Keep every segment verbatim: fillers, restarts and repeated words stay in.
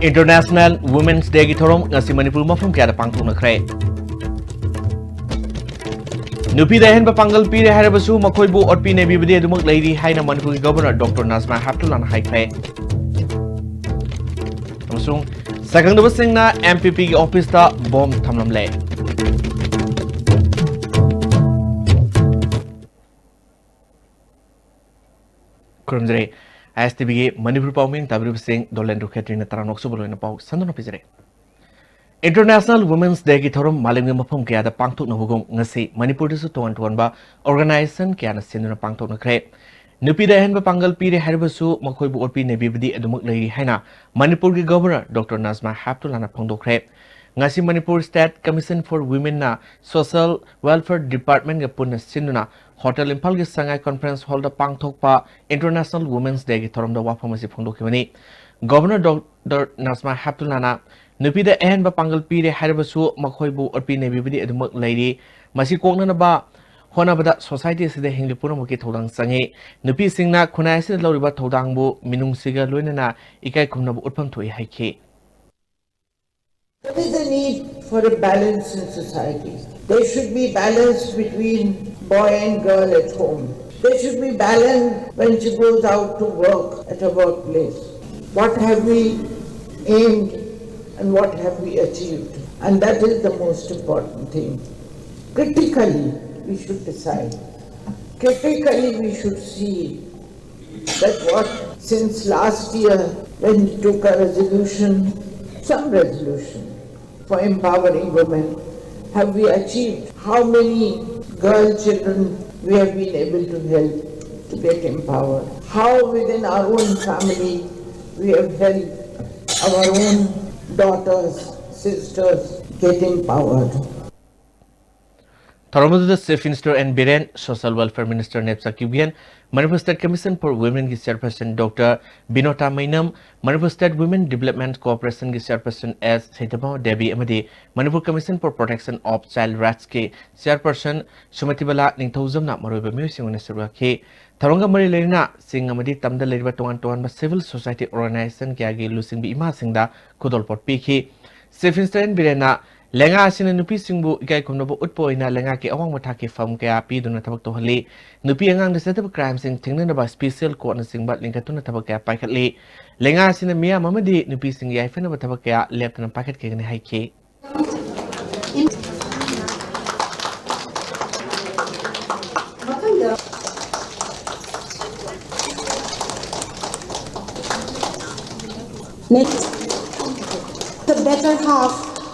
International Women's Day ꯒꯤ ꯊꯧꯔꯝ ꯉꯁꯤ ꯃꯅꯤꯄꯨꯔ ꯃꯐꯝ ꯀꯌꯥꯗ ꯄꯥꯡꯊꯣꯛꯅꯈ꯭ꯔꯦ꯫ ꯅꯨꯄꯤꯗ ꯑꯍꯦꯟꯕ ꯄꯥꯡꯒꯜ ꯄꯤꯔꯦ ꯍꯥꯏꯔꯕꯁꯨ ꯃꯈꯣꯏꯕꯨ ꯑꯣꯠꯄꯤ ꯅꯩꯕꯤꯕꯗꯤ ꯑꯗꯨꯃꯛ ꯂꯩꯔꯤ ꯍꯥꯏꯅ ꯃꯅꯤꯄꯨꯔꯒꯤ ꯒꯕꯔꯅꯔ ꯗꯣꯛꯇꯔ ꯅꯖꯃꯥ ꯍꯦꯞꯇꯨꯜꯂꯥꯅ ꯍꯥꯏꯈ꯭ꯔꯦ꯫ ꯑꯃꯁꯨꯡ ꯁꯥꯏꯈꯪꯗꯕꯁꯤꯡꯅ M P P ꯒꯤ ꯑꯣꯐꯤꯁꯇ bomb ꯊꯝꯂꯝꯂꯦ꯫ ꯈꯨꯔꯨꯝꯖꯔꯤ꯫ I S T V ꯒꯤ ꯃꯅꯤꯄꯨꯔ ꯄꯥꯎꯃꯤ ꯇꯥꯕꯤꯔꯤꯕꯁꯤꯡ ꯗꯣꯂꯦꯟꯗ꯭ꯔꯣ ꯈꯦꯇ꯭ꯔꯤꯅ ꯇꯔꯥꯃꯨꯛ ꯁꯨꯕ ꯂꯣꯏꯅ ꯄꯥꯎ ꯁꯟꯗꯣꯛꯅ ꯄꯤꯖꯔꯦ꯫ International Women's Day ꯒꯤ ꯊꯧꯔꯝ ꯃꯥꯂꯦꯝꯒꯤ ꯃꯐꯝ ꯀꯌꯥꯗ ꯄꯥꯡꯊꯣꯛꯅꯕꯒꯨꯝ ꯉꯁꯤ ꯃꯅꯤꯄꯨꯔꯗꯁꯨ ꯇꯣꯉꯥꯟ ꯇꯣꯉꯥꯟꯕ organization ꯀꯌꯥꯅ ꯁꯤꯟꯗꯨꯅ ꯄꯥꯡꯊꯣꯛꯅꯈ꯭ꯔꯦ꯫ ꯅꯨꯄꯤꯗ ꯑꯍꯦꯟꯕ ꯄꯥꯡꯒꯜ ꯄꯤꯔꯦ ꯍꯥꯏꯔꯕꯁꯨ ꯃꯈꯣꯏꯕꯨ ꯑꯣꯠꯄꯤ ꯅꯩꯕꯤꯕꯗꯤ ꯑꯗꯨꯃꯛ ꯂꯩꯔꯤ ꯍꯥꯏꯅ ꯃꯅꯤꯄꯨꯔꯒꯤ ꯒꯕꯔꯅꯔ ꯗꯣꯛꯇꯔ ꯅꯖꯃꯥ ꯍꯦꯞꯇꯨꯜꯂꯥꯅ ꯐꯣꯡꯗꯣꯛꯈ꯭ꯔꯦ꯫ ꯉꯁꯤ Manipur State Commission for Women ꯅ Social Welfare Department ꯒ ꯄꯨꯟꯅ ꯁꯤꯟꯗꯨꯅ ꯍꯣꯇꯦꯜ ꯏꯝꯐꯥꯜꯒꯤ ꯁꯉꯥꯏ conference hall ꯗ ꯄꯥꯡꯊꯣꯛꯄ International Women's Day ꯒꯤ ꯊꯧꯔꯝꯗ ꯋꯥꯐꯝ ꯑꯁꯤ ꯐꯣꯡꯗꯣꯛꯈꯤꯕꯅꯤ꯫ ꯒꯕꯔꯅꯔ ꯗꯣꯛꯇꯔ ꯅꯖꯃꯥ ꯍꯦꯞꯇꯨꯜꯂꯥꯅ ꯅꯨꯄꯤꯗ ꯑꯍꯦꯟꯕ ꯄꯥꯡꯒꯜ ꯄꯤꯔꯦ ꯍꯥꯏꯔꯕꯁꯨ ꯃꯈꯣꯏꯕꯨ ꯑꯣꯠꯄꯤ ꯅꯩꯕꯤꯕꯗꯤ ꯑꯗꯨꯃꯛ ꯂꯩꯔꯤ꯫ ꯃꯁꯤ ꯀꯣꯛꯅꯅꯕ ꯍꯣꯠꯅꯕꯗ society ꯑꯁꯤꯗ ꯍꯤꯡꯂꯤ ꯄꯨꯝꯅꯃꯛꯀꯤ ꯊꯧꯗꯥꯡ ꯆꯪꯏ꯫ ꯅꯨꯄꯤꯁꯤꯡꯅ ꯈꯨꯟꯅꯥꯏ ꯑꯁꯤꯗ ꯂꯧꯔꯤꯕ ꯊꯧꯗꯥꯡꯕꯨ ꯃꯤꯅꯨꯡꯁꯤꯒ ꯂꯣꯏꯅꯅ ꯏꯀꯥꯏ ꯈꯨꯝꯅꯕ ꯎꯠꯐꯝ ꯊꯣꯛꯏ ꯍꯥꯏꯈꯤ꯫ There is a need for a balance in society. There should be balance between boy and girl at home. There should be balance when she goes out to work at her workplace. What have we aimed and what have we achieved? And that is the most important thing. Critically, we should decide. Critically, we should see that what since last year, when we took a resolution, some resolution for empowering women, have we achieved? How many girl children we have been able to help to get empowered? How within our own family we have helped our own daughters, sisters get empowered? ꯊꯧꯔꯝ ꯑꯗꯨꯗ Chief Minister N Biren, Social Welfare Minister Nebsakibgen, Manipur State Commission for Women ꯒꯤ Chairperson Doctor Binota Mainam, Manipur State Women Development Corporation ꯒꯤ Chairperson S Saitama Devi ꯑꯃꯗꯤ Manipur Commission for Protection of Child Rights ꯀꯤ Chairperson ꯁꯨꯃꯇꯤꯕꯂꯥ ꯅꯤꯡꯊꯧꯖꯝꯅ ꯃꯔꯨꯑꯣꯏꯕ ꯃꯤꯑꯣꯏꯁꯤꯡ ꯑꯣꯏꯅ ꯁꯔꯨꯛ ꯌꯥꯈꯤ꯫ ꯊꯧꯔꯝꯒ ꯃꯔꯤ ꯂꯩꯅꯅ ꯆꯤꯡ ꯑꯃꯗꯤ ꯇꯝꯗ ꯂꯩꯔꯤꯕ ꯇꯣꯉꯥꯟ ꯇꯣꯉꯥꯟꯕ civil society organization ꯀꯌꯥꯒꯤ ꯂꯨꯆꯤꯡꯕꯤ ꯏꯃꯥꯁꯤꯡꯗ ꯈꯨꯗꯣꯜꯄꯣꯠ ꯄꯤꯈꯤ꯫ Chief Minister ꯑꯦꯟ ꯕꯤꯔꯦꯟꯅ ꯂꯩꯉꯥꯛ ꯑꯁꯤꯅ ꯅꯨꯄꯤꯁꯤꯡꯕꯨ ꯏꯀꯥꯏ ꯈꯨꯝꯅꯕ ꯎꯠꯄ ꯑꯣꯏꯅ ꯂꯩꯉꯥꯛꯀꯤ ꯑꯋꯥꯡꯕ ꯊꯥꯛꯀꯤ ꯐꯝ ꯀꯌꯥ ꯄꯤꯗꯨꯅ ꯊꯕꯛ ꯇꯧꯍꯜꯂꯤ꯫ ꯅꯨꯄꯤ ꯑꯉꯥꯡꯗ ꯆꯠꯊꯕ crimeꯁꯤꯡ ꯊꯤꯡꯅꯅꯕ special courtꯅꯆꯤꯡꯕ ꯂꯤꯡꯈꯠꯇꯨꯅ ꯊꯕꯛ ꯀꯌꯥ ꯄꯥꯏꯈꯠꯂꯤ꯫ ꯂꯩꯉꯥꯛ ꯑꯁꯤꯅ ꯃꯤꯌꯥꯝ ꯑꯃꯗꯤ ꯅꯨꯄꯤꯁꯤꯡꯒꯤ ꯌꯥꯏꯐꯅꯕ ꯊꯕꯛ ꯀꯌꯥ ꯂꯦꯞꯇꯅ ꯄꯥꯏꯈꯠꯀꯅꯤ ꯍꯥꯏꯈꯤ꯫ Next, the better half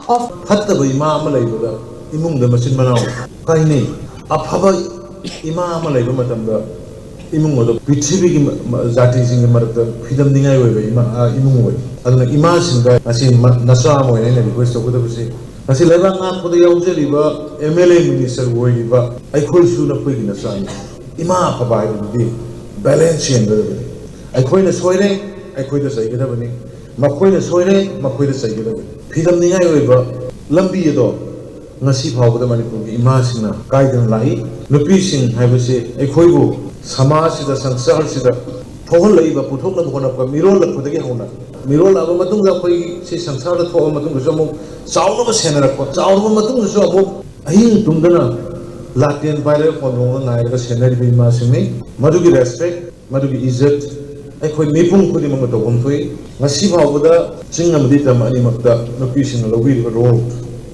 of ꯐꯠꯇꯕ ꯏꯃꯥ ꯑꯃ ꯂꯩꯕꯗ ꯏꯃꯨꯡꯗ ꯃꯆꯤꯟ ꯃꯅꯥꯎ ꯀꯥꯏꯅꯩ꯫ ꯑꯐꯕ ꯏꯃꯥ ꯑꯃ ꯂꯩꯕ ꯃꯇꯝꯗ ꯏꯃꯨꯡ ꯑꯗꯨ ꯄ꯭ꯔꯤꯊꯤꯕꯤꯒꯤ ꯃ-, ꯃ-, ꯖꯥꯇꯤꯁꯤꯡꯒꯤ ꯃꯔꯛꯇ ꯐꯤꯗꯝꯅꯤꯡꯉꯥꯏ ꯑꯣꯏꯕ ꯏꯃꯥ, ꯑ, ꯏꯃꯨꯡ ꯑꯣꯏ꯫ ꯑꯗꯨꯅ ꯏꯃꯥꯁꯤꯡꯗ ꯉꯁꯤ ꯃ-, ꯅꯆꯥ ꯑꯃ ꯑꯣꯏꯅ ꯑꯩꯅ request ꯇꯧꯒꯗꯕꯁꯤ, ꯉꯁꯤ ꯂꯩꯕꯥꯛ ꯉꯥꯛꯄꯗ ꯌꯥꯎꯖꯔꯤꯕ M L A minister ꯑꯣꯏꯔꯤꯕ ꯑꯩꯈꯣꯏꯁꯨ ꯅꯈꯣꯏꯒꯤ ꯅꯆꯥꯅꯤ꯫ ꯏꯃꯥ ꯑꯐꯕ ꯍꯥꯏꯕꯗꯨꯗꯤ balance ꯌꯦꯡꯒꯗꯕꯅꯤ꯫ ꯑꯩꯈꯣꯏꯅ ꯁꯣꯏꯔꯦ, ꯑꯩꯈꯣꯏꯗ ꯆꯩꯒꯗꯕꯅꯤ꯫ ꯃꯈꯣꯏꯅ ꯁꯣꯏꯔꯦ, ꯃꯈꯣꯏꯗ ꯆꯩꯒꯗꯕꯅꯤ꯫ ꯐꯤꯗꯝꯅꯤꯡꯉꯥꯏ ꯑꯣꯏꯕ ꯂꯝꯕꯤ ꯑꯗꯣ ꯉꯁꯤ ꯐꯥꯎꯕꯗ ꯃꯅꯤꯄꯨꯔꯒꯤ ꯏꯃꯥꯁꯤꯡꯅ ꯀꯥꯏꯗꯅ ꯂꯥꯛꯏ꯫ ꯅꯨꯄꯤꯁꯤꯡ ꯍꯥꯏꯕꯁꯤ ꯑꯩꯈꯣꯏꯕꯨ ꯁꯃꯥꯖꯁꯤꯗ, ꯁꯪꯁꯥꯔꯁꯤꯗ ꯊꯣꯛꯍꯜꯂꯛꯏꯕ, ꯄꯨꯊꯣꯛꯅꯕ ꯍꯣꯠꯅꯕ, ꯃꯤꯔꯣꯜꯂꯛꯄꯗꯒꯤ ꯍꯧꯅ ꯃꯤꯔꯣꯜꯂꯛꯑꯕ ꯃꯇꯨꯡꯗ ꯑꯩꯈꯣꯏ ꯁꯤ ꯁꯪꯁꯥꯔꯗ ꯊꯣꯛꯑꯕ ꯃꯇꯨꯡꯗꯁꯨ ꯑꯃꯨꯛ ꯆꯥꯎꯔꯕ ꯁꯦꯟꯅꯔꯛꯄ, ꯆꯥꯎꯔꯕ ꯃꯇꯨꯡꯗꯁꯨ ꯑꯃꯨꯛ ꯑꯍꯤꯡ ꯇꯨꯝꯗꯅ ꯂꯥꯇꯦꯟ ꯄꯥꯏꯔꯒ ꯀꯣꯟꯊꯣꯡꯗ ꯉꯥꯏꯔꯒ ꯁꯦꯟꯅꯔꯤꯕ ꯏꯃꯥꯁꯤꯡꯅꯤ꯫ ꯃꯗꯨꯒꯤ respect, ꯃꯗꯨꯒꯤ ꯏꯖꯠ ꯑꯩꯈꯣꯏ ꯃꯤꯄꯨꯝ ꯈꯨꯗꯤꯡꯃꯛꯅ ꯇꯧꯐꯝ ꯊꯣꯛꯏ꯫ ꯉꯁꯤ ꯐꯥꯎꯕꯗ ꯆꯤꯡ ꯑꯃꯗꯤ ꯇꯝ ꯑꯅꯤꯃꯛꯇ ꯅꯨꯄꯤꯁꯤꯡꯅ ꯂꯧꯕꯤꯔꯤꯕ role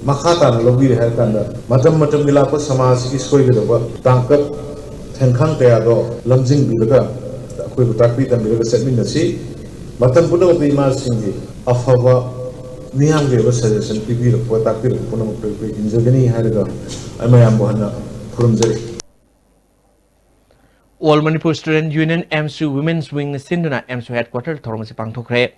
ꯃꯈꯥ ꯇꯥꯅ ꯂꯧꯕꯤꯔꯦ ꯍꯥꯏꯔ ꯀꯥꯟꯗ ꯃꯇꯝ ꯃꯇꯝꯒꯤ ꯂꯥꯛꯄ ꯁꯃꯥꯖꯁꯤꯒꯤ ꯁꯣꯏꯒꯗꯕ ꯇꯥꯡꯀꯛ ꯊꯦꯟꯈꯥꯡ ꯀꯌꯥꯗꯣ ꯂꯝꯖꯤꯡꯕꯤꯔꯒ ꯑꯩꯈꯣꯏꯕꯨ ꯇꯥꯛꯄꯤ ꯇꯝꯕꯤꯔꯒ ꯆꯠꯃꯤꯟꯅꯁꯤ꯫ ꯃꯇꯝ ꯄꯨꯝꯅꯃꯛꯇ ꯏꯃꯥꯁꯤꯡꯒꯤ ꯑꯐꯕ ꯃꯤꯌꯥꯝꯒꯤ ꯑꯣꯏꯕ suggestion ꯄꯤꯕꯤꯔꯛꯄ, ꯇꯥꯛꯄꯤꯔꯛꯄ ꯄꯨꯝꯅꯃꯛꯇ ꯑꯩꯈꯣꯏ ꯏꯟꯖꯒꯅꯤ ꯍꯥꯏꯔꯒ ꯑꯩ ꯃꯌꯥꯝꯕꯨ ꯍꯟꯅ ꯈꯨꯔꯨꯝꯖꯔꯤ꯫ All Manipur Student Union, AMSU Women's Wingꯅ ꯁꯤꯟꯗꯨꯅ AMSU headquarter ꯊꯧꯔꯝ ꯑꯁꯤ ꯄꯥꯡꯊꯣꯛꯈ꯭ꯔꯦ꯫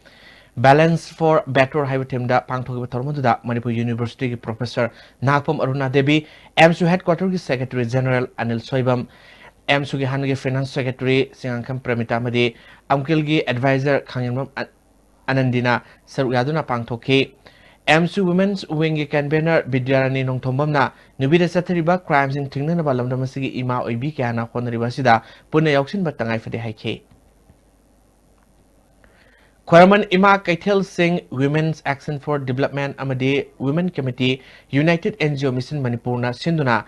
Balance for Better ꯍꯥꯏꯕ themeꯗ ꯄꯥꯡꯊꯣꯛꯈꯤꯕ ꯊꯧꯔꯝ ꯑꯗꯨꯗ ꯃꯅꯤꯄꯨꯔ Universityꯒꯤ professor ꯅꯥꯒꯄꯝ ꯑꯔꯨꯅꯥ Devi, AMSU headquarterꯒꯤ secretary general Anil Soibam, AMSUꯒꯤ ꯍꯥꯟꯅꯒꯤ finance secretary ꯆꯤꯉꯥꯡꯈꯝ ꯄ꯭ꯔꯦꯃꯤꯇꯥ ꯑꯃꯗꯤ ꯑꯝꯀꯤꯜꯒꯤ advisor ꯈꯥꯡꯖꯦꯝꯕꯝ ꯑ-, ꯑꯅꯟꯗꯤꯅ ꯁꯔꯨꯛ ꯌꯥꯗꯨꯅ ꯄꯥꯡꯊꯣꯛꯈꯤ꯫ ꯑꯦꯝꯁꯨ ꯋꯨꯃꯦꯟꯁ ꯋꯤꯡꯒꯤ ꯀꯟꯚꯦꯅꯔ ꯕꯤꯗ꯭ꯌꯥꯔꯥꯅꯤ ꯅꯣꯡꯊꯣꯝꯕꯝꯅ ꯅꯨꯄꯤꯗ ꯆꯠꯊꯔꯤꯕ ꯀ꯭ꯔꯥꯏꯝꯁꯤꯡ ꯊꯤꯡꯅꯅꯕ ꯂꯝꯗꯝ ꯑꯁꯤꯒꯤ ꯏꯃꯥ ꯑꯣꯏꯕꯤ ꯀꯌꯥꯅ ꯍꯣꯠꯅꯔꯤꯕ ꯑꯁꯤꯗ ꯄꯨꯟꯅ ꯌꯥꯎꯁꯤꯟꯕ ꯇꯉꯥꯏ ꯐꯗꯦ ꯍꯥꯏꯈꯤ꯫ ꯈ꯭ꯋꯥꯏꯔꯝꯕꯟ ꯏꯃꯥ ꯀꯩꯊꯦꯜꯁꯤꯡ Women's Action for Development ꯑꯃꯗꯤ Women Committee, United N G O Mission ꯃꯅꯤꯄꯨꯔꯅ ꯁꯤꯟꯗꯨꯅ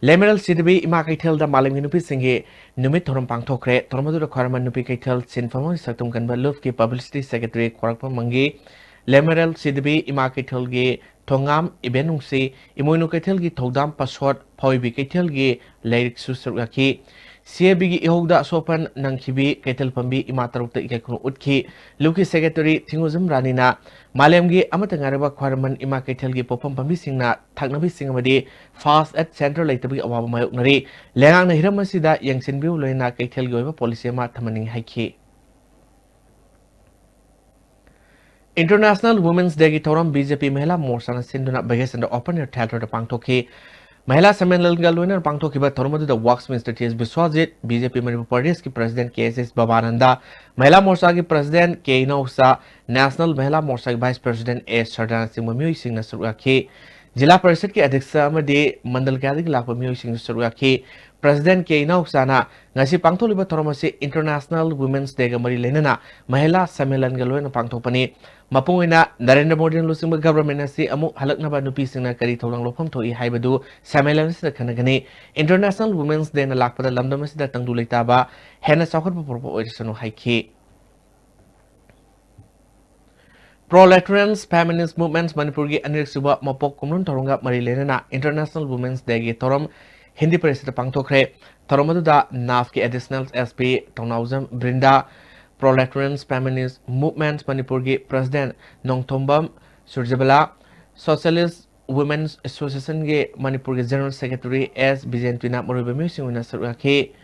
ꯂꯩꯃꯔꯦꯜ ꯁꯤꯗꯕꯤ ꯏꯃꯥ ꯀꯩꯊꯦꯜꯗ ꯃꯥꯂꯦꯝꯒꯤ ꯅꯨꯄꯤꯁꯤꯡꯒꯤ ꯅꯨꯃꯤꯠ ꯊꯧꯔꯝ ꯄꯥꯡꯊꯣꯛꯈ꯭ꯔꯦ꯫ ꯊꯧꯔꯝ ꯑꯗꯨꯗ ꯈ꯭ꯋꯥꯏꯔꯝꯕꯟ ꯅꯨꯄꯤ ꯀꯩꯊꯦꯜ ꯁꯤꯟꯐꯝ ꯑꯃꯗꯤ ꯁꯛꯇꯝ ꯀꯟꯕ ꯂꯨꯞꯀꯤ ꯄꯕ꯭ꯂꯤꯁꯤꯇꯤ ꯁꯦꯀ꯭ꯔꯦꯇꯔꯤ ꯈ꯭ꯋꯥꯏꯔꯥꯛꯄꯝ ꯃꯪꯒꯤ, ꯂꯩꯃꯔꯦꯜ ꯁꯤꯗꯕꯤ ꯏꯃꯥ ꯀꯩꯊꯦꯜꯒꯤ ꯊꯣꯉꯥꯝ ꯏꯕꯦꯟ ꯅꯨꯡꯁꯤ, ꯏꯃꯣꯏꯅꯨ ꯀꯩꯊꯦꯜꯒꯤ ꯊꯧꯗꯥꯝ ꯄꯥꯁꯣꯠ, ꯐꯥꯎꯏꯕꯤ ꯀꯩꯊꯦꯜꯒꯤ ꯂꯥꯏꯔꯤꯛꯁꯨ ꯁꯔꯨꯛ ꯌꯥꯈꯤ꯫ ꯁꯤ ꯑꯦ ꯕꯤꯒꯤ ꯏꯍꯧꯗ ꯑꯁꯣꯛꯄꯟ ꯅꯪꯈꯤꯕꯤ ꯀꯩꯊꯦꯜ ꯐꯝꯕꯤ ꯏꯃꯥ ꯇꯔꯨꯛꯇ ꯏꯀꯥꯏ ꯈꯨꯝꯅ ꯎꯠꯈꯤ꯫ ꯂꯨꯞꯀꯤ ꯁꯦꯀ꯭ꯔꯦꯇꯔꯤ ꯊꯤꯡꯉꯨꯖꯝ ꯔꯥꯅꯤꯅ ꯃꯥꯂꯦꯝꯒꯤ ꯑꯃꯠꯇ ꯉꯥꯏꯔꯕ ꯈ꯭ꯋꯥꯏꯔꯝꯕꯟ ꯏꯃꯥ ꯀꯩꯊꯦꯜꯒꯤ ꯄꯣꯠꯐꯝ ꯐꯝꯕꯤꯁꯤꯡꯅ ꯊꯛꯅꯕ ꯏꯁꯤꯡ ꯑꯃꯗꯤ ꯐꯥꯁ ꯑꯦꯗ ꯁꯦꯟꯇꯔ ꯂꯩꯇꯕꯒꯤ ꯑꯋꯥꯕ ꯃꯥꯌꯣꯛꯅꯔꯤ꯫ ꯂꯩꯉꯥꯛꯅ ꯍꯤꯔꯝ ꯑꯁꯤꯗ ꯌꯦꯡꯁꯤꯟꯕꯤꯌꯨ ꯂꯣꯏꯅ ꯀꯩꯊꯦꯜꯒꯤ ꯑꯣꯏꯕ ꯄꯣꯂꯤꯁꯤ ꯑꯃ ꯊꯝꯍꯟꯅꯤꯡꯏ ꯍꯥꯏꯈꯤ꯫ International Women's Dayꯒꯤ ꯊꯧꯔꯝ B J P ꯃꯍꯤꯂꯥ ꯃꯣꯔꯆꯥꯅ ꯁꯤꯟꯗꯨꯅ ꯕꯦꯒꯦꯁꯟꯗ Open Air Theatreꯗ ꯄꯥꯡꯊꯣꯛꯈꯤ꯫ ꯃꯍꯤꯂꯥ ꯁꯝꯃꯦꯂꯟꯒ ꯂꯣꯏꯅꯅ ꯄꯥꯡꯊꯣꯛꯈꯤꯕ ꯊꯧꯔꯝ ꯑꯗꯨꯗ ꯋꯥꯛꯁ ꯃꯤꯅꯤꯁꯇꯔ ꯇꯤ ꯑꯦꯁ ꯕꯤꯁ꯭ꯋꯥꯖꯤꯠ, B J P ꯃꯅꯤꯄꯨꯔ ꯄ꯭ꯔꯗꯦꯁꯀꯤ ꯄ꯭ꯔꯁꯤꯗꯦꯟꯠ ꯀꯦ ꯑꯦꯁ ꯑꯦꯁ ꯕꯕꯥꯅꯟꯗ, ꯃꯍꯤꯂꯥ ꯃꯣꯔꯆꯥꯒꯤ ꯄ꯭ꯔꯁꯤꯗꯦꯟꯠ ꯀꯦ ꯏꯅꯥꯎꯆꯥ, ꯅꯦꯁꯅꯦꯜ ꯃꯍꯤꯂꯥ ꯃꯣꯔꯆꯥꯒꯤ ꯚꯥꯏꯁ ꯄ꯭ꯔꯁꯤꯗꯦꯟꯠ ꯑꯦ ꯁꯔꯗꯥꯅꯆꯤꯡꯕ ꯃꯤꯑꯣꯏꯁꯤꯡꯅ ꯁꯔꯨꯛ ꯌꯥꯈꯤ꯫ ꯖꯤꯂꯥ ꯄꯔꯤꯁꯗꯀꯤ ꯑꯗ꯭ꯌꯛꯁ ꯑꯃꯗꯤ ꯃꯟꯗꯜ ꯀꯌꯥꯗꯒꯤ ꯂꯥꯛꯄ ꯃꯤꯑꯣꯏꯁꯤꯡꯁꯨ ꯁꯔꯨꯛ ꯌꯥꯈꯤ꯫ ꯄ꯭ꯔꯁꯤꯗꯦꯟꯠ ꯀꯦ ꯏꯅꯥꯎꯆꯥꯅ ꯉꯁꯤ ꯄꯥꯡꯊꯣꯛꯂꯤꯕ ꯊꯧꯔꯝ ꯑꯁꯤ International Women's Dayꯒ ꯃꯔꯤ ꯂꯩꯅꯅ ꯃꯍꯤꯂꯥ ꯁꯝꯃꯦꯂꯟꯒ ꯂꯣꯏꯅꯅ ꯄꯥꯡꯊꯣꯛꯄꯅꯤ꯫ ꯃꯄꯨꯡ ꯑꯣꯏꯅ ꯅꯔꯦꯟꯗ꯭ꯔ ꯃꯣꯗꯤꯅ ꯂꯨꯆꯤꯡꯕ ꯒꯚꯔꯟꯃꯦꯟꯠ ꯑꯁꯤ ꯑꯃꯨꯛ ꯍꯜꯂꯛꯅꯕ ꯅꯨꯄꯤꯁꯤꯡꯅ ꯀꯔꯤ ꯊꯧꯗꯥꯡ ꯂꯧꯐꯝ ꯊꯣꯛꯏ ꯍꯥꯏꯕꯗꯨ ꯁꯝꯃꯦꯂꯟ ꯑꯁꯤꯗ ꯈꯟꯅꯒꯅꯤ꯫ International Women's Dayꯅ ꯂꯥꯛꯄꯗ ꯂꯝꯗꯝ ꯑꯁꯤꯗ ꯇꯪꯗꯨ ꯂꯩꯇꯥꯕ ꯍꯦꯟꯅ ꯆꯥꯎꯈꯠꯄ ꯄꯨꯔꯛꯄ ꯑꯣꯏꯔꯁꯅꯨ ꯍꯥꯏꯈꯤ꯫ Proletarians Feminist Movements ꯃꯅꯤꯄꯨꯔꯒꯤ ꯑꯅꯤꯔꯛꯁꯨꯕ ꯃꯄꯣꯛ ꯀꯨꯝꯑꯣꯟ ꯊꯧꯔꯝꯒ ꯃꯔꯤ ꯂꯩꯅꯅ International Women's Dayꯒꯤ ꯊꯧꯔꯝ ꯍꯤꯟꯗꯤ ꯄꯔꯤꯁꯗꯇ ꯄꯥꯡꯊꯣꯛꯈ꯭ꯔꯦ꯫ ꯊꯧꯔꯝ ꯑꯗꯨꯗ ꯅꯥꯐꯀꯤ additional S P Thounaojam Brinda, Proletarians Feminist Movements ꯃꯅꯤꯄꯨꯔꯒꯤ president Nongthombam Surjabala, Socialist Women's Associationꯒꯤ ꯃꯅꯤꯄꯨꯔꯒꯤ ꯖꯦꯅꯔꯦꯜ ꯁꯦꯀ꯭ꯔꯦꯇꯔꯤ ꯑꯦꯁ ꯕꯤꯖꯦꯟꯇꯤꯅꯥ ꯃꯔꯨꯑꯣꯏꯕ ꯃꯤꯑꯣꯏꯁꯤꯡ ꯑꯣꯏꯅ ꯁꯔꯨꯛ ꯌꯥꯈꯤ꯫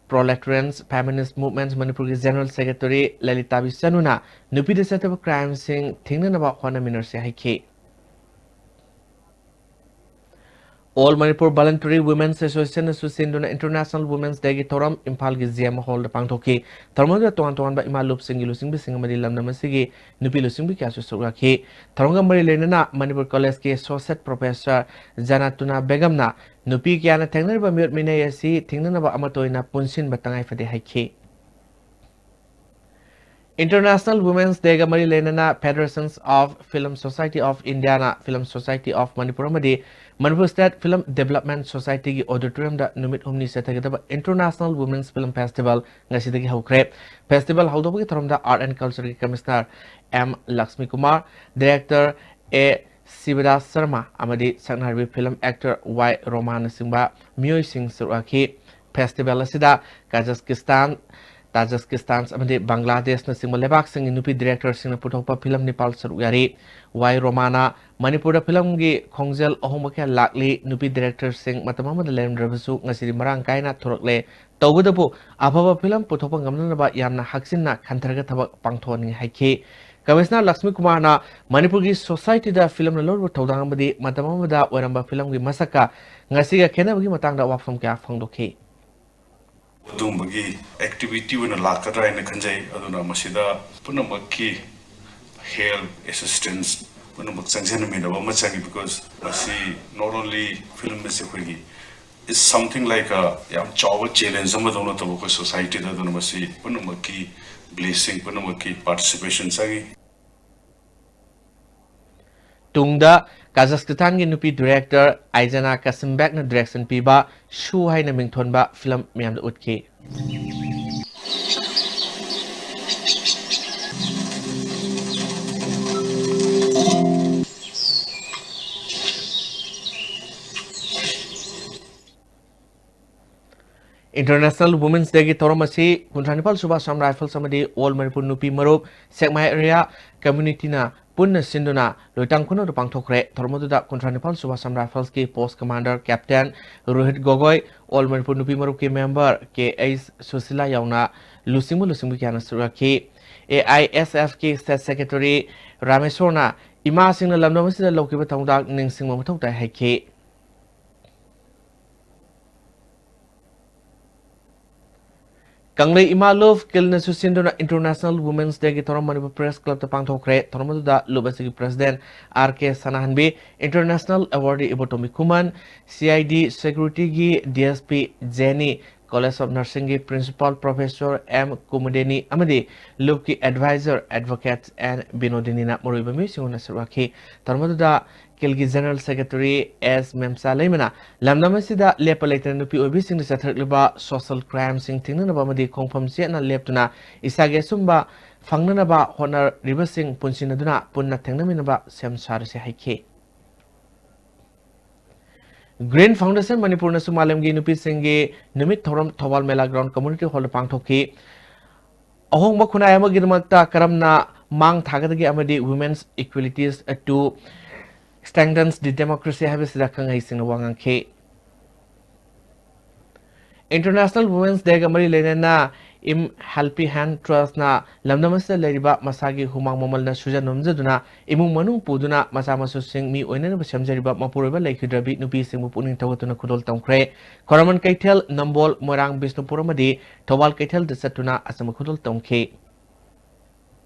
Proletarians Feminist Movements ꯃꯅꯤꯄꯨꯔꯒꯤ ꯖꯦꯅꯔꯦꯜ ꯁꯦꯀ꯭ꯔꯦꯇꯔꯤ ꯂꯂꯤꯇꯥꯕꯤ ꯆꯅꯨꯅ ꯅꯨꯄꯤꯗ ꯆꯠꯊꯕ ꯀ꯭ꯔꯥꯏꯝꯁꯤꯡ ꯊꯤꯡꯅꯅꯕ ꯍꯣꯠꯅꯃꯤꯟꯅꯔꯁꯤ ꯍꯥꯏꯈꯤ꯫ All Manipur Voluntary Women's Association-ꯅꯁꯨ ꯁꯤꯟꯗꯨꯅ International Women's Day-ꯒꯤ ꯊꯧꯔꯝ ꯏꯝꯐꯥꯜꯒꯤ G M Hall-ꯗ ꯄꯥꯡꯊꯣꯛꯈꯤ꯫ ꯊꯧꯔꯝ ꯑꯗꯨꯗ ꯇꯣꯉꯥꯟ ꯇꯣꯉꯥꯟꯕ ꯏꯃꯥ ꯂꯨꯞꯁꯤꯡꯒꯤ ꯂꯨꯆꯤꯡꯕꯤꯁꯤꯡ ꯑꯃꯗꯤ ꯂꯝꯗꯝ ꯑꯁꯤꯒꯤ ꯅꯨꯄꯤ ꯂꯨꯆꯤꯡꯕꯤ ꯀꯌꯥꯁꯨ ꯁꯔꯨꯛ ꯌꯥꯈꯤ꯫ ꯊꯧꯔꯝꯒ ꯃꯔꯤ ꯂꯩꯅꯅ ꯃꯅꯤꯄꯨꯔ ꯀꯣꯂꯦꯖꯀꯤ Associate Professor ꯖꯅꯥꯇꯨꯅꯥ ꯕꯦꯒꯝꯅ ꯅꯨꯄꯤ ꯀꯌꯥꯅ ꯊꯦꯡꯅꯔꯤꯕ ꯃꯤꯑꯣꯠ ꯃꯤꯅꯩ ꯑꯁꯤ ꯊꯤꯡꯅꯅꯕ ꯑꯃꯠꯇ ꯑꯣꯏꯅ ꯄꯨꯟꯁꯤꯟꯕ ꯇꯉꯥꯏ ꯐꯗꯦ ꯍꯥꯏꯈꯤ꯫ International Women's Day-ꯒ ꯃꯔꯤ ꯂꯩꯅꯅ Federations of Film Society of India-ꯅ Film Society of Manipur ꯑꯃꯗꯤ Manipur State Film Development Society-ꯒꯤ auditorium-ꯗ ꯅꯨꯃꯤꯠ ꯍꯨꯝꯅꯤ ꯆꯠꯊꯒꯗꯕ International Women's Film Festival ꯉꯁꯤꯗꯒꯤ ꯍꯧꯈ꯭ꯔꯦ꯫ Festival ꯍꯧꯗꯣꯛꯄꯒꯤ ꯊꯧꯔꯝꯗ Art and Culture-ꯒꯤ Commissioner M Lakshmi Kumar, Director A ꯁꯤꯕꯗꯥꯁ Sharma ꯑꯃꯗꯤ ꯁꯛꯅꯥꯏꯔꯕꯤ film actor ꯋꯥꯏ ꯔꯣꯃꯥꯅꯆꯤꯡꯕ ꯃꯤꯑꯣꯏꯁꯤꯡ ꯁꯔꯨꯛ ꯌꯥꯈꯤ꯫ Festival ꯑꯁꯤꯗ ꯀꯥꯖꯥꯈꯁꯇꯥꯟ, ꯇꯥꯖꯤꯀꯤꯁꯇꯥꯟ ꯑꯃꯗꯤ ꯕꯪꯒ꯭ꯂꯥꯗꯦꯁꯅꯆꯤꯡꯕ ꯂꯩꯕꯥꯛꯁꯤꯡꯒꯤ ꯅꯨꯄꯤ director-ꯁꯤꯡꯅ ꯄꯨꯊꯣꯛꯄ film ꯅꯤꯄꯥꯜ ꯁꯔꯨꯛ ꯌꯥꯔꯤ꯫ ꯋꯥꯏ ꯔꯣꯃꯥꯅ ꯃꯅꯤꯄꯨꯔꯗ film-ꯒꯤ ꯈꯣꯡꯖꯦꯜ ꯑꯍꯣꯡꯕ ꯀꯌꯥ ꯂꯥꯛꯂꯤ, ꯅꯨꯄꯤ director-ꯁꯤꯡ ꯃꯇꯝ ꯑꯃꯗ ꯂꯩꯔꯝꯗ꯭ꯔꯕꯁꯨ ꯉꯁꯤꯗꯤ ꯃꯔꯥꯡ ꯀꯥꯏꯅ ꯊꯣꯔꯛꯂꯦ, ꯇꯧꯕꯇꯕꯨ ꯑꯐꯕ film ꯄꯨꯊꯣꯛꯄ ꯉꯝꯅꯅꯕ ꯌꯥꯝꯅ ꯍꯛꯆꯤꯟꯅ ꯈꯟꯊꯔꯒ ꯊꯕꯛ ꯄꯥꯡꯊꯣꯛꯍꯟꯅꯤꯡꯏ ꯍꯥꯏꯈꯤ꯫ Commissioner ꯂꯛꯁꯃꯤ ꯀꯨꯃꯥꯔꯅ ꯃꯅꯤꯄꯨꯔꯒꯤ society-ꯗ film-ꯅ ꯂꯧꯔꯤꯕ ꯊꯧꯗꯥꯡ ꯑꯃꯗꯤ ꯃꯇꯝ ꯑꯃꯗ ꯑꯣꯏꯔꯝꯕ film-ꯒꯤ ꯃꯁꯛꯀ ꯉꯁꯤꯒ ꯈꯦꯠꯅꯕꯒꯤ ꯃꯇꯥꯡꯗ ꯋꯥꯐꯝ ꯀꯌꯥ ꯐꯣꯡꯗꯣꯛꯈꯤ꯫ ꯑꯗꯨꯒꯨꯝꯕꯒꯤ activity ꯑꯣꯏꯅ ꯂꯥꯛꯀꯗ꯭ꯔꯥ ꯍꯥꯏꯅ ꯈꯟꯖꯩ꯫ ꯑꯗꯨꯅ ꯃꯁꯤꯗ ꯄꯨꯝꯅꯃꯛꯀꯤ help, assistance ꯄꯨꯝꯅꯃꯛ ꯆꯪꯁꯤꯟꯃꯤꯟꯅꯕ ꯑꯃ ꯆꯪꯏ, because ꯃꯁꯤ not only film ꯑꯁꯤ ꯑꯩꯈꯣꯏꯒꯤ is something like a ꯌꯥꯝ ꯆꯥꯎꯕ challenge ꯑꯃꯗꯧꯅ ꯇꯧꯕ ꯑꯩꯈꯣꯏ society-ꯗ꯫ ꯑꯗꯨꯅ ꯃꯁꯤ ꯄꯨꯝꯅꯃꯛꯀꯤ blessing, ꯄꯨꯝꯅꯃꯛꯀꯤ participation ꯆꯪꯏ꯫ ꯇꯨꯡꯗ ꯀꯥꯖꯥꯈꯁꯇꯥꯟꯒꯤ ꯅꯨꯄꯤ director ꯑꯥꯏꯖꯥꯅꯥ ꯀꯥꯁꯤꯝꯕꯦꯛꯅ direction ꯄꯤꯕ ꯁꯨ ꯍꯥꯏꯅ ꯃꯤꯡꯊꯣꯟꯕ film ꯃꯤꯌꯥꯝꯗ ꯎꯠꯈꯤ꯫ International Women's Day-ꯒꯤ ꯊꯧꯔꯝ ꯑꯁꯤ ꯀꯨꯟꯊ꯭ꯔꯥ ꯅꯤꯄꯥꯜ ꯁꯨꯕ Assam Rifles ꯑꯃꯗꯤ All Manipur ꯅꯨꯄꯤ ꯃꯔꯨꯞ ꯁꯦꯛꯃꯥꯏ area community-ꯅ ꯄꯨꯟꯅ ꯁꯤꯟꯗꯨꯅ ꯂꯣꯏꯇꯥꯡ ꯈꯨꯅꯧꯗ ꯄꯥꯡꯊꯣꯛꯈ꯭ꯔꯦ꯫ ꯊꯧꯔꯝ ꯑꯗꯨꯗ ꯀꯨꯟꯊ꯭ꯔꯥ ꯅꯤꯄꯥꯜ ꯁꯨꯕ Assam Rifles-ꯀꯤ post commander captain Rohit ꯒꯣꯒꯣꯏ, All Manipur ꯅꯨꯄꯤ ꯃꯔꯨꯞꯀꯤ member ꯀꯦ ꯑꯩꯆ ꯁꯨꯁꯤꯂꯥ ꯌꯥꯎꯅ ꯂꯨꯆꯤꯡꯕ ꯂꯨꯆꯤꯡꯕꯤ ꯀꯌꯥꯅ ꯁꯔꯨꯛ ꯌꯥꯈꯤ꯫ A I S ꯑꯦꯐ-ꯀꯤ state secretary ꯔꯥꯃꯦꯁꯣꯔꯅ ꯏꯃꯥꯁꯤꯡꯅ ꯂꯝꯗꯝ ꯑꯁꯤꯗ ꯂꯧꯈꯤꯕ ꯊꯧꯗꯥꯡ ꯅꯤꯡꯁꯤꯡꯕ ꯃꯊꯧ ꯇꯥꯏ ꯍꯥꯏꯈꯤ꯫ ꯀꯪꯂꯩ ꯏꯃꯥ ꯂꯨꯞ ꯀꯤꯜꯅꯁꯨ ꯁꯤꯟꯗꯨꯅ International Women's Day ꯒꯤ ꯊꯧꯔꯝ ꯃꯅꯤꯄꯨꯔ Press Club ꯇ ꯄꯥꯡꯊꯣꯛꯈ꯭ꯔꯦ꯫ ꯊꯧꯔꯝ ꯑꯗꯨꯗ ꯂꯨꯞ ꯑꯁꯤꯒꯤ President R K Sanahanbi, International Awardee Ibotombi Khuman, C I D Security ꯒꯤ D S P Jeni, College of Nursing ꯒꯤ Principal Professor M ꯀꯨꯃꯨꯗꯦꯅꯤ ꯑꯃꯗꯤ ꯂꯨꯞꯀꯤ Advisor Advocate N ꯕꯤꯅꯣꯗꯤꯅꯤꯅ ꯃꯔꯨꯑꯣꯏꯕ ꯃꯤꯑꯣꯏꯁꯤꯡ ꯑꯣꯏꯅ ꯁꯔꯨꯛ ꯌꯥꯈꯤ꯫ ꯊꯧꯔꯝ ꯑꯗꯨꯗ ꯀꯤꯜꯒꯤ General Secretary S ꯃꯦꯝꯆꯥ ꯂꯩꯃꯅ ꯂꯝꯗꯝ ꯑꯁꯤꯗ ꯂꯦꯞꯄ ꯂꯩꯇꯅ ꯅꯨꯄꯤ ꯑꯣꯏꯕꯤꯁꯤꯡꯗ ꯆꯠꯊꯔꯛꯂꯤꯕ social crime ꯁꯤꯡ ꯊꯤꯡꯅꯅꯕ ꯑꯃꯗꯤ ꯈꯣꯡꯐꯝ ꯆꯦꯠꯅ ꯂꯦꯞꯇꯨꯅ ꯏꯁꯥꯒꯤ ꯑꯆꯨꯝꯕ ꯐꯪꯅꯅꯕ ꯍꯣꯠꯅꯔꯤꯕꯁꯤꯡ ꯄꯨꯟꯁꯤꯟꯅꯗꯨꯅ ꯄꯨꯟꯅ ꯊꯦꯡꯅꯃꯤꯟꯅꯕ ꯁꯦꯝ ꯁꯥꯔꯁꯤ ꯍꯥꯏꯈꯤ꯫ Green Foundation ꯃꯅꯤꯄꯨꯔꯅꯁꯨ ꯃꯥꯂꯦꯝꯒꯤ ꯅꯨꯄꯤꯁꯤꯡꯒꯤ ꯅꯨꯃꯤꯠ ꯊꯧꯔꯝ ꯊꯧꯕꯥꯜ ꯃꯦꯂꯥ ground community hall ꯗ ꯄꯥꯡꯊꯣꯛꯈꯤ꯫ ꯑꯍꯣꯡꯕ ꯈꯨꯟꯅꯥꯏ ꯑꯃꯒꯤꯗꯃꯛꯇ ꯀꯔꯝꯅ ꯃꯥꯡ ꯊꯥꯒꯗꯒꯦ ꯑꯃꯗꯤ Women's Equalities to Strengthens the Democracy ꯍꯥꯏꯕꯁꯤꯗ ꯈꯪꯍꯩꯁꯤꯡꯅ ꯋꯥ ꯉꯥꯡꯈꯤ꯫ International Women's Day ꯒ ꯃꯔꯤ ꯂꯩꯅꯅ ꯏꯝ Helping Hand Trust ꯅ ꯂꯝꯗꯝ ꯑꯁꯤꯗ ꯂꯩꯔꯤꯕ ꯃꯁꯥꯒꯤ ꯍꯨꯃꯥꯡ ꯃꯃꯜꯅ ꯁꯨꯖ ꯅꯣꯝꯖꯗꯨꯅ ꯏꯃꯨꯡ ꯃꯅꯨꯡ ꯄꯨꯗꯨꯅ ꯃꯆꯥ ꯃꯁꯨꯁꯤꯡ ꯃꯤ ꯑꯣꯏꯅꯅꯕ ꯁꯦꯝꯖꯔꯤꯕ ꯃꯄꯨꯔꯣꯏꯕ ꯂꯩꯈꯤꯗ꯭ꯔꯕꯤ ꯅꯨꯄꯤꯁꯤꯡꯕꯨ ꯄꯨꯛꯅꯤꯡ ꯊꯧꯒꯠꯇꯨꯅ ꯈꯨꯗꯣꯜ ꯇꯝꯈ꯭ꯔꯦ꯫ ꯈ꯭ꯋꯥꯏꯔꯝꯕꯟ ꯀꯩꯊꯦꯜ, ꯅꯝꯕꯣꯜ, ꯃꯣꯏꯔꯥꯡ, ꯕꯤꯁꯅꯨꯄꯨꯔ ꯑꯃꯗꯤ ꯊꯧꯕꯥꯜ ꯀꯩꯊꯦꯜꯗ ꯆꯠꯇꯨꯅ ꯑꯆꯝꯕ ꯈꯨꯗꯣꯜ ꯇꯝꯈꯤ꯫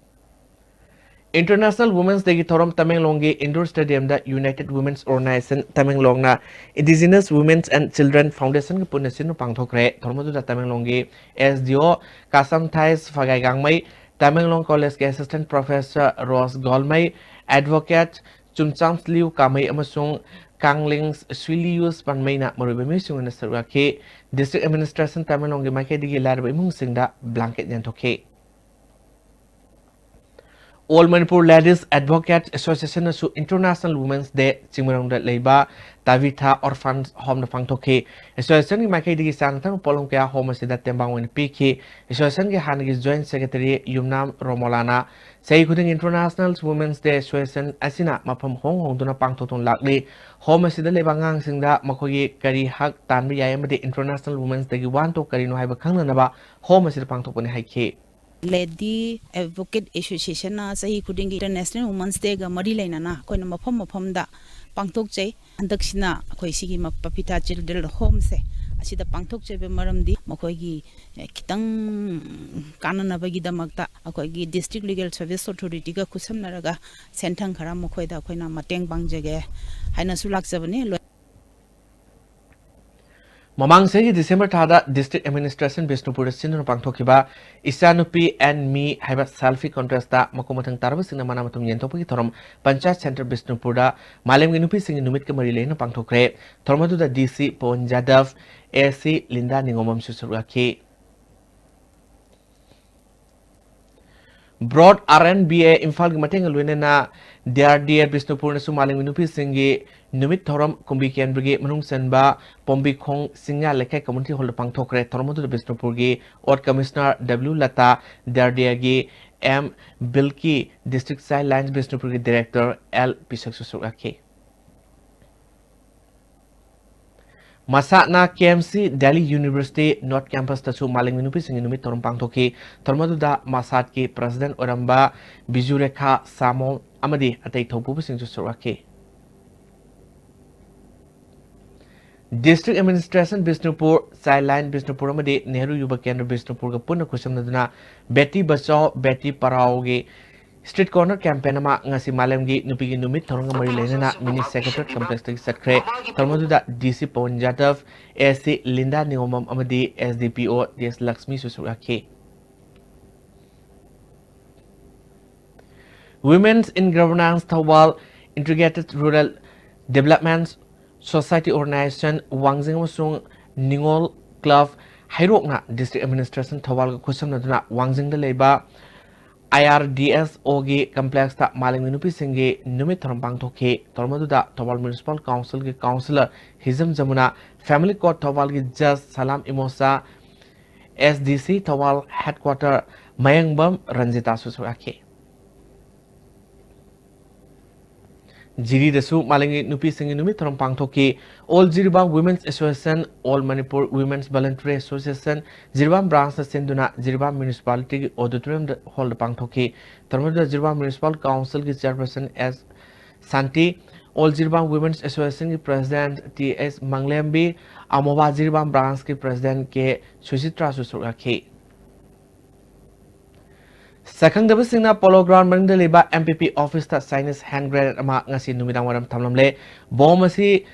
International Women's Day ꯒꯤ ꯊꯧꯔꯝ ꯇꯃꯦꯡꯂꯣꯡꯒꯤ indoor stadium the United Women's Organization ꯇꯃꯦꯡꯂꯣꯡꯅ Indigenous Women's and Children Foundation ꯒ ꯄꯨꯟꯅ ꯁꯤꯟꯗꯨꯅ ꯄꯥꯡꯊꯣꯛꯈ꯭ꯔꯦ꯫ ꯊꯧꯔꯝ ꯑꯗꯨꯗ ꯇꯃꯦꯡꯂꯣꯡꯒꯤ S D O ꯀꯥꯁꯝ ꯊꯥꯏꯁ ꯐꯒꯥꯏꯒꯥꯡꯃꯩ, Tamenglong College ꯀꯤ Assistant Professor ꯔꯣꯁ ꯒꯣꯜꯃꯩ, Advocate ꯆꯨꯝꯆꯥꯝꯁꯂꯤꯌꯨ ꯀꯥꯃꯩ ꯑꯃꯁꯨꯡ ꯀꯥꯡꯂꯦꯡ ꯁ꯭ꯋꯤꯂꯤꯌꯨꯁ ꯄꯥꯟꯃꯩꯅ ꯃꯔꯨꯑꯣꯏꯕ ꯃꯤꯑꯣꯏꯁꯤꯡ ꯑꯣꯏꯅ ꯁꯔꯨꯛ ꯌꯥꯈꯤ꯫ District Administration ꯇꯃꯦꯡꯂꯣꯡꯒꯤ ꯃꯥꯏꯀꯩꯗꯒꯤ ꯂꯥꯏꯔꯕ ꯏꯃꯨꯡꯁꯤꯡꯗ blanket ꯌꯦꯟꯊꯣꯛꯈꯤ꯫ All Manipur Ladies Advocate Association ꯅꯁꯨ International Women's Day ꯆꯤꯡꯃꯩꯔꯣꯡꯗ ꯂꯩꯕ ꯇꯥꯕꯤꯊꯥ Orphan Home ꯗ ꯄꯥꯡꯊꯣꯛꯈꯤ꯫ Association ꯒꯤ ꯃꯥꯏꯀꯩꯗꯒꯤ ꯆꯥꯅ ꯊꯛꯅ ꯄꯣꯠꯂꯝ ꯀꯌꯥ home ꯑꯁꯤꯗ ꯇꯦꯡꯕꯥꯡ ꯑꯣꯏꯅ ꯄꯤꯈꯤ꯫ Association ꯒꯤ ꯍꯥꯟꯅꯒꯤ Joint Secretary ꯌꯨꯝꯅꯥꯝ ꯔꯣꯃꯣꯂꯥꯅ ꯆꯍꯤ ꯈꯨꯗꯤꯡꯒꯤ International Women's Day Association ꯑꯁꯤꯅ ꯃꯐꯝ ꯍꯣꯡ ꯍꯣꯡꯗꯨꯅ ꯄꯥꯡꯊꯣꯛꯇꯨꯅ ꯂꯥꯛꯂꯤ꯫ Home ꯑꯁꯤꯗ ꯂꯩꯕ ꯑꯉꯥꯡꯁꯤꯡꯗ ꯃꯈꯣꯏꯒꯤ ꯀꯔꯤ ꯍꯛ ꯇꯥꯟꯕ ꯌꯥꯏ ꯑꯃꯗꯤ International Women's Day ꯒꯤ ꯋꯥꯍꯟꯊꯣꯛ ꯀꯔꯤꯅꯣ ꯍꯥꯏꯕ ꯈꯪꯅꯅꯕ home ꯑꯁꯤꯗ ꯄꯥꯡꯊꯣꯛꯄꯅꯤ ꯍꯥꯏꯈꯤ꯫ Lady Advocate Association ꯅ ꯆꯍꯤ ꯈꯨꯗꯤꯡꯒꯤ International Women's Day ꯒ ꯃꯔꯤ ꯂꯩꯅꯅ ꯑꯩꯈꯣꯏꯅ ꯃꯐꯝ ꯃꯐꯝꯗ ꯄꯥꯡꯊꯣꯛꯆꯩ꯫ ꯍꯟꯗꯛꯁꯤꯅ ꯑꯩꯈꯣꯏ ꯁꯤꯒꯤ ꯃ-, ꯄꯄꯤꯇꯥ Children Home ꯁꯦ ꯁꯤꯗ ꯄꯥꯡꯊꯣꯛꯆꯕ ꯃꯔꯝꯗꯤ ꯃꯈꯣꯏꯒꯤ, ꯑꯦ, ꯈꯤꯇꯪ ꯀꯥꯟꯅꯅꯕꯒꯤꯗꯃꯛꯇ ꯑꯩꯈꯣꯏꯒꯤ District Legal Service Authority-ꯒ ꯈꯨꯠꯁꯝꯅꯔꯒ ꯁꯦꯟꯊꯪ ꯈꯔ ꯃꯈꯣꯏꯗ ꯑꯩꯈꯣꯏꯅ ꯃꯇꯦꯡ ꯄꯥꯡꯖꯒꯦ ꯍꯥꯏꯅꯁꯨ ꯂꯥꯛꯆꯕꯅꯤ꯫ ꯂꯣꯏ- ꯃꯃꯥꯡ ꯆꯍꯤꯒꯤ December ꯊꯥꯗ District Administration ꯕꯤꯁꯅꯨꯄꯨꯔꯗ ꯁꯤꯟꯗꯨꯅ ꯄꯥꯡꯊꯣꯛꯈꯤꯕ ꯏꯆꯥꯅꯨꯄꯤ and Me ꯍꯥꯏꯕ selfie contest-ꯇ ꯃꯈꯣꯡ ꯃꯊꯪ ꯇꯥꯔꯕꯁꯤꯡꯅ ꯃꯅꯥ ꯃꯊꯨꯝ ꯌꯦꯟꯊꯣꯛꯄꯒꯤ ꯊꯧꯔꯝ Panchayat Centre ꯕꯤꯁꯅꯨꯄꯨꯔꯗ ꯃꯥꯂꯦꯝꯒꯤ ꯅꯨꯄꯤꯁꯤꯡꯒꯤ ꯅꯨꯃꯤꯠꯀ ꯃꯔꯤ ꯂꯩꯅꯅ ꯄꯥꯡꯊꯣꯛꯈ꯭ꯔꯦ꯫ ꯊꯧꯔꯝ ꯑꯗꯨꯗ D C ꯄꯋꯟ ꯌꯥꯗꯕ, A C ꯂꯤꯟꯗꯥ ꯅꯤꯉꯣꯝꯕꯝꯁꯨ ꯁꯔꯨꯛ ꯌꯥꯈꯤ꯫ Broad R N B A ꯏꯝꯐꯥꯜꯒꯤ ꯃꯇꯦꯡꯒ ꯂꯣꯏꯅꯅ D R D A ꯕꯤꯁꯅꯨꯄꯨꯔꯅꯁꯨ ꯃꯥꯂꯦꯝꯒꯤ ꯅꯨꯄꯤꯁꯤꯡꯒꯤ ꯅꯨꯃꯤꯠ ꯊꯧꯔꯝ ꯀꯨꯝꯕꯤ ꯀꯦꯟꯗ꯭ꯔꯒꯤ ꯃꯅꯨꯡ ꯆꯟꯕ ꯄꯣꯝꯕꯤꯈꯣꯡ ꯆꯤꯡꯌꯥ ꯂꯩꯀꯥꯏ community hall-ꯗ ꯄꯥꯡꯊꯣꯛꯈ꯭ꯔꯦ꯫ ꯊꯧꯔꯝ ꯑꯗꯨꯗ ꯕꯤꯁꯅꯨꯄꯨꯔꯒꯤ Ward Commissioner W Lata, D R D A-ꯒꯤ M ꯕꯤꯜꯀꯤ, District Childline ꯕꯤꯁꯅꯨꯄꯨꯔꯒꯤ Director L ꯄꯤꯁꯛꯁꯨ ꯁꯔꯨꯛ ꯌꯥꯈꯤ꯫ ꯃꯁꯥꯠꯅ K M C Delhi University North Campus-ꯇꯁꯨ ꯃꯥꯂꯦꯝꯒꯤ ꯅꯨꯄꯤꯁꯤꯡꯒꯤ ꯅꯨꯃꯤꯠ ꯊꯧꯔꯝ ꯄꯥꯡꯊꯣꯛꯈꯤ꯫ ꯊꯧꯔꯝ ꯑꯗꯨꯗ ꯃꯁꯥꯠꯀꯤ President ꯑꯣꯏꯔꯝꯕ ꯕꯤꯖꯨ ꯔꯦꯈꯥ ꯁꯥꯃꯣꯜ ꯑꯃꯗꯤ ꯑꯇꯩ ꯊꯧꯄꯨꯕꯁꯤꯡꯁꯨ ꯁꯔꯨꯛ ꯌꯥꯈꯤ꯫ District Administration Bishnupur, Childline Bishnupur ꯑꯃꯗꯤ ꯅꯦꯍꯔꯨ ꯌꯨꯕ ꯀꯦꯟꯗ꯭ꯔ ꯕꯤꯁꯅꯨꯄꯨꯔꯒ ꯄꯨꯟꯅ ꯈꯨꯠꯁꯝꯅꯗꯨꯅ Beti Bachao Beti Padhao-ꯒꯤ street corner campaign ꯑꯃ ꯉꯁꯤ ꯃꯥꯂꯦꯝꯒꯤ ꯅꯨꯄꯤꯒꯤ ꯅꯨꯃꯤꯠ ꯊꯧꯔꯝꯒ ꯃꯔꯤ ꯂꯩꯅꯅ Mini Secretariat Complex-ꯇꯒꯤ ꯆꯠꯈ꯭ꯔꯦ꯫ ꯊꯧꯔꯝ ꯑꯗꯨꯗ D C ꯄꯋꯟ ꯌꯥꯗꯕ, A C ꯂꯤꯟꯗꯥ ꯅꯤꯉꯣꯝꯕꯝ ꯑꯃꯗꯤ S D P O D S ꯂꯛꯁꯃꯤꯁꯨ ꯁꯔꯨꯛ ꯌꯥꯈꯤ꯫ Women's in Governance Thoubal, Integrated Rural Development Society Organization ꯋꯥꯡꯖꯤꯡ ꯑꯃꯁꯨꯡ ꯅꯤꯉꯣꯜ Club ꯍꯩꯔꯣꯛꯅ District Administration ꯊꯧꯕꯥꯜꯒ ꯈꯨꯠꯁꯝꯅꯗꯨꯅ ꯋꯥꯡꯖꯤꯡꯗ ꯂꯩꯕ I R D S O-ꯒꯤ complex-ꯇ ꯃꯥꯂꯦꯝꯒꯤ ꯅꯨꯄꯤꯁꯤꯡꯒꯤ ꯅꯨꯃꯤꯠ ꯊꯧꯔꯝ ꯄꯥꯡꯊꯣꯛꯈꯤ꯫ ꯊꯧꯔꯝ ꯑꯗꯨꯗ ꯊꯧꯕꯥꯜ Municipal Council-ꯒꯤ Councillor ꯍꯤꯖꯝ ꯖꯃꯨꯅꯥ, Family Court ꯊꯧꯕꯥꯜꯒꯤ Judge ꯁꯂꯥꯝ ꯏꯃꯣꯁꯥ, S D C Thoubal Headquarter ꯃꯌꯦꯡꯕꯝ ꯔꯟꯖꯤꯇꯥꯁꯨ ꯁꯔꯨꯛ ꯌꯥꯈꯤ꯫ ꯖꯤꯔꯤꯗꯁꯨ ꯃꯥꯂꯦꯝꯒꯤ ꯅꯨꯄꯤꯁꯤꯡꯒꯤ ꯅꯨꯃꯤꯠ ꯊꯧꯔꯝ ꯄꯥꯡꯊꯣꯛꯈꯤ꯫ All Jiribam Women's Association, All Manipur Women's Voluntary Association, Jiribam branch-ꯅ ꯁꯤꯟꯗꯨꯅ ꯖꯤꯔꯤꯕꯥꯝ Municipality-ꯒꯤ Auditorium-ꯗ, hall-ꯗ ꯄꯥꯡꯊꯣꯛꯈꯤ꯫ ꯊꯧꯔꯝ ꯑꯗꯨꯗ ꯖꯤꯔꯤꯕꯥꯝ Municipal Council-ꯒꯤ Chairperson S ꯁꯥꯟꯇꯤ, All Jiribam Women's Association ꯒꯤ President T S ꯃꯪꯂꯦꯝꯕꯤ, ꯑꯃꯣꯕꯥ Jiribam Branch ꯀꯤ President K ꯁꯨꯆꯤꯇ꯭ꯔꯥꯁꯨ ꯁꯔꯨꯛ ꯌꯥꯈꯤ꯫ ꯁꯛꯈꯪꯗꯕꯁꯤꯡꯅ Polo Ground ꯃꯅꯨꯡꯗ ꯂꯩꯕ M P P office ꯇ Chinese hand grenade ꯑꯃ ꯉꯁꯤ ꯅꯨꯃꯤꯗꯥꯡ ꯋꯥꯏꯔꯝ ꯊꯝꯂꯝꯂꯦ꯫ Bomb ꯑꯁꯤ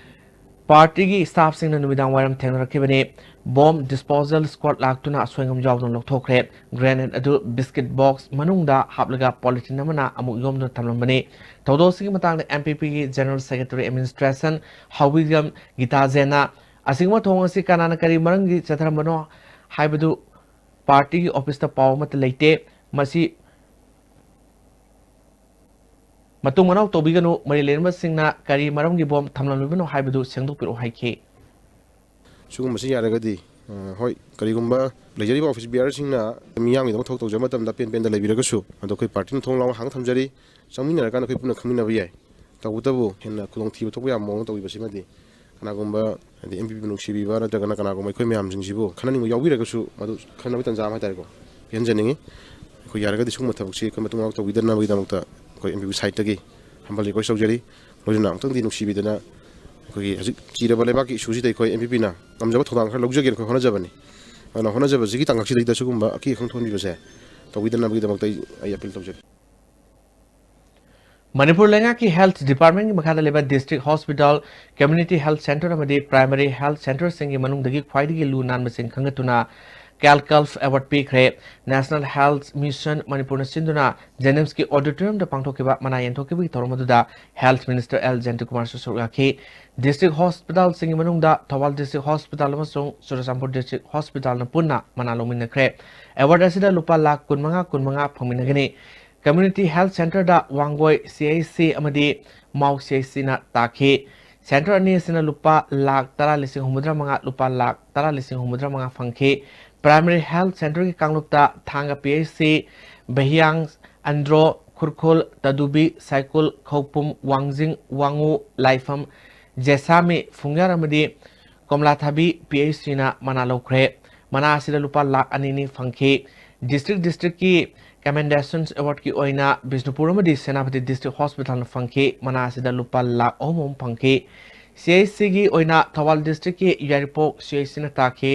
party ꯒꯤ staff ꯁꯤꯡꯅ ꯅꯨꯃꯤꯗꯥꯡ ꯋꯥꯏꯔꯝ ꯊꯦꯡꯅꯔꯛꯈꯤꯕꯅꯤ꯫ Bomb disposal squad ꯂꯥꯛꯇꯨꯅ ꯑꯁꯣꯏ ꯑꯉꯥꯝ ꯌꯥꯎꯗꯅ ꯂꯧꯊꯣꯛꯈ꯭ꯔꯦ꯫ Grenade ꯑꯗꯨ biscuit box ꯃꯅꯨꯡꯗ ꯍꯥꯞꯂꯒ polythene ꯑꯃꯅ ꯑꯃꯨꯛ ꯌꯣꯝꯗꯨꯅ ꯊꯝꯂꯝꯕꯅꯤ꯫ ꯊꯧꯗꯣꯛ ꯑꯁꯤꯒꯤ ꯃꯇꯥꯡꯗ M P P ꯒꯤ General Secretary Administration ꯍꯥꯎꯕꯤꯒꯝ ꯒꯤꯇꯥꯖꯦꯟꯅ ꯑꯁꯤꯒꯨꯝꯕ ꯊꯧꯑꯣꯡ ꯑꯁꯤ ꯀꯅꯥꯅ ꯀꯔꯤ ꯃꯔꯝꯒꯤ ꯆꯠꯊꯔꯝꯕꯅꯣ ꯍꯥꯏꯕꯗꯨ party ꯒꯤ office ꯇ ꯄꯥꯎ ꯑꯃꯠꯇ ꯂꯩꯇꯦ꯫ ꯃꯁꯤ ꯃꯇꯨꯡ ꯃꯅꯥꯎ ꯇꯧꯕꯤꯒꯅꯨ꯫ ꯃꯔꯤ ꯂꯩꯅꯕꯁꯤꯡꯅ ꯀꯔꯤ ꯃꯔꯝꯒꯤ bomb ꯊꯝꯂꯝꯂꯤꯕꯅꯣ ꯍꯥꯏꯕꯗꯨ ꯁꯦꯡꯗꯣꯛꯄꯤꯔꯛꯎ ꯍꯥꯏꯈꯤ꯫ ꯁꯤꯒꯨꯝꯕꯁꯤ ꯌꯥꯔꯒꯗꯤ, ꯑ, ꯍꯣꯏ, ꯀꯔꯤꯒꯨꯝꯕ ꯂꯩꯖꯔꯤꯕ office bearer ꯁꯤꯡꯅ ꯃꯤꯌꯥꯝꯒꯤꯗꯃꯛ ꯊꯕꯛ ꯇꯧꯖꯕ ꯃꯇꯝꯗ ꯄꯦꯟ ꯄꯦꯟꯗ ꯂꯩꯕꯤꯔꯒꯁꯨ, ꯑꯗꯣ ꯑꯩꯈꯣꯏ party ꯅ ꯊꯣꯡ ꯂꯥꯎꯅ ꯍꯥꯡꯅ ꯊꯝꯖꯔꯤ꯫ ꯆꯪꯃꯤꯟꯅꯔꯀꯥꯟꯗ ꯑꯩꯈꯣꯏ ꯄꯨꯟꯅ ꯈꯪꯃꯤꯟꯅꯕ ꯌꯥꯏ꯫ ꯇꯧꯕꯇꯕꯨ ꯍꯦꯟꯅ ꯈꯨꯗꯣꯡꯊꯤꯕ ꯊꯣꯛꯄ ꯌꯥꯕ ꯃꯑꯣꯡ ꯇꯧꯕꯤꯕꯁꯤꯃꯗꯤ ꯀꯅꯥꯒꯨꯝꯕ, ꯍꯥꯏꯗꯤ, M P P ꯕꯨ ꯅꯨꯡꯁꯤꯕꯤꯕ ꯅꯠꯇ꯭ꯔꯒꯅ ꯀꯅꯥꯒꯨꯝꯕ ꯑꯩꯈꯣꯏ ꯃꯌꯥꯝꯁꯤꯡꯁꯤꯕꯨ ꯈꯟꯅꯅꯤꯡꯕ ꯌꯥꯎꯕꯤꯔꯒꯁꯨ ꯃꯗꯨ ꯈꯟꯅꯕ ꯇꯥꯟꯖꯥ ꯑꯃ ꯍꯥꯏꯇꯥꯔꯦꯀꯣ, ꯄꯤꯍꯟꯖꯅꯤꯡꯉꯤ꯫ ꯑꯩꯈꯣꯏ ꯌꯥꯔꯒꯗꯤ ꯁꯤꯒꯨꯝꯕ ꯊꯕꯛꯁꯤ ꯑꯩꯈꯣꯏ ꯃꯇꯨꯡ ꯃꯅꯥꯎ ꯇꯧꯕꯤꯗꯅꯕꯒꯤꯗꯃꯛꯇ ꯑꯩꯈꯣꯏ M P P side ꯇꯒꯤ humble request ꯇꯧꯖꯔꯤ꯫ ꯂꯣꯏꯅꯅ ꯑꯃꯨꯛꯇꯪꯗꯤ ꯅꯨꯡꯁꯤꯕꯤꯗꯅ ꯑꯩꯈꯣꯏꯒꯤ ꯍꯧꯖꯤꯛ ꯆꯤꯔꯕ ꯂꯩꯕꯥꯛꯀꯤ issue ꯁꯤꯗ ꯑꯩꯈꯣꯏ M P P ꯅ ꯉꯝꯖꯕ ꯊꯧꯗꯥꯡ ꯈꯔ ꯂꯧꯖꯒꯦꯅ ꯑꯩꯈꯣꯏ ꯍꯣꯠꯅꯖꯕꯅꯤ꯫ ꯑꯗꯨꯅ ꯍꯣꯠꯅꯖꯕꯁꯤꯒꯤ ꯇꯥꯡꯀꯛꯁꯤꯗꯩꯗ ꯁꯤꯒꯨꯝꯕ ꯑꯀꯤ ꯑꯈꯪ ꯊꯣꯛꯍꯟꯕꯤꯕꯁꯦ ꯇꯧꯕꯤꯗꯅꯕꯒꯤꯗꯃꯛꯇ ꯑꯩ, ꯑꯩ appeal ꯇꯧꯖꯔꯤ꯫ ꯃꯅꯤꯄꯨꯔ ꯂꯩꯉꯥꯛꯀꯤ Health Department ꯒꯤ ꯃꯈꯥꯗ ꯂꯩꯕ District Hospital, Community Health Centre ꯑꯃꯗꯤ Primary Health Centre ꯁꯤꯡꯒꯤ ꯃꯅꯨꯡꯗꯒꯤ ꯈ꯭ꯋꯥꯏꯗꯒꯤ ꯂꯨ ꯅꯥꯟꯕꯁꯤꯡ ꯈꯟꯒꯠꯇꯨꯅ CalCULF Award ꯄꯤꯈ꯭ꯔꯦ꯫ National Health Mission ꯃꯅꯤꯄꯨꯔꯅ ꯁꯤꯟꯗꯨꯅ JNIMS ꯀꯤ auditorium ꯗ ꯄꯥꯡꯊꯣꯛꯈꯤꯕ ꯃꯅꯥ ꯌꯦꯟꯊꯣꯛꯈꯤꯕꯒꯤ ꯊꯧꯔꯝ ꯑꯗꯨꯗ Health Minister L ꯖꯌꯟꯇꯀꯨꯃꯥꯔꯁꯨ ꯁꯔꯨꯛ ꯌꯥꯈꯤ꯫ District Hospital ꯁꯤꯡꯒꯤ ꯃꯅꯨꯡꯗ ꯊꯧꯕꯥꯜ District Hospital ꯑꯃꯁꯨꯡ ꯆꯨꯔꯆꯥꯟꯄꯨꯔ District Hospital ꯅ ꯄꯨꯟꯅ ꯃꯅꯥ ꯂꯧꯃꯤꯟꯅꯈ꯭ꯔꯦ꯫ Award ꯑꯁꯤꯗ ꯂꯨꯄꯥ ꯂꯥꯈ ꯀꯨꯟꯃꯉꯥ, ꯀꯨꯟꯃꯉꯥ ꯐꯪꯃꯤꯟꯅꯒꯅꯤ꯫ Community Health Centre ꯗ ꯋꯥꯡꯒꯣꯏ C H C ꯑꯃꯗꯤ ꯃꯥꯎ C H C ꯅ ꯇꯥꯈꯤ꯫ Centre ꯑꯅꯤ ꯑꯁꯤꯅ ꯂꯨꯄꯥ ꯂꯥꯈ ꯇꯔꯥ ꯂꯤꯁꯤꯡ ꯍꯨꯝꯐꯨꯇꯔꯥ ꯃꯉꯥ, ꯂꯨꯄꯥ ꯂꯥꯈ ꯇꯔꯥ ꯂꯤꯁꯤꯡ ꯍꯨꯝꯐꯨꯇꯔꯥ ꯃꯉꯥ ꯐꯪꯈꯤ꯫ Primary Health Centre ꯒꯤ ꯀꯥꯡꯂꯨꯞꯇ ꯊꯥꯡꯒ P H C, ꯚꯍꯤꯌꯥꯡ, ꯑꯟꯗ꯭ꯔꯣ, ꯈꯨꯔꯈꯨꯜ, ꯇꯗꯨꯕꯤ, ꯁꯥꯏꯀꯨꯜ, ꯈꯧꯄꯨꯝ, ꯋꯥꯡꯖꯤꯡ, ꯋꯥꯉꯨ, ꯂꯥꯏꯐꯝ, ꯖꯦꯁꯥꯃꯤ, ꯐꯨꯡꯌꯥꯔ ꯑꯃꯗꯤ ꯀꯣꯝꯂꯥꯊꯥꯕꯤ P H C ꯅ ꯃꯅꯥ ꯂꯧꯈ꯭ꯔꯦ꯫ ꯃꯅꯥ ꯑꯁꯤꯗ ꯂꯨꯄꯥ ꯂꯥꯈ ꯑꯅꯤ ꯑꯅꯤ ꯐꯪꯈꯤ꯫ District districtꯀꯤ Commendations Awardꯀꯤ ꯑꯣꯏꯅ ꯕꯤꯁꯅꯨꯄꯨꯔ ꯑꯃꯗꯤ ꯁꯦꯅꯥꯄꯇꯤ District Hospitalꯅ ꯐꯪꯈꯤ꯫ ꯃꯅꯥ ꯑꯁꯤꯗ ꯂꯨꯄꯥ ꯂꯥꯈ ꯑꯍꯨꯝ ꯑꯍꯨꯝ ꯐꯪꯈꯤ꯫ CHCꯒꯤ ꯑꯣꯏꯅ ꯊꯧꯕꯥꯜ Districtꯀꯤ ꯌꯥꯏꯔꯤꯄꯣꯛ CHCꯅ ꯇꯥꯈꯤ꯫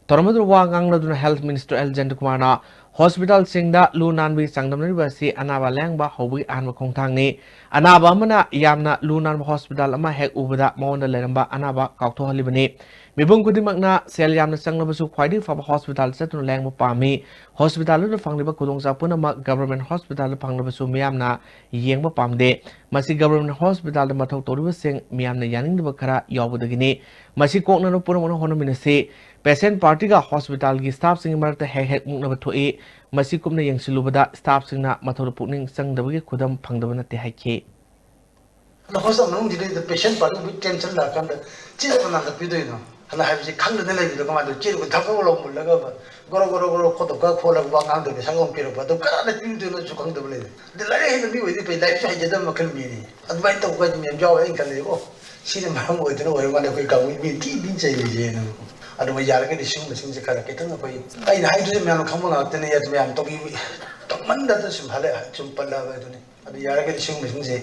ꯊꯧꯔꯝ ꯑꯗꯨꯗ ꯋꯥ ꯉꯥꯡꯂꯗꯨꯅ Health Minister ꯑꯦꯜ ꯖꯌꯟꯇꯀꯨꯃꯥꯔꯅ hospitalꯁꯤꯡꯗ ꯂꯨ ꯅꯥꯟꯕꯒꯤ ꯆꯥꯡꯗꯝꯅꯔꯤꯕ ꯑꯁꯤ ꯑꯅꯥꯕ ꯂꯥꯌꯦꯡꯕ ꯍꯧꯕꯒꯤ ꯑꯍꯥꯟꯕ ꯈꯣꯡꯊꯥꯡꯅꯤ꯫ ꯑꯅꯥꯕ ꯑꯃꯅ ꯌꯥꯝꯅ ꯂꯨ ꯅꯥꯟꯕ hospital ꯑꯃ ꯍꯦꯛ ꯎꯕꯗ ꯃꯉꯣꯟꯗ ꯂꯩꯔꯝꯕ ꯑꯅꯥꯕ ꯀꯥꯎꯊꯣꯛꯍꯜꯂꯤꯕꯅꯤ꯫ ꯃꯤꯄꯨꯝ ꯈꯨꯗꯤꯡꯃꯛꯅ ꯁꯦꯜ ꯌꯥꯝꯅ ꯆꯪꯂꯕꯁꯨ ꯈ꯭ꯋꯥꯏꯗꯒꯤ ꯐꯕ hospital ꯆꯠꯇꯨꯅ ꯂꯥꯌꯦꯡꯕ ꯄꯥꯝꯃꯤ꯫ Hospital ꯑꯗꯨꯗ ꯐꯪꯂꯤꯕ ꯈꯨꯗꯣꯡꯆꯥꯕ ꯄꯨꯝꯅꯃꯛ government hospitalꯗ ꯐꯪꯂꯕꯁꯨ ꯃꯤꯌꯥꯝꯅ ꯌꯦꯡꯕ ꯄꯥꯝꯗꯦ꯫ ꯃꯁꯤ government hospitalꯗ ꯃꯊꯧ ꯇꯧꯔꯤꯕꯁꯤꯡ ꯃꯤꯌꯥꯝꯅ ꯌꯥꯅꯤꯡꯗꯕ ꯈꯔ ꯌꯥꯎꯕꯗꯒꯤꯅꯤ꯫ ꯃꯁꯤ ꯀꯣꯛꯅꯅꯕ ꯄꯨꯝꯅꯃꯛꯅ ꯍꯣꯠꯅꯃꯤꯟꯅꯁꯤ꯫ Patient partyꯒ hospitalꯒꯤ staffꯁꯤꯡꯒꯤ ꯃꯔꯛꯇ ꯍꯦꯛ ꯍꯦꯛ ꯃꯨꯛꯅꯕ ꯊꯣꯛꯏ꯫ ꯃꯁꯤ ꯀꯨꯞꯅ ꯌꯦꯡꯁꯤꯜꯂꯨꯕꯗ staffꯁꯤꯡꯅ ꯃꯊꯧꯗ ꯄꯨꯛꯅꯤꯡ ꯆꯪꯗꯕꯒꯤ ꯈꯨꯗꯝ ꯐꯪꯗꯕ ꯅꯠꯇꯦ ꯍꯥꯏꯈꯤ꯫ ꯑꯗꯣ hospital ꯃꯅꯨꯡꯁꯤꯗꯩꯗ patient party with tension ꯂꯥꯛꯑꯀꯥꯟꯗ ꯆꯦꯗ ꯀꯅꯥꯗ ꯄꯤꯗꯣꯏꯅꯣ? ꯍꯥꯏꯅ ꯍꯥꯏꯕꯁꯤ ꯈꯪꯗꯅ ꯂꯩꯕꯗꯣ ꯀꯃꯥꯏꯅ ꯇꯧ? ꯆꯦꯗꯨ ꯊꯛ ꯊꯛ ꯂꯥꯎ ꯃꯨꯜꯂꯒ ꯒꯣꯔꯣ ꯒꯣꯔꯣ ꯒꯣꯔꯣ ꯈꯣꯠꯇꯣꯛ ꯈꯔ ꯈꯣꯠꯂꯒ ꯋꯥ ꯉꯥꯡꯗꯕꯤ ꯁꯛ ꯑꯃ ꯄꯤꯔꯛꯄ꯫ ꯑꯗꯨ ꯀꯅꯥꯗ ꯄꯤꯗꯣꯏꯅꯣꯁꯨ ꯈꯪꯗꯕ ꯂꯩꯕ꯫ ꯑꯗ ꯂꯥꯏꯔꯤꯛ ꯍꯩꯕ ꯃꯤ ꯑꯣꯏꯗꯤ ꯐꯩ, ꯂꯥꯏꯔꯤꯛꯁꯨ ꯍꯩꯖꯗꯕ ꯃꯈꯜ ꯃꯤꯅꯤ꯫ ꯑꯗꯨꯃꯥꯏꯅ ꯇꯧꯕ ꯍꯥꯏꯗꯤ ꯃꯌꯥꯝ ꯌꯥꯎꯋꯦ꯫ ꯑꯩꯅ ꯈꯜꯂꯦ, ꯑꯣ, ꯁꯤꯅ ꯃꯔꯝ ꯑꯣꯏꯗꯅ ꯑꯣꯏꯔ ꯃꯥꯜꯂꯦ ꯑꯩꯈꯣꯏ ꯀꯥꯡꯕꯨ ꯃꯤ ꯊꯤ ꯊꯤꯅ ꯆꯩꯔꯤꯁꯦꯅ꯫ ꯑꯗꯨꯒ ꯌꯥꯔꯒꯗꯤ ꯁꯤꯒꯨꯝꯕꯁꯤꯡꯁꯦ ꯈꯔ ꯈꯤꯇꯪ ꯑꯩꯈꯣꯏ, ꯑꯩꯅ ꯍꯥꯏꯗꯨꯁꯨ ꯃꯌꯥꯝꯅ ꯈꯪꯕ ꯉꯥꯛꯇꯅꯤ, ꯑꯗꯨ ꯃꯌꯥꯝ ꯇꯧꯕꯤ-, ꯇꯧꯃꯟꯗꯅ ꯁꯨꯝ ꯍꯜꯂꯛꯑꯦ, ꯁꯨꯝ ꯄꯜꯂꯛꯑꯕ ꯑꯗꯨꯅꯤ꯫ ꯑꯗꯨ ꯌꯥꯔꯒꯗꯤ ꯁꯤꯒꯨꯝꯕꯁꯤꯡꯁꯦ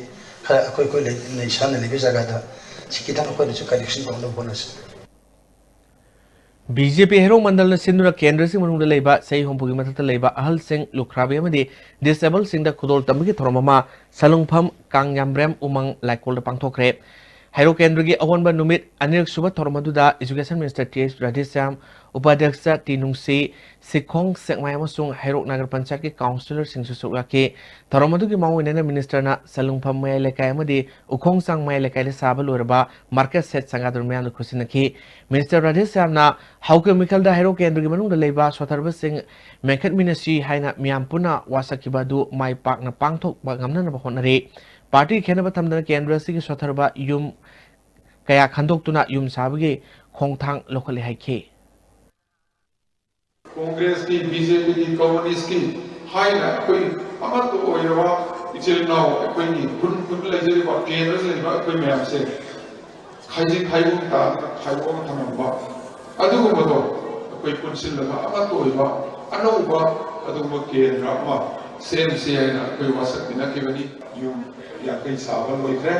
ꯈꯔ ꯑꯩꯈꯣꯏ, ꯑꯩꯈꯣꯏ ꯂꯩ-, ꯂꯩ ꯁꯥꯟꯅꯔꯤꯕ ꯖꯒꯥꯗ ꯁꯤ ꯈꯤꯇꯪ ꯑꯩꯈꯣꯏꯅꯁꯨ correction ꯇꯧꯅꯕ ꯍꯣꯠꯅꯁꯤ꯫ BJP ꯍꯩꯔꯣꯛ ꯃꯟꯗꯜꯅ ꯁꯤꯟꯗꯨꯅ ꯀꯦꯟꯗ꯭ꯔꯁꯤꯡ ꯃꯅꯨꯡꯗ ꯂꯩꯕ ꯆꯍꯤ ꯍꯨꯝꯐꯨꯒꯤ ꯃꯊꯛꯇ ꯂꯩꯕ ꯑꯍꯜꯁꯤꯡ, ꯂꯨꯈ꯭ꯔꯥꯕꯤ ꯑꯃꯗꯤ disabledꯁꯤꯡꯗ ꯈꯨꯗꯣꯜ ꯇꯝꯕꯒꯤ ꯊꯧꯔꯝ ꯑꯃ ꯁꯂꯨꯡꯐꯝ ꯀꯥꯡꯌꯥꯝꯕ꯭ꯔꯦꯝ ꯎꯃꯪ ꯂꯥꯏꯀꯣꯜꯗ ꯄꯥꯡꯊꯣꯛꯈ꯭ꯔꯦ꯫ ꯍꯩꯔꯣꯛ ꯀꯦꯟꯗ꯭ꯔꯒꯤ ꯑꯑꯣꯟꯕ ꯅꯨꯃꯤꯠ ꯑꯅꯤꯔꯛ ꯁꯨꯕ ꯊꯧꯔꯝ ꯑꯗꯨꯗ Education Minister T H Radheshyam, ꯎꯄꯥꯙ꯭ꯌꯛꯁ ꯇꯤ ꯅꯨꯡꯁꯤ, ꯁꯤꯈꯣꯡ ꯁꯦꯛꯃꯥꯏ ꯑꯃꯁꯨꯡ ꯍꯩꯔꯣꯛ ꯅꯒꯔ ꯄꯟꯆꯥꯌꯠꯀꯤ councillorꯁꯤꯡꯁꯨ ꯁꯔꯨꯛ ꯌꯥꯈꯤ꯫ ꯊꯧꯔꯝ ꯑꯗꯨꯒꯤ ꯃꯥꯡꯑꯣꯏꯅꯅ ministerꯅ ꯁꯂꯨꯡꯐꯝ ꯃꯌꯥꯏ ꯂꯩꯀꯥꯏ ꯑꯃꯗꯤ ꯎꯈꯣꯡꯆꯥꯡ ꯃꯌꯥꯏ ꯂꯩꯀꯥꯏꯗ ꯁꯥꯕ ꯂꯣꯏꯔꯕ market shed ꯁꯪꯒꯥꯗꯨꯅ ꯃꯤꯌꯥꯝꯗ ꯈꯨꯠꯁꯤꯟꯅꯈꯤ꯫ Minister ꯔꯥꯙꯦꯁ꯭ꯌꯥꯝꯅ ꯍꯧꯈꯤꯕ ꯃꯤꯈꯜꯗ ꯍꯩꯔꯣꯛ ꯀꯦꯟꯗ꯭ꯔꯒꯤ ꯃꯅꯨꯡꯗ ꯂꯩꯕ ꯁꯣꯠꯊꯔꯕꯁꯤꯡ ꯃꯦꯟꯈꯠꯃꯤꯟꯅꯁꯤ ꯍꯥꯏꯅ ꯃꯤꯌꯥꯝ ꯄꯨꯟꯅ ꯋꯥꯁꯛꯈꯤꯕ ꯑꯗꯨ ꯃꯥꯏ ꯄꯥꯛꯅ ꯄꯥꯡꯊꯣꯛꯄ ꯉꯝꯅꯅꯕ ꯍꯣꯠꯅꯔꯤ꯫ Party ꯈꯦꯟꯅꯕ ꯊꯝꯗꯅ ꯀꯦꯟꯗ꯭ꯔ ꯑꯁꯤꯒꯤ ꯁꯣꯠꯊꯔꯕ ꯌꯨꯝ ꯀꯌꯥ ꯈꯟꯗꯣꯛꯇꯨꯅ ꯌꯨꯝ ꯁꯥꯕꯒꯤ ꯈꯣꯡꯊꯥꯡ ꯂꯧꯈꯠꯂꯦ ꯍꯥꯏꯈꯤ꯫ Congressꯀꯤ, BJPꯒꯤ, communistꯀꯤ ꯍꯥꯏꯅ ꯑꯩꯈꯣꯏ ꯑꯃꯠꯇ ꯑꯣꯏꯔꯕ ꯏꯆꯤꯜ ꯏꯅꯥꯎ ꯑꯩꯈꯣꯏꯒꯤ ꯈꯨꯟ ꯈꯨꯟꯗ ꯂꯩꯖꯔꯤꯕ, ꯀꯦꯟꯗ꯭ꯔꯗ ꯂꯩꯔꯤꯕ ꯑꯩꯈꯣꯏ ꯃꯌꯥꯝꯁꯦ ꯈꯥꯏꯖꯤꯟ ꯈꯥꯏꯕꯣꯛ ꯇꯥꯗꯅ ꯈꯥꯏꯗꯣꯛꯑꯒ ꯊꯝꯃꯝꯕ ꯑꯗꯨꯒꯨꯝꯕꯗꯣ ꯑꯩꯈꯣꯏ ꯄꯨꯟꯁꯤꯜꯂꯒ ꯑꯃꯠꯇ ꯑꯣꯏꯕ ꯑꯅꯧꯕ ꯑꯗꯨꯒꯨꯝꯕ ꯀꯦꯟꯗ꯭ꯔ ꯑꯃ ꯁꯦꯝꯁꯤ ꯍꯥꯏꯅ ꯑꯩꯈꯣꯏ ꯋꯥꯁꯛꯃꯤꯟꯅꯈꯤꯕꯅꯤ꯫ ꯌꯨꯝ ꯌꯥꯡꯈꯩ ꯁꯥꯕ ꯂꯣꯏꯈ꯭ꯔꯦ꯫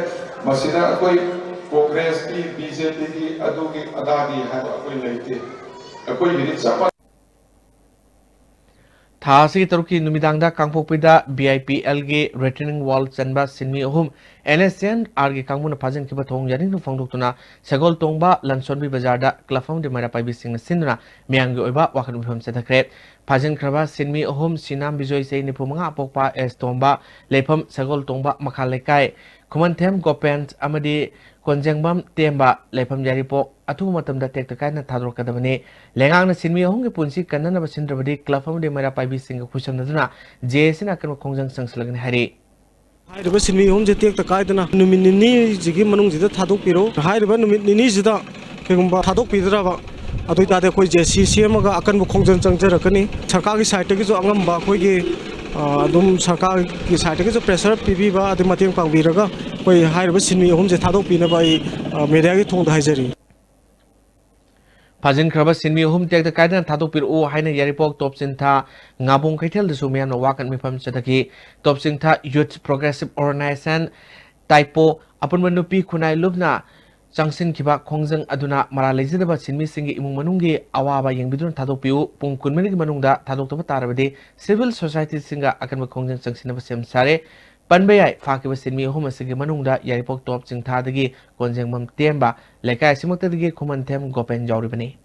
ꯃꯁꯤꯗ ꯑꯩꯈꯣꯏ ꯀꯣꯡꯒ꯭ꯔꯦꯁꯀꯤ, ꯕꯤ ꯖꯦ ꯄꯤꯒꯤ, ꯑꯗꯨꯒꯤ ꯑꯗꯥꯒꯤ ꯍꯥꯏꯕ ꯑꯩꯈꯣꯏ ꯂꯩꯇꯦ꯫ ꯑꯩꯈꯣꯏꯒꯤꯗꯤ ꯆꯞ ꯃꯥꯟꯅꯩ꯫ ꯊꯥ ꯑꯁꯤꯒꯤ ꯇꯔꯨꯛꯀꯤ ꯅꯨꯃꯤꯗꯥꯡꯗ ꯀꯥꯡꯄꯣꯛꯄꯤꯗ B I P algae retaining wall ꯆꯟꯕ ꯁꯤꯟꯃꯤ ꯑꯍꯨꯝ ꯑꯦꯟ ꯑꯦꯁ ꯑꯦꯟ ꯑꯥꯔꯒꯤ ꯀꯥꯡꯕꯨꯅ ꯐꯥꯖꯤꯟꯈꯤꯕ ꯊꯧꯑꯣꯡ ꯌꯥꯅꯤꯡꯗꯕ ꯐꯣꯡꯗꯣꯛꯇꯨꯅ ꯁꯒꯣꯜ ꯇꯣꯡꯕ ꯂꯟꯁꯣꯟꯕꯤ ꯕꯖꯥꯔꯗ ꯀ꯭ꯂꯕ ꯑꯃꯗꯤ ꯃꯩꯔꯥ ꯄꯥꯏꯕꯤꯁꯤꯡꯅ ꯁꯤꯟꯗꯨꯅ ꯃꯤꯌꯥꯝꯒꯤ ꯑꯣꯏꯕ ꯋꯥꯀꯠ ꯃꯤꯐꯝ ꯆꯠꯊꯈ꯭ꯔꯦ꯫ ꯐꯥꯖꯤꯟꯈ꯭ꯔꯕ ꯁꯤꯟꯃꯤ ꯑꯍꯨꯝ ꯁꯤꯅꯥꯝ ꯕꯤꯖꯣꯏ, ꯆꯍꯤ ꯅꯤꯐꯨ ꯃꯉꯥ ꯑꯄꯣꯛꯄ, ꯑꯦꯁ ꯇꯣꯝꯕ, ꯂꯩꯐꯝ ꯁꯒꯣꯜ ꯇꯣꯡꯕ ꯃꯈꯥ ꯂꯩꯀꯥꯏ, ꯈꯨꯃꯟꯊꯦꯝ ꯒꯣꯄꯦꯟ ꯑꯃꯗꯤ ꯀꯣꯟꯖꯦꯡꯕꯝ ꯇꯦꯝꯕ, ꯂꯩꯐꯝ ꯌꯥꯏꯔꯤꯄꯣꯛ, ꯑꯊꯨꯕ ꯃꯇꯝꯗ ꯇꯦꯛꯇ ꯀꯥꯏꯗꯅ ꯊꯥꯗꯣꯔꯛꯀꯗꯕꯅꯤ꯫ ꯂꯩꯉꯥꯛꯅ ꯁꯤꯟꯃꯤ ꯑꯍꯨꯝꯒꯤ ꯄꯨꯟꯁꯤ ꯀꯟꯅꯅꯕ ꯁꯤꯟꯗ꯭ꯔꯕꯗꯤ ꯀ꯭ꯂꯕ ꯑꯃꯗꯤ ꯃꯩꯔꯥ ꯄꯥꯏꯕꯤꯁꯤꯡꯒ ꯈꯨꯠꯁꯝꯅꯗꯨꯅ ꯖꯦ ꯑꯦ ꯁꯤꯅ ꯑꯀꯟꯕ ꯈꯣꯡꯖꯪ ꯆꯪꯁꯤꯜꯂꯒꯅꯤ ꯍꯥꯏꯔꯤ꯫ ꯍꯥꯏꯔꯤꯕ ꯁꯤꯟꯃꯤ ꯑꯍꯨꯝꯁꯦ ꯇꯦꯛꯇ ꯀꯥꯏꯗꯅ ꯅꯨꯃꯤꯠ ꯅꯤꯅꯤꯁꯤꯒꯤ ꯃꯅꯨꯡꯁꯤꯗ ꯊꯥꯗꯣꯛꯄꯤꯔꯣ꯫ ꯍꯥꯏꯔꯤꯕ ꯅꯨꯃꯤꯠ ꯅꯤꯅꯤꯁꯤꯗ ꯀꯩꯒꯨꯝꯕ ꯊꯥꯗꯣꯛꯄꯤꯗ꯭ꯔꯕ, ꯑꯗꯨ ꯑꯣꯏꯇꯥꯔꯗꯤ ꯑꯩꯈꯣꯏ ꯖꯦ ꯁꯤ ꯁꯦꯝꯃꯒ ꯑꯀꯟꯕ ꯈꯣꯡꯖꯪ ꯆꯪꯖꯔꯛꯀꯅꯤ꯫ ꯁꯔꯀꯥꯔꯒꯤ ꯁꯥꯏꯠꯇꯒꯤꯁꯨ ꯑꯉꯝꯕ ꯑꯩꯈꯣꯏꯒꯤ, ꯑ, ꯑꯗꯨꯝ ꯁꯔꯀꯥꯔꯒꯤ ꯁꯥꯏꯠꯇꯒꯤꯁꯨ pressure ꯄꯤꯕꯤꯕ, ꯑꯗꯩ ꯃꯇꯦꯡ ꯄꯥꯡꯕꯤꯔꯒ ꯑꯩꯈꯣꯏ ꯍꯥꯏꯔꯤꯕ ꯁꯤꯟꯃꯤ ꯑꯍꯨꯝꯁꯦ ꯊꯥꯗꯣꯛꯄꯤꯅꯕ ꯑꯩ, ꯑ, mediaꯒꯤ ꯊꯣꯡꯗ ꯍꯥꯏꯖꯔꯤ꯫ ꯐꯥꯖꯤꯟꯈ꯭ꯔꯕ ꯁꯤꯟꯃꯤ ꯑꯍꯨꯝ ꯇꯦꯛꯇ ꯀꯥꯏꯗꯅ ꯊꯥꯗꯣꯛꯄꯤꯔꯛꯎ ꯍꯥꯏꯅ ꯌꯥꯏꯔꯤꯄꯣꯛ ꯇꯣꯞ ꯆꯤꯡꯊꯥ ꯉꯥꯕꯣꯡ ꯀꯩꯊꯦꯜꯗꯁꯨ ꯃꯤꯌꯥꯝꯅ ꯋꯥꯀꯠ ꯃꯤꯐꯝ ꯆꯠꯊꯈꯤ꯫ ꯇꯣꯞ ꯆꯤꯡꯊꯥ Youth Progressive Organisation, ꯇꯥꯏꯄꯣ, ꯑꯄꯨꯟꯕ ꯅꯨꯄꯤ ꯈꯨꯟꯅꯥꯏ ꯂꯨꯞꯅ ꯆꯪꯁꯤꯟꯈꯤꯕ ꯈꯣꯡꯖꯪ ꯑꯗꯨꯅ ꯃꯔꯥꯜ ꯂꯩꯖꯗꯕ ꯁꯤꯟꯃꯤꯁꯤꯡꯒꯤ ꯏꯃꯨꯡ ꯃꯅꯨꯡꯒꯤ ꯑꯋꯥꯕ ꯌꯦꯡꯕꯤꯗꯨꯅ ꯊꯥꯗꯣꯛꯄꯤꯌꯨ꯫ ꯄꯨꯡ ꯀꯨꯟꯃꯔꯤꯒꯤ ꯃꯅꯨꯡꯗ ꯊꯥꯗꯣꯛꯇꯕ ꯇꯥꯔꯕꯗꯤ civil societyꯁꯤꯡꯒ ꯑꯀꯟꯕ ꯈꯣꯡꯖꯪ ꯆꯪꯁꯤꯟꯅꯕ ꯁꯦꯝ ꯁꯥꯔꯦ꯫ ꯄꯟꯕ ꯌꯥꯏ, ꯐꯥꯈꯤꯕ ꯁꯤꯟꯃꯤ ꯑꯍꯨꯝ ꯑꯁꯤꯒꯤ ꯃꯅꯨꯡꯗ ꯌꯥꯏꯔꯤꯄꯣꯛ ꯇꯣꯞ ꯆꯤꯡꯊꯥꯗꯒꯤ ꯀꯣꯟꯖꯦꯡꯕꯝ ꯇꯦꯝꯕ, ꯂꯩꯀꯥꯏ ꯑꯁꯤꯃꯛꯇꯗꯒꯤ ꯈꯨꯃꯟꯊꯦꯝ ꯒꯣꯄꯦꯟ ꯌꯥꯎꯔꯤꯕꯅꯤ꯫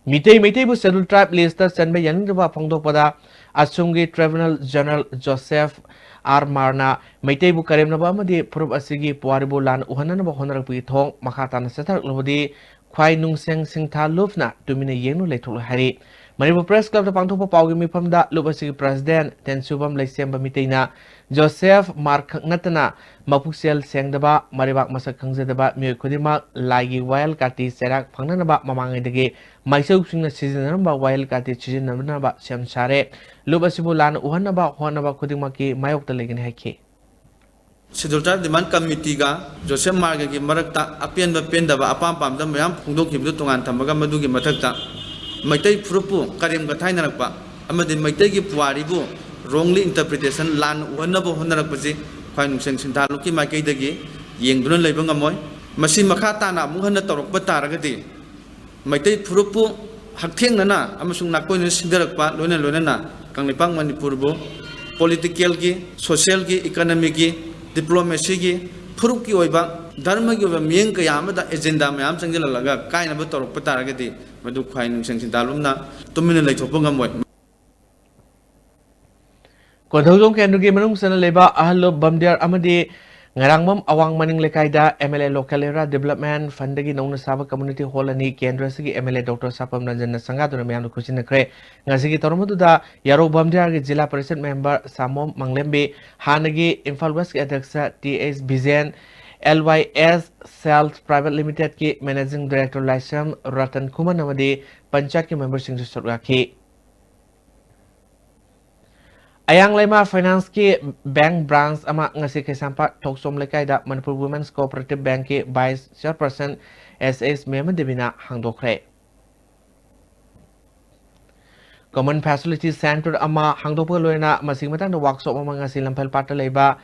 ꯃꯤꯇꯩ ꯃꯩꯇꯩꯕꯨ Scheduled Tribe listꯇ ꯆꯟꯕ ꯌꯥꯅꯤꯡꯗꯕ ꯐꯣꯡꯗꯣꯛꯄꯗ ꯑꯁꯣꯝꯒꯤ Tribunal General ꯖꯣꯁꯦꯐ ꯑꯥꯔ ꯃꯥꯔꯅ ꯃꯩꯇꯩꯕꯨ ꯀꯔꯦꯝꯅꯕ ꯑꯃꯗꯤ ꯐꯨꯔꯨꯞ ꯑꯁꯤꯒꯤ ꯄꯨꯋꯥꯔꯤꯕꯨ ꯂꯥꯟꯅ ꯎꯍꯟꯅꯅꯕ ꯍꯣꯠꯅꯔꯛꯄꯒꯤ ꯊꯣꯡ ꯃꯈꯥ ꯇꯥꯅ ꯆꯠꯊꯔꯛꯂꯕꯗꯤ ꯈ꯭ꯋꯥꯏ ꯅꯨꯡꯁꯦꯡ ꯁꯤꯡꯊꯥ ꯂꯨꯞꯅ ꯇꯨꯃꯤꯟꯅ ꯌꯦꯡꯗꯨꯅ ꯂꯩꯊꯣꯛꯂꯣꯏ ꯍꯥꯏꯔꯤ꯫ ꯃꯅꯤꯄꯨꯔ Press Clubꯇ ꯄꯥꯡꯊꯣꯛꯄ ꯄꯥꯎꯒꯤ ꯃꯤꯐꯝꯗ ꯂꯨꯞ ꯑꯁꯤꯒꯤ President ꯇꯦꯟꯁꯨꯕꯝ ꯂꯩꯁꯦꯝꯕ ꯃꯤꯇꯩꯅ ꯖꯣꯁꯦꯐ ꯃꯥꯔ ꯈꯛ ꯅꯠꯇꯅ ꯃꯄꯨꯛꯆꯦꯜ ꯁꯦꯡꯗꯕ, ꯃꯔꯩꯕꯥꯛ ꯃꯁꯛ ꯈꯪꯖꯗꯕ ꯃꯤꯑꯣꯏ ꯈꯨꯗꯤꯡꯃꯛ ꯂꯥꯏꯒꯤ ꯋꯥꯌꯦꯜ ꯀꯥꯇꯤ ꯆꯩꯔꯥꯛ ꯐꯪꯅꯅꯕ ꯃꯃꯥꯡꯉꯩꯗꯒꯤ ꯃꯥꯏꯆꯧꯁꯤꯡꯅ ꯁꯤꯖꯤꯟꯅꯔꯝꯕ ꯋꯥꯌꯦꯜ ꯀꯥꯇꯤ ꯁꯤꯖꯤꯟꯅꯅꯕ ꯁꯦꯝ ꯁꯥꯔꯦ꯫ ꯂꯨꯞ ꯑꯁꯤꯕꯨ ꯂꯥꯟꯅ ꯎꯍꯟꯅꯕ ꯍꯣꯠꯅꯕ ꯈꯨꯗꯤꯡꯃꯛꯀꯤ ꯃꯥꯌꯣꯛꯇ ꯂꯩꯒꯅꯤ ꯍꯥꯏꯈꯤ꯫ Scheduled Tribe Demand Committeeꯒ ꯖꯣꯁꯦꯐ ꯃꯥꯔꯒꯒꯤ ꯃꯔꯛꯇ ꯑꯄꯦꯟꯕ ꯄꯦꯟꯗꯕ, ꯑꯄꯥꯝ ꯄꯥꯝꯗꯕ ꯃꯌꯥꯝ ꯐꯣꯡꯗꯣꯛꯈꯤꯕꯗꯨ ꯇꯣꯉꯥꯟ ꯊꯝꯃꯒ, ꯃꯗꯨꯒꯤ ꯃꯊꯛꯇ ꯃꯩꯇꯩ ꯐꯨꯔꯨꯞꯄꯨ ꯀꯔꯦꯝ ꯀꯊꯥꯏꯅꯔꯛꯄ ꯑꯃꯗꯤ ꯃꯩꯇꯩꯒꯤ ꯄꯨꯋꯥꯔꯤꯕꯨ wrongly interpretation, ꯂꯥꯟꯅ ꯎꯍꯟꯅꯕ ꯍꯣꯠꯅꯔꯛꯄꯁꯤ ꯈ꯭ꯋꯥꯏ ꯅꯨꯡꯁꯦꯟ ꯁꯤꯟꯊꯥꯂꯨꯞꯀꯤ ꯃꯥꯏꯀꯩꯗꯒꯤ ꯌꯦꯡꯗꯨꯅ ꯂꯩꯕ ꯉꯝꯃꯣꯏ꯫ ꯃꯁꯤ ꯃꯈꯥ ꯇꯥꯅ ꯑꯃꯨꯛ ꯍꯟꯅ ꯇꯧꯔꯛꯄ ꯇꯥꯔꯒꯗꯤ ꯃꯩꯇꯩ ꯐꯨꯔꯨꯞꯄꯨ ꯍꯛꯊꯦꯡꯅꯅ ꯑꯃꯁꯨꯡ ꯅꯥꯀꯣꯏꯅꯅ ꯁꯤꯟꯊꯔꯛꯄ, ꯂꯣꯏꯅ ꯂꯣꯏꯅꯅ ꯀꯪꯂꯩꯄꯥꯛ ꯃꯅꯤꯄꯨꯔꯕꯨ politicalꯒꯤ, socialꯒꯤ, economyꯒꯤ, diplomacyꯒꯤ, ꯐꯨꯔꯨꯞꯀꯤ ꯑꯣꯏꯕ, ꯙꯔꯃꯒꯤ ꯑꯣꯏꯕ ꯃꯤꯠꯌꯦꯡ ꯀꯌꯥ ꯑꯃꯗ agenda ꯃꯌꯥꯝ ꯆꯪꯁꯤꯜꯍꯜꯂꯒ ꯀꯥꯏꯅꯕ ꯇꯧꯔꯛꯄ ꯇꯥꯔꯒꯗꯤ ꯃꯗꯨ ꯈ꯭ꯋꯥꯏ ꯅꯨꯡꯁꯦꯟ ꯁꯤꯟꯊꯥꯂꯨꯞꯅ ꯇꯨꯃꯤꯟꯅ ꯂꯩꯊꯣꯛꯄ ꯉꯝꯃꯣꯏ꯫ ꯀꯣꯟꯊꯧꯖꯝ ꯀꯦꯟꯗ꯭ꯔꯒꯤ ꯃꯅꯨꯡ ꯆꯟꯅ ꯂꯩꯕ ꯑꯍꯜꯂꯨꯞ ꯕꯝꯗꯤꯌꯥꯔ ꯑꯃꯗꯤ ꯉꯔꯥꯡꯕꯝ ꯑꯋꯥꯡ ꯃꯅꯤꯡ ꯂꯩꯀꯥꯏꯗ M L A Local Area Development Fundꯗꯒꯤ ꯅꯧꯅ ꯁꯥꯕ community hall ꯑꯅꯤ ꯀꯦꯟꯗ꯭ꯔ ꯑꯁꯤꯒꯤ M L A Doctor ꯁꯥꯄꯝ ꯔꯟꯖꯟꯅ ꯁꯪꯒꯥꯗꯨꯅ ꯃꯤꯌꯥꯝꯗ ꯈꯨꯠꯁꯤꯟꯅꯈ꯭ꯔꯦ꯫ ꯉꯁꯤꯒꯤ ꯊꯧꯔꯝ ꯑꯗꯨꯗ ꯌꯥꯔꯧ ꯕꯝꯗꯤꯌꯥꯔꯒꯤ ꯖꯤꯂꯥ ꯄꯔꯤꯁꯠ member ꯁꯥꯃꯣꯝ ꯃꯪꯂꯦꯝꯕꯤ, ꯍꯥꯟꯅꯒꯤ Imphal Westꯀꯤ ꯑꯗ꯭ꯌꯛꯁ T H ꯕꯤꯖꯦꯟ, L Y S Sales Private Limitedꯀꯤ Managing Director ꯂꯥꯏꯁ꯭ꯔꯝ ꯔꯇꯟ ꯈꯨꯃꯟ ꯑꯃꯗꯤ ꯄꯟꯆꯥꯌꯠꯀꯤ memberꯁꯤꯡꯁꯨ ꯁꯔꯨꯛ ꯌꯥꯈꯤ꯫ ꯑꯌꯥꯡ ꯂꯩꯃꯥ Financeꯀꯤ bank branch ꯑꯃ ꯉꯁꯤ ꯀꯩꯁꯥꯝꯄꯥꯠ ꯊꯣꯛꯆꯣꯝ ꯂꯩꯀꯥꯏꯗ Manipur Women's Cooperative Bankꯀꯤ vice chairperson S S ꯃꯦꯃꯟ ꯗꯦꯕꯤꯅ ꯍꯥꯡꯗꯣꯛꯈ꯭ꯔꯦ꯫ Common Facility Centre ꯑꯃ ꯍꯥꯡꯗꯣꯛꯄꯒ ꯂꯣꯏꯅꯅ ꯃꯁꯤꯒꯤ ꯃꯇꯥꯡꯗ workshop ꯑꯃ ꯉꯁꯤ ꯂꯝꯐꯦꯜꯄꯥꯠꯇ ꯂꯩꯕ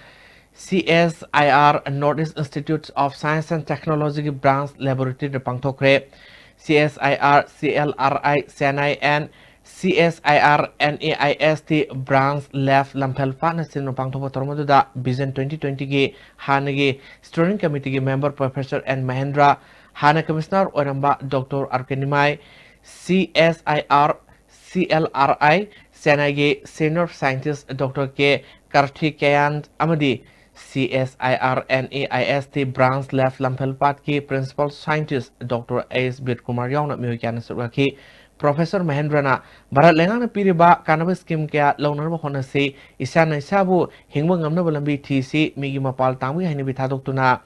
C S I R, North East Institute of Science and Technologyꯒꯤ branch laboratoryꯗ ꯄꯥꯡꯊꯣꯛꯈ꯭ꯔꯦ꯫ C S I R, C L R I, Chennai and C S I R, N A I S T branch lab ꯂꯝꯐꯦꯜꯄꯥꯠꯅ ꯁꯤꯟꯗꯨꯅ ꯄꯥꯡꯊꯣꯛꯄ ꯊꯧꯔꯝ ꯑꯗꯨꯗ Vision twenty twentyꯒꯤ ꯍꯥꯟꯅꯒꯤ steering committeeꯒꯤ member Professor N Mahendra, ꯍꯥꯟꯅ commissioner ꯑꯣꯏꯔꯝꯕ Doctor R K Nimai, C S I R, C L R I, Chennaiꯒꯤ senior scientist Doctor K Karthikeyan ꯑꯃꯗꯤ C S I R N A I S T branch lab ꯂꯝꯐꯦꯜꯄꯥꯠꯀꯤ principal scientist Doctor S ꯕꯤꯔꯀꯨꯃꯥꯔ ꯌꯥꯎꯅ ꯃꯤꯑꯣꯏ ꯀꯌꯥꯅ ꯁꯔꯨꯛ ꯌꯥꯈꯤ꯫ Professor ꯃꯍꯦꯟꯗ꯭ꯔꯅ Bharat ꯂꯩꯉꯥꯛꯅ ꯄꯤꯔꯤꯕ ꯀꯥꯟꯅꯕ scheme ꯀꯌꯥ ꯂꯧꯅꯅꯕ ꯍꯣꯠꯅꯁꯤ, ꯏꯁꯥꯅ ꯏꯁꯥꯕꯨ ꯍꯤꯡꯕ ꯉꯝꯅꯕ ꯂꯝꯕꯤ ꯊꯤꯁꯤ, ꯃꯤꯒꯤ ꯃꯄꯥꯜ ꯇꯥꯡꯕꯒꯤ ꯍꯩꯅꯕꯤ ꯊꯥꯗꯣꯛꯇꯨꯅ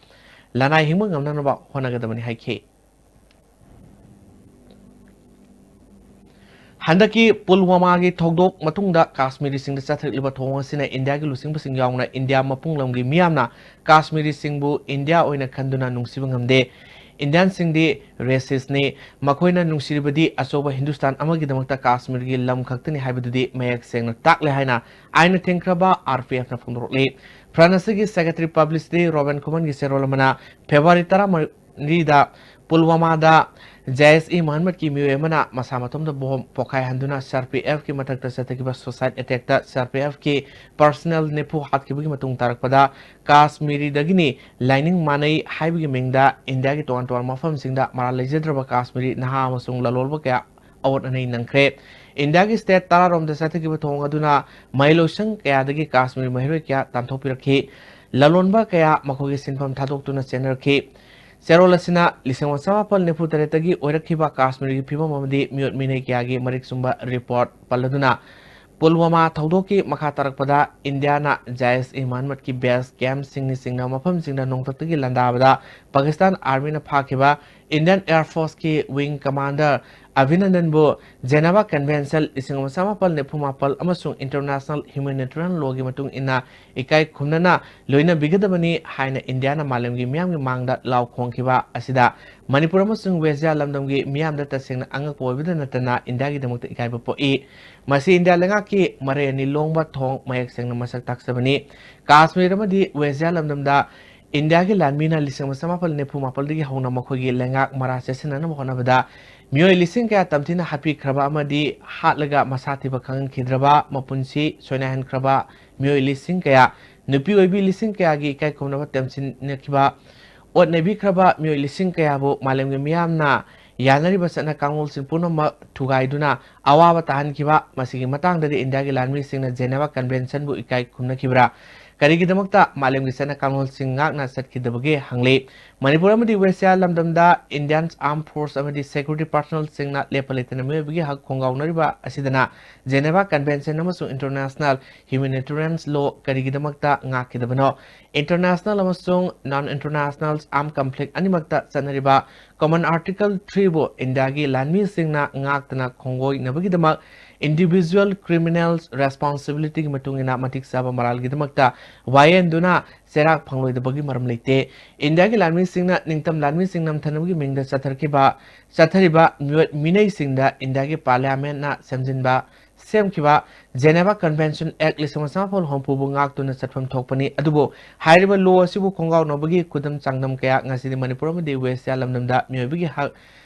ꯂꯅꯥꯏ ꯍꯤꯡꯕ ꯉꯝꯅꯅꯕ ꯍꯣꯠꯅꯒꯗꯕꯅꯤ ꯍꯥꯏꯈꯤ꯫ ꯍꯟꯗꯛꯀꯤ ꯄꯨꯜꯋꯥꯃꯥꯒꯤ ꯊꯧꯗꯣꯛ ꯃꯇꯨꯡꯗ ꯀꯥꯁꯃꯤꯔꯤꯁꯤꯡꯗ ꯆꯠꯊꯔꯛꯂꯤꯕ ꯊꯧꯑꯣꯡ ꯑꯁꯤꯅ ꯏꯟꯗꯤꯌꯥꯒꯤ ꯂꯨꯆꯤꯡꯕꯁꯤꯡ ꯌꯥꯎꯅ ꯏꯟꯗꯤꯌꯥ ꯃꯄꯨꯡ ꯂꯝꯒꯤ ꯃꯤꯌꯥꯝꯅ ꯀꯥꯁꯃꯤꯔꯤꯁꯤꯡꯕꯨ ꯏꯟꯗꯤꯌꯥ ꯑꯣꯏꯅ ꯈꯟꯗꯨꯅ ꯅꯨꯡꯁꯤꯕ ꯉꯝꯗꯦ꯫ ꯏꯟꯗꯤꯌꯟꯁꯤꯡꯗꯤ ꯔꯦꯁꯤꯁꯅꯤ, ꯃꯈꯣꯏꯅ ꯅꯨꯡꯁꯤꯔꯤꯕꯗꯤ ꯑꯆꯧꯕ ꯍꯤꯟꯗꯨꯁꯇꯥꯟ ꯑꯃꯒꯤꯗꯃꯛꯇ ꯀꯥꯁꯃꯤꯔꯒꯤ ꯂꯝ ꯈꯛꯇꯅꯤ ꯍꯥꯏꯕꯗꯨꯗꯤ ꯃꯌꯦꯛ ꯁꯦꯡꯅ ꯇꯥꯛꯂꯦ ꯍꯥꯏꯅ ꯑꯥꯏꯟꯅ ꯊꯤꯡꯈ꯭ꯔꯕ ꯑꯥꯔ ꯄꯤ ꯑꯦꯐꯅ ꯐꯣꯡꯗꯣꯔꯛꯂꯤ꯫ ꯐ꯭ꯔꯥꯟꯁꯀꯤ ꯁꯦꯀ꯭ꯔꯦꯇꯔꯤ ꯄꯕ꯭ꯂꯤꯁꯤꯇꯤ ꯔꯣꯕꯦꯟ ꯀꯨꯃꯟꯒꯤ ꯆꯦꯔꯣꯜ ꯑꯃꯅ ꯐꯦꯕ꯭ꯔꯨꯋꯥꯔꯤ ꯇꯔꯥꯃꯔꯤꯗ ꯄꯨꯜꯋꯥꯃꯥꯗ ꯖꯦ ꯑꯩꯁ ꯏ ꯃꯣꯍꯝꯃꯗꯀꯤ ꯃꯤꯑꯣꯏ ꯑꯃꯅ ꯃꯁꯥ ꯃꯇꯣꯝꯗ ꯕꯣꯝ ꯄꯣꯈꯥꯏꯍꯟꯗꯨꯅ ꯁꯤ ꯑꯥꯔ ꯄꯤ ꯑꯦꯐꯀꯤ ꯃꯊꯛꯇ ꯆꯠꯊꯈꯤꯕ suicide ꯑꯦꯇꯦꯛꯇ C R P ꯑꯦꯐꯀꯤ personal ꯅꯤꯐꯨ ꯍꯥꯠꯈꯤꯕꯒꯤ ꯃꯇꯨꯡ ꯇꯥꯔꯛꯄꯗ ꯀꯥꯁꯃꯤꯔꯤꯗꯒꯤꯅꯤ ꯂꯥꯏꯅꯤꯡ ꯃꯥꯟꯅꯩ ꯍꯥꯏꯕꯒꯤ ꯃꯤꯡꯗ ꯏꯟꯗꯤꯌꯥꯒꯤ ꯇꯣꯉꯥꯟ ꯇꯣꯉꯥꯟꯕ ꯃꯐꯝꯁꯤꯡꯗ ꯃꯔꯥꯜ ꯂꯩꯖꯗ꯭ꯔꯕ ꯀꯥꯁꯃꯤꯔꯤ ꯅꯍꯥ ꯑꯃꯁꯨꯡ ꯂꯂꯣꯟꯕ ꯀꯌꯥ ꯑꯋꯣꯠ ꯑꯅꯩ ꯅꯪꯈ꯭ꯔꯦ꯫ ꯏꯟꯗꯤꯌꯥꯒꯤ ꯁ꯭ꯇꯦꯠ ꯇꯔꯥꯔꯣꯝꯗ ꯆꯠꯊꯈꯤꯕ ꯊꯧꯑꯣꯡ ꯑꯗꯨꯅ ꯃꯍꯩ ꯂꯣꯏꯁꯪ ꯀꯌꯥꯗꯒꯤ ꯀꯥꯁꯃꯤꯔꯤ ꯃꯍꯩꯔꯣꯏ ꯀꯌꯥ ꯇꯥꯟꯊꯣꯛꯄꯤꯔꯛꯈꯤ꯫ ꯂꯂꯣꯟꯕ ꯀꯌꯥ ꯃꯈꯣꯏꯒꯤ ꯁꯤꯟꯐꯝ ꯊꯥꯗꯣꯛꯇꯨꯅ ꯆꯦꯟꯅꯔꯛꯈꯤ꯫ ꯆꯦꯔꯣꯜ ꯑꯁꯤꯅ ꯂꯤꯁꯤꯡ ꯑꯃ ꯆꯥꯃꯥꯄꯜ ꯅꯤꯐꯨ ꯇꯔꯦꯠꯇꯒꯤ ꯑꯣꯏꯔꯛꯈꯤꯕ ꯀꯥꯁꯃꯤꯔꯒꯤ ꯐꯤꯕꯝ ꯑꯃꯗꯤ ꯃꯤꯑꯣꯠ ꯃꯤꯅꯩ ꯀꯌꯥꯒꯤ ꯃꯔꯤꯛ ꯆꯨꯝꯕ ꯔꯤꯄꯣꯔꯠ ꯄꯜꯂꯗꯨꯅ, ꯄꯨꯜꯋꯥꯃꯥ ꯊꯧꯗꯣꯛꯀꯤ ꯃꯈꯥ ꯇꯥꯔꯛꯄꯗ ꯏꯟꯗꯤꯌꯥꯅ ꯖꯥꯏꯁ ꯏ ꯃꯣꯍꯝꯃꯗꯀꯤ ꯕꯦꯁ ꯀꯦꯝꯞꯁꯤꯡꯅꯆꯤꯡꯕ ꯃꯐꯝꯁꯤꯡꯗ ꯅꯣꯡꯊꯛꯇꯒꯤ ꯂꯥꯟꯗꯥꯕꯗ ꯄꯥꯀꯤꯁꯇꯥꯟ ꯑꯥꯔꯃꯤꯅ ꯐꯥꯈꯤꯕ ꯏꯟꯗꯤꯌꯟ ꯑꯦꯌꯔ ꯐꯣꯔꯁꯀꯤ ꯋꯤꯡ ꯀꯃꯥꯟꯗꯔ ꯑꯚꯤꯅꯟꯗꯟꯕꯨ ꯖꯦꯅꯦꯚꯥ ꯀꯟꯚꯦꯟꯁꯟ ꯂꯤꯁꯤꯡ ꯑꯃ ꯆꯥꯃꯥꯄꯜ ꯅꯤꯐꯨ ꯃꯥꯄꯜ ꯑꯃꯁꯨꯡ ꯏꯟꯇꯔꯅꯦꯁꯅꯦꯜ ꯍ꯭ꯌꯨꯃꯦꯅꯤꯇꯔꯤꯌꯟ ꯂꯣꯒꯤ ꯃꯇꯨꯡ ꯏꯟꯅ ꯏꯀꯥꯏ ꯈꯨꯝꯅꯅ ꯂꯣꯏꯅꯕꯤꯒꯗꯕꯅꯤ ꯍꯥꯏꯅ ꯏꯟꯗꯤꯌꯥꯅ ꯃꯥꯂꯦꯝꯒꯤ ꯃꯤꯌꯥꯝꯒꯤ ꯃꯥꯡꯗ ꯂꯥꯎ ꯈꯣꯡꯈꯤꯕ ꯑꯁꯤꯗ ꯃꯅꯤꯄꯨꯔ ꯑꯃꯁꯨꯡ ꯋꯦꯁꯤꯌꯥ ꯂꯝꯗꯝꯒꯤ ꯃꯤꯌꯥꯝꯗ ꯇꯁꯦꯡꯅ ꯑꯉꯛꯄ ꯑꯣꯏꯕꯗ ꯅꯠꯇꯅ ꯏꯟꯗꯤꯌꯥꯒꯤꯗꯃꯛꯇ ꯏꯀꯥꯏꯕ ꯄꯣꯛꯏ꯫ ꯃꯁꯤ ꯏꯟꯗꯤꯌꯥ ꯂꯩꯉꯥꯛꯀꯤ ꯃꯔꯩ ꯑꯅꯤ ꯂꯣꯡꯕ ꯊꯣꯡ ꯃꯌꯦꯛ ꯁꯦꯡꯅ ꯃꯁꯛ ꯇꯥꯛꯆꯕꯅꯤ꯫ ꯀꯥꯁꯃꯤꯔ ꯑꯃꯗꯤ ꯋꯦꯁꯤꯌꯥ ꯂꯝꯗꯝꯗ ꯏꯟꯗꯤꯌꯥꯒꯤ ꯂꯥꯟꯃꯤꯅ ꯂꯤꯁꯤꯡ ꯑꯃ ꯆꯥꯃꯥꯄꯜ ꯅꯤꯐꯨ ꯃꯥꯄꯜꯗꯒꯤ ꯍꯧꯅ ꯃꯈꯣꯏꯒꯤ ꯂꯩꯉꯥꯛ ꯃꯔꯥ ꯆꯦꯠꯁꯤꯟꯅꯅꯕ ꯍꯣꯠꯅꯕꯗ ꯃꯤꯑꯣꯏ ꯂꯤꯁꯤꯡ ꯀꯌꯥ ꯇꯝꯊꯤꯅ ꯍꯥꯠꯄꯤꯈ꯭ꯔꯕ ꯑꯃꯗꯤ ꯍꯥꯠꯂꯒ ꯃꯁꯥ ꯊꯤꯕ ꯈꯪꯍꯟꯈꯤꯗ꯭ꯔꯕ, ꯃꯄꯨꯟꯁꯤ ꯁꯣꯏꯅꯥꯏꯍꯟꯈ꯭ꯔꯕ ꯃꯤꯑꯣꯏ ꯂꯤꯁꯤꯡ ꯀꯌꯥ, ꯅꯨꯄꯤ ꯑꯣꯏꯕꯤ ꯂꯤꯁꯤꯡ ꯀꯌꯥꯒꯤ ꯏꯀꯥꯏ ꯈꯨꯝꯅꯕ ꯇꯦꯝꯁꯤꯟꯅꯈꯤꯕ, ꯑꯣꯠ ꯅꯩꯕꯤꯈ꯭ꯔꯕ ꯃꯤꯑꯣꯏ ꯂꯤꯁꯤꯡ ꯀꯌꯥꯕꯨ ꯃꯥꯂꯦꯝꯒꯤ ꯃꯤꯌꯥꯝꯅ ꯌꯥꯅꯔꯤꯕ ꯆꯠꯅ ꯀꯥꯡꯂꯣꯟꯁꯤꯡ ꯄꯨꯝꯅꯃꯛ ꯊꯨꯒꯥꯏꯗꯨꯅ ꯑꯋꯥꯕ ꯇꯥꯍꯟꯈꯤꯕ, ꯃꯁꯤꯒꯤ ꯃꯇꯥꯡꯗꯗꯤ ꯏꯟꯗꯤꯌꯥꯒꯤ ꯂꯥꯟꯃꯤꯁꯤꯡꯅ ꯖꯦꯅꯦꯚꯥ ꯀꯟꯚꯦꯟꯁꯟꯕꯨ ꯏꯀꯥꯏ ꯈꯨꯝꯅꯈꯤꯕ꯭ꯔꯥ? ꯀꯔꯤꯒꯤꯗꯃꯛꯇ ꯃꯥꯂꯦꯝꯒꯤ ꯆꯠꯅ ꯀꯥꯡꯂꯣꯟꯁꯤꯡ ꯉꯥꯛꯅ ꯆꯠꯈꯤꯗꯕꯒꯦ ꯍꯪꯂꯤ꯫ ꯃꯅꯤꯄꯨꯔ ꯑꯃꯗꯤ ꯋꯦꯁꯤꯌꯥ ꯂꯝꯗꯝꯗ ꯏꯟꯗꯤꯌꯟ ꯑꯥꯔꯝ ꯐꯣꯔꯁ ꯑꯃꯗꯤ ꯁꯦꯀ꯭ꯌꯨꯔꯤꯇꯤ ꯄꯥꯔꯁꯅꯦꯜꯁꯤꯡꯅ ꯂꯦꯞꯄ ꯂꯩꯇꯅ ꯃꯤꯑꯣꯏꯕꯒꯤ ꯍꯛ ꯈꯣꯡꯒꯥꯎꯅꯔꯤꯕ ꯑꯁꯤꯗꯅ ꯖꯦꯅꯦꯚꯥ ꯀꯟꯚꯦꯟꯁꯟ ꯑꯃꯁꯨꯡ ꯏꯟꯇꯔꯅꯦꯁꯅꯦꯜ ꯍ꯭ꯌꯨꯃꯦꯅꯤꯇꯔꯤꯌꯟ ꯂꯣ ꯀꯔꯤꯒꯤꯗꯃꯛꯇ ꯉꯥꯛꯈꯤꯗꯕꯅꯣ? ꯏꯟꯇꯔꯅꯦꯁꯅꯦꯜ ꯑꯃꯁꯨꯡ ꯅꯟ ꯏꯟꯇꯔꯅꯦꯁꯅꯦꯜ ꯑꯥꯔꯝ ꯀꯟꯐ꯭ꯂꯤꯛ ꯑꯅꯤꯃꯛꯇ ꯆꯠꯅꯔꯤꯕ ꯀꯣꯃꯟ ꯑꯥꯔꯇꯤꯀꯜ ꯊ꯭ꯔꯤꯕꯨ ꯏꯟꯗꯤꯌꯥꯒꯤ ꯂꯥꯟꯃꯤꯁꯤꯡꯅ ꯉꯥꯛꯇꯅ ꯈꯣꯡꯒꯣꯏꯅꯕꯒꯤꯗꯃꯛ ꯏꯟꯗꯤꯚꯤꯖꯨꯋꯦꯜ ꯀ꯭ꯔꯤꯃꯤꯅꯦꯜ ꯔꯦꯁꯄꯣꯟꯁꯤꯕꯤꯂꯤꯇꯤꯒꯤ ꯃꯇꯨꯡ ꯏꯟꯅ ꯃꯇꯤꯛ ꯆꯥꯕ ꯃꯔꯥꯜꯒꯤꯗꯃꯛꯇ ꯋꯥꯌꯦꯟꯗꯨꯅ ꯆꯩꯔꯥꯛ ꯐꯪꯂꯣꯏꯗꯕꯒꯤ ꯃꯔꯝ ꯂꯩꯇꯦ꯫ ꯏꯟꯗꯤꯌꯥꯒꯤ ꯂꯥꯟꯃꯤꯁꯤꯡꯅ ꯅꯤꯡꯇꯝ ꯂꯥꯟꯃꯤꯁꯤꯡ ꯅꯝꯊꯅꯕꯒꯤ ꯃꯤꯡꯗ ꯆꯠꯊꯔꯛꯈꯤꯕ, ꯆꯠꯊꯔꯤꯕ ꯃꯤꯑꯣꯠ ꯃꯤꯅꯩꯁꯤꯡꯗ ꯏꯟꯗꯤꯌꯥꯒꯤ ꯄꯥꯔꯂꯤꯌꯥꯃꯦꯟꯅ ꯁꯦꯝꯖꯤꯟꯕ, ꯁꯦꯝꯈꯤꯕ Geneva Convention Act ꯂꯤꯁꯤꯡ ꯑꯃ ꯆꯥꯃꯥꯄꯜ ꯍꯨꯝꯐꯨꯕꯨ ꯉꯥꯛꯇꯨꯅ ꯆꯠꯐꯝ ꯊꯣꯛꯄꯅꯤ꯫ ꯑꯗꯨꯕꯨ ꯍꯥꯏꯔꯤꯕ law ꯑꯁꯤꯕꯨ ꯈꯣꯡꯒꯥꯎꯅꯕꯒꯤ ꯈꯨꯗꯝ ꯆꯥꯡꯗꯝ ꯀꯌꯥ ꯉꯁꯤꯗꯤ ꯃꯅꯤꯄꯨꯔ ꯑꯃꯗꯤ West Asia ꯂꯝꯗꯝꯗ ꯃꯤꯑꯣꯏꯕꯒꯤ ꯍꯛ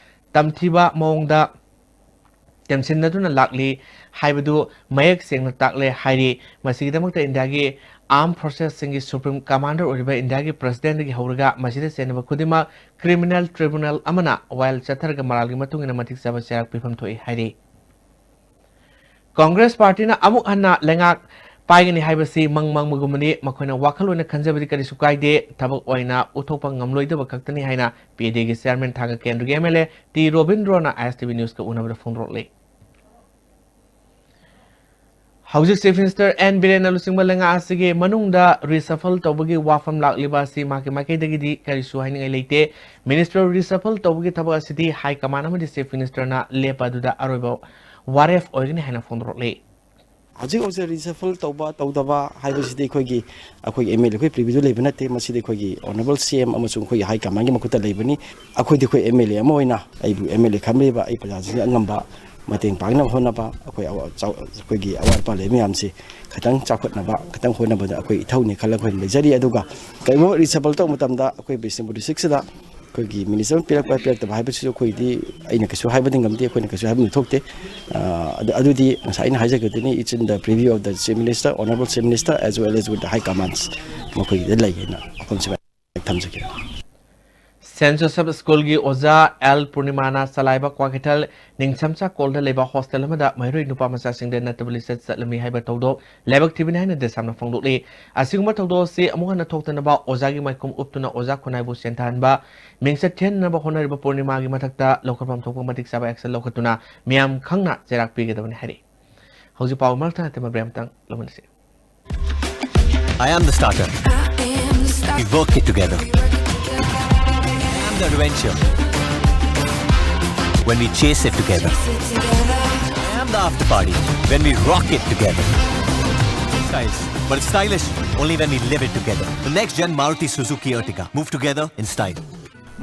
ꯇꯝꯊꯤꯕ ꯃꯑꯣꯡꯗ ꯇꯦꯝꯁꯤꯟꯅꯗꯨꯅ ꯂꯥꯛꯂꯤ ꯍꯥꯏꯕꯗꯨ ꯃꯌꯦꯛ ꯁꯦꯡꯅ ꯇꯥꯛꯂꯦ ꯍꯥꯏꯔꯤ꯫ ꯃꯁꯤꯒꯤꯗꯃꯛꯇ ꯏꯟꯗꯤꯌꯥꯒꯤ armed forcesꯁꯤꯡꯒꯤ supreme commander ꯑꯣꯏꯔꯤꯕ ꯏꯟꯗꯤꯌꯥꯒꯤ presidentꯗꯒꯤ ꯍꯧꯔꯒ ꯃꯁꯤꯗ ꯆꯦꯟꯅꯕ ꯈꯨꯗꯤꯡꯃꯛ criminal tribunal ꯑꯃꯅ ꯋꯥꯌꯦꯜ ꯆꯠꯊꯔꯒ ꯃꯔꯥꯜꯒꯤ ꯃꯇꯨꯡ ꯏꯟꯅ ꯃꯇꯤꯛ ꯆꯥꯕ ꯆꯩꯔꯥꯛ ꯄꯤꯐꯝ ꯊꯣꯛꯏ ꯍꯥꯏꯔꯤ꯫ ꯀꯪꯒ꯭ꯔꯦꯁ ꯄꯥꯔꯇꯤꯅ ꯑꯃꯨꯛ ꯍꯟꯅ ꯂꯩꯉꯥꯛ ꯄꯥꯏꯒꯅꯤ ꯍꯥꯏꯕꯁꯤ ꯃꯪ ꯃꯪꯕꯒꯨꯝꯕꯅꯤ꯫ ꯃꯈꯣꯏꯅ ꯋꯥꯈꯜ ꯑꯣꯏꯅ ꯈꯟꯖꯕꯗꯤ ꯀꯔꯤꯁꯨ ꯀꯥꯏꯗꯦ, ꯊꯕꯛ ꯑꯣꯏꯅ ꯎꯠꯊꯣꯛꯄ ꯉꯝꯂꯣꯏꯗꯕ ꯈꯛꯇꯅꯤ ꯍꯥꯏꯅ PADꯒꯤ chairman ꯊꯥꯡꯒ ꯀꯦꯟꯗ꯭ꯔꯒꯤ MLA ꯇꯤ ꯔꯣꯕꯤꯟꯗ꯭ꯔꯣꯅ ISTV Newsꯀ ꯎꯅꯕꯗ ꯐꯣꯡꯗꯣꯔꯛꯂꯤ꯫ ꯍꯧꯖꯤꯛ Chief Minister N ꯕꯤꯔꯦꯟꯅ ꯂꯨꯆꯤꯡꯕ ꯂꯩꯉꯥꯛ ꯑꯁꯤꯒꯤ ꯃꯅꯨꯡꯗ reshuffle ꯇꯧꯕꯒꯤ ꯋꯥꯐꯝ ꯂꯥꯛꯂꯤꯕ ꯑꯁꯤ ꯃꯍꯥꯛꯀꯤ ꯃꯥꯏꯀꯩꯗꯒꯤꯗꯤ ꯀꯔꯤꯁꯨ ꯍꯥꯏꯅꯤꯡꯉꯥꯏ ꯂꯩꯇꯦ꯫ Minister reshuffle ꯇꯧꯕꯒꯤ ꯊꯕꯛ ꯑꯁꯤꯗꯤ high command ꯑꯃꯗꯤ Chief Ministerꯅ ꯂꯦꯞꯄ ꯑꯗꯨꯗ ꯑꯔꯣꯏꯕ ꯋꯥꯔꯦꯞ ꯑꯣꯏꯒꯅꯤ ꯍꯥꯏꯅ ꯐꯣꯡꯗꯣꯔꯛꯂꯤ꯫ ꯍꯧꯖꯤꯛ ꯍꯧꯖꯤꯛ reshuffle ꯇꯧꯕ ꯇꯧꯗꯕ ꯍꯥꯏꯕꯁꯤꯗꯤ ꯑꯩꯈꯣꯏꯒꯤ, ꯑꯩꯈꯣꯏꯒꯤ MLA ꯑꯩꯈꯣꯏ previewꯗ ꯂꯩꯕ ꯅꯠꯇꯦ꯫ ꯃꯁꯤꯗꯤ ꯑꯩꯈꯣꯏꯒꯤ honourable CM ꯑꯃꯁꯨꯡ ꯑꯩꯈꯣꯏꯒꯤ high commandꯒꯤ ꯃꯈꯨꯠꯇ ꯂꯩꯕꯅꯤ꯫ ꯑꯩꯈꯣꯏꯗꯤ ꯑꯩꯈꯣꯏ MLA ꯑꯃ ꯑꯣꯏꯅ ꯑꯩꯕꯨ MLA ꯈꯟꯕꯤꯕ ꯑꯩ ꯄ꯭ꯔꯖꯥꯁꯤꯡꯒꯤ ꯑꯉꯝꯕ ꯃꯇꯦꯡ ꯄꯥꯡꯅꯕ ꯍꯣꯠꯅꯕ, ꯑꯩꯈꯣꯏ ꯑꯋꯥ-, ꯆꯥꯎ-, ꯑꯩꯈꯣꯏꯒꯤ ꯑꯋꯥꯠ ꯑꯄꯥ ꯂꯩꯕ ꯃꯌꯥꯝꯁꯤ ꯈꯤꯇꯪ ꯆꯥꯎꯈꯠꯅꯕ, ꯈꯤꯇꯪ ꯍꯣꯠꯅꯕꯗ ꯑꯩꯈꯣꯏ ꯏꯊꯧꯅꯤ ꯈꯜꯂꯒ ꯑꯩꯈꯣꯏ ꯂꯩꯖꯔꯤ꯫ ꯑꯗꯨꯒ ꯀꯔꯤꯒꯨꯝꯕ reshuffle ꯇꯧꯕ ꯃꯇꯝꯗ ꯑꯩꯈꯣꯏ ꯕꯤꯁꯅꯨꯄꯨꯔ districtꯁꯤꯗ ꯑꯩꯈꯣꯏꯒꯤ minister ꯄꯤꯔꯛꯄ ꯄꯤꯔꯛꯇꯕ ꯍꯥꯏꯕꯁꯤꯁꯨ ꯑꯩꯈꯣꯏꯗꯤ, ꯑꯩꯅ ꯀꯩꯁꯨ ꯍꯥꯏꯕꯗꯤ ꯉꯝꯗꯦ, ꯑꯩꯈꯣꯏꯅ ꯀꯩꯁꯨ ꯍꯥꯏꯕꯗꯤ ꯊꯣꯛꯇꯦ꯫ ꯑ, ꯑꯗꯨ, ꯑꯗꯨꯗꯤ ꯉꯁꯥꯏ ꯑꯩꯅ ꯍꯥꯏꯖꯈꯤꯕꯗꯨꯅꯤ, it's in the preview of the Chief Minister, Honourable Chief Minister, as well as with the high commands, ꯃꯈꯣꯏꯒꯤꯗ ꯂꯩ ꯍꯥꯏꯅ ꯋꯥꯐꯝꯁꯤ ꯊꯝꯖꯒꯦ꯫ Saint Joseph Schoolꯒꯤ ꯑꯣꯖꯥ ꯑꯦꯜ ꯄꯨꯔꯅꯤꯃꯥꯅ ꯆꯂꯥꯏꯕ ꯀ꯭ꯋꯥꯀꯩꯊꯦꯜ ꯅꯤꯡꯁꯝꯆꯥ ꯀꯣꯜꯗ ꯂꯩꯕ hostel ꯑꯃꯗ ꯃꯍꯩꯔꯣꯏ ꯅꯨꯄꯥ ꯃꯆꯥꯁꯤꯡꯗ ꯅꯠꯇꯕ ꯂꯤꯆꯠ ꯆꯠꯂꯝꯃꯤ ꯍꯥꯏꯕ ꯊꯧꯗꯣꯛ ꯂꯥꯏꯕꯛ ꯊꯤꯕꯅꯤ ꯍꯥꯏꯅ ꯗꯦꯁꯥꯝꯅ ꯐꯣꯡꯗꯣꯛꯂꯤ꯫ ꯑꯁꯤꯒꯨꯝꯕ ꯊꯧꯗꯣꯛ ꯑꯁꯤ ꯑꯃꯨꯛ ꯍꯟꯅ ꯊꯣꯛꯇꯅꯕ ꯑꯣꯖꯥꯒꯤ ꯃꯥꯏꯈꯨꯝ ꯎꯞꯇꯨꯅ ꯑꯣꯖꯥ ꯈꯨꯟꯅꯥꯏꯕꯨ ꯆꯦꯟꯊꯍꯟꯕ, ꯃꯤꯡꯆꯠ ꯊꯤꯍꯟꯅꯕ ꯍꯣꯠꯅꯔꯤꯕ ꯄꯨꯔꯅꯤꯃꯥꯒꯤ ꯃꯊꯛꯇ ꯂꯧꯈꯠꯐꯝ ꯊꯣꯛꯄ ꯃꯇꯤꯛ ꯆꯥꯕ action ꯂꯧꯈꯠꯇꯨꯅ ꯃꯤꯌꯥꯝ ꯈꯪꯅ ꯆꯩꯔꯥꯛ ꯄꯤꯒꯗꯕꯅꯤ ꯍꯥꯏꯔꯤ꯫ ꯍꯧꯖꯤꯛ ꯄꯥꯎ ꯃꯔꯛ ꯊꯠꯅ ꯇꯦꯝꯕ break ꯑꯃꯇꯪ ꯂꯧꯃꯤꯟꯅꯁꯤ꯫ I am the starter. We work it together. I am the adventure. When we chase it together. I am the after party. When we rock it together. Styles, but it's stylish only when we live it together. The next gen Maruti Suzuki Ertiga. Move together in style.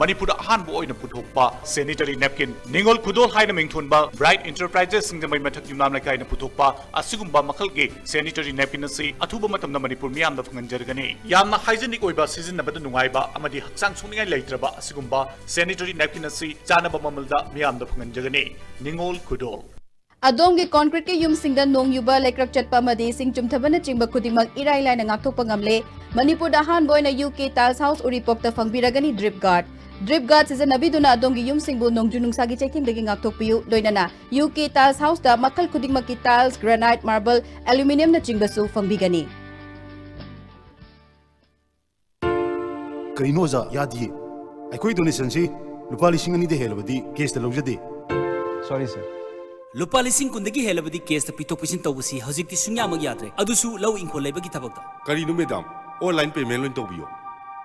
ꯃꯅꯤꯄꯨꯔꯗ ꯑꯍꯥꯟꯕ ꯑꯣꯏꯅ ꯄꯨꯊꯣꯛꯄ sanitary napkin ꯅꯤꯉꯣꯜ ꯈꯨꯗꯣꯜ ꯍꯥꯏꯅ ꯃꯤꯡꯊꯣꯟꯕ Bright Enterprises ꯁꯤꯡꯖꯃꯩ ꯃꯊꯛ ꯌꯨꯝꯅꯥꯝ ꯂꯩꯀꯥꯏꯅ ꯄꯨꯊꯣꯛꯄ ꯑꯁꯤꯒꯨꯝꯕ ꯃꯈꯜꯒꯤ sanitary napkin ꯑꯁꯤ ꯑꯊꯨꯕ ꯃꯇꯝꯗ ꯃꯅꯤꯄꯨꯔ ꯃꯤꯌꯥꯝꯗ ꯐꯪꯍꯟꯖꯔꯒꯅꯤ꯫ ꯌꯥꯝꯅ hygienic ꯑꯣꯏꯕ, ꯁꯤꯖꯤꯟꯅꯕꯗ ꯅꯨꯡꯉꯥꯏꯕ ꯑꯃꯗꯤ ꯍꯛꯆꯥꯡ ꯁꯣꯛꯅꯤꯡꯉꯥꯏ ꯂꯩꯇ꯭ꯔꯕ ꯑꯁꯤꯒꯨꯝꯕ sanitary napkin ꯑꯁꯤ ꯆꯥꯅꯕ ꯃꯃꯜꯗ ꯃꯤꯌꯥꯝꯗ ꯐꯪꯍꯟꯖꯒꯅꯤ꯫ ꯅꯤꯉꯣꯜ ꯈꯨꯗꯣꯜ꯫ ꯑꯗꯣꯝꯒꯤ concrete ꯀꯤ ꯌꯨꯝꯁꯤꯡꯗ ꯅꯣꯡ ꯌꯨꯕ, ꯂꯩꯀ꯭ꯔꯛ ꯆꯠꯄ ꯑꯃꯗꯤ ꯏꯁꯤꯡ ꯆꯨꯝꯊꯕꯅꯆꯤꯡꯕ ꯈꯨꯗꯤꯡꯃꯛ ꯏꯔꯥꯏ ꯂꯥꯏꯅ ꯉꯥꯛꯊꯣꯛꯄ ꯉꯝꯂꯦ꯫ ꯃꯅꯤꯄꯨꯔꯗ ꯑꯍꯥꯟꯕ ꯑꯣꯏꯅ U K Tiles House ꯎꯔꯤꯄꯣꯛꯇ ꯐꯪꯕꯤꯔꯒꯅꯤ Drip Guard꯫ Drip Guard ꯁꯤꯖꯤꯟꯅꯕꯤꯗꯨꯅ ꯑꯗꯣꯝꯒꯤ ꯌꯨꯝꯁꯤꯡꯕꯨ ꯅꯣꯡꯖꯨ ꯅꯨꯡꯁꯥꯒꯤ ꯆꯩꯊꯦꯡꯗꯒꯤ ꯉꯥꯛꯊꯣꯛꯄꯤꯌꯨ꯫ ꯂꯣꯏꯅꯅ U K Tiles House ꯇ ꯃꯈꯜ ꯈꯨꯗꯤꯡꯃꯛꯀꯤ tiles, granite, marble, aluminium ꯅꯆꯤꯡꯕꯁꯨ ꯐꯪꯕꯤꯒꯅꯤ꯫ ꯀꯔꯤꯅꯣ ꯑꯣꯖꯥ? ꯌꯥꯗꯤꯌꯦ꯫ ꯑꯩꯈꯣꯏ donation ꯁꯤ ꯂꯨꯄꯥ ꯂꯤꯁꯤꯡ ꯑꯅꯤꯗ ꯍꯦꯜꯂꯕꯗꯤ cash ꯇ ꯂꯧꯖꯗꯦ꯫ Sorry, sir. ꯂꯨꯄꯥ ꯂꯤꯁꯤꯡ ꯀꯨꯟꯗꯒꯤ ꯍꯦꯜꯂꯕꯗꯤ cash ꯇ ꯄꯤꯊꯣꯛ ꯄꯤꯁꯤꯟ ꯇꯧꯕꯁꯤ ꯍꯧꯖꯤꯛꯇꯤ ꯁꯨꯡꯌꯥꯃꯛ ꯌꯥꯗ꯭ꯔꯦ꯫ ꯑꯗꯨꯁꯨ ꯂꯧ ꯏꯪꯈꯣꯜ ꯂꯩꯕꯒꯤ ꯊꯕꯛꯇ꯫ ꯀꯔꯤꯅꯣ madam? Online payment ꯑꯣꯏꯅ ꯇꯧꯕꯤꯌꯣ꯫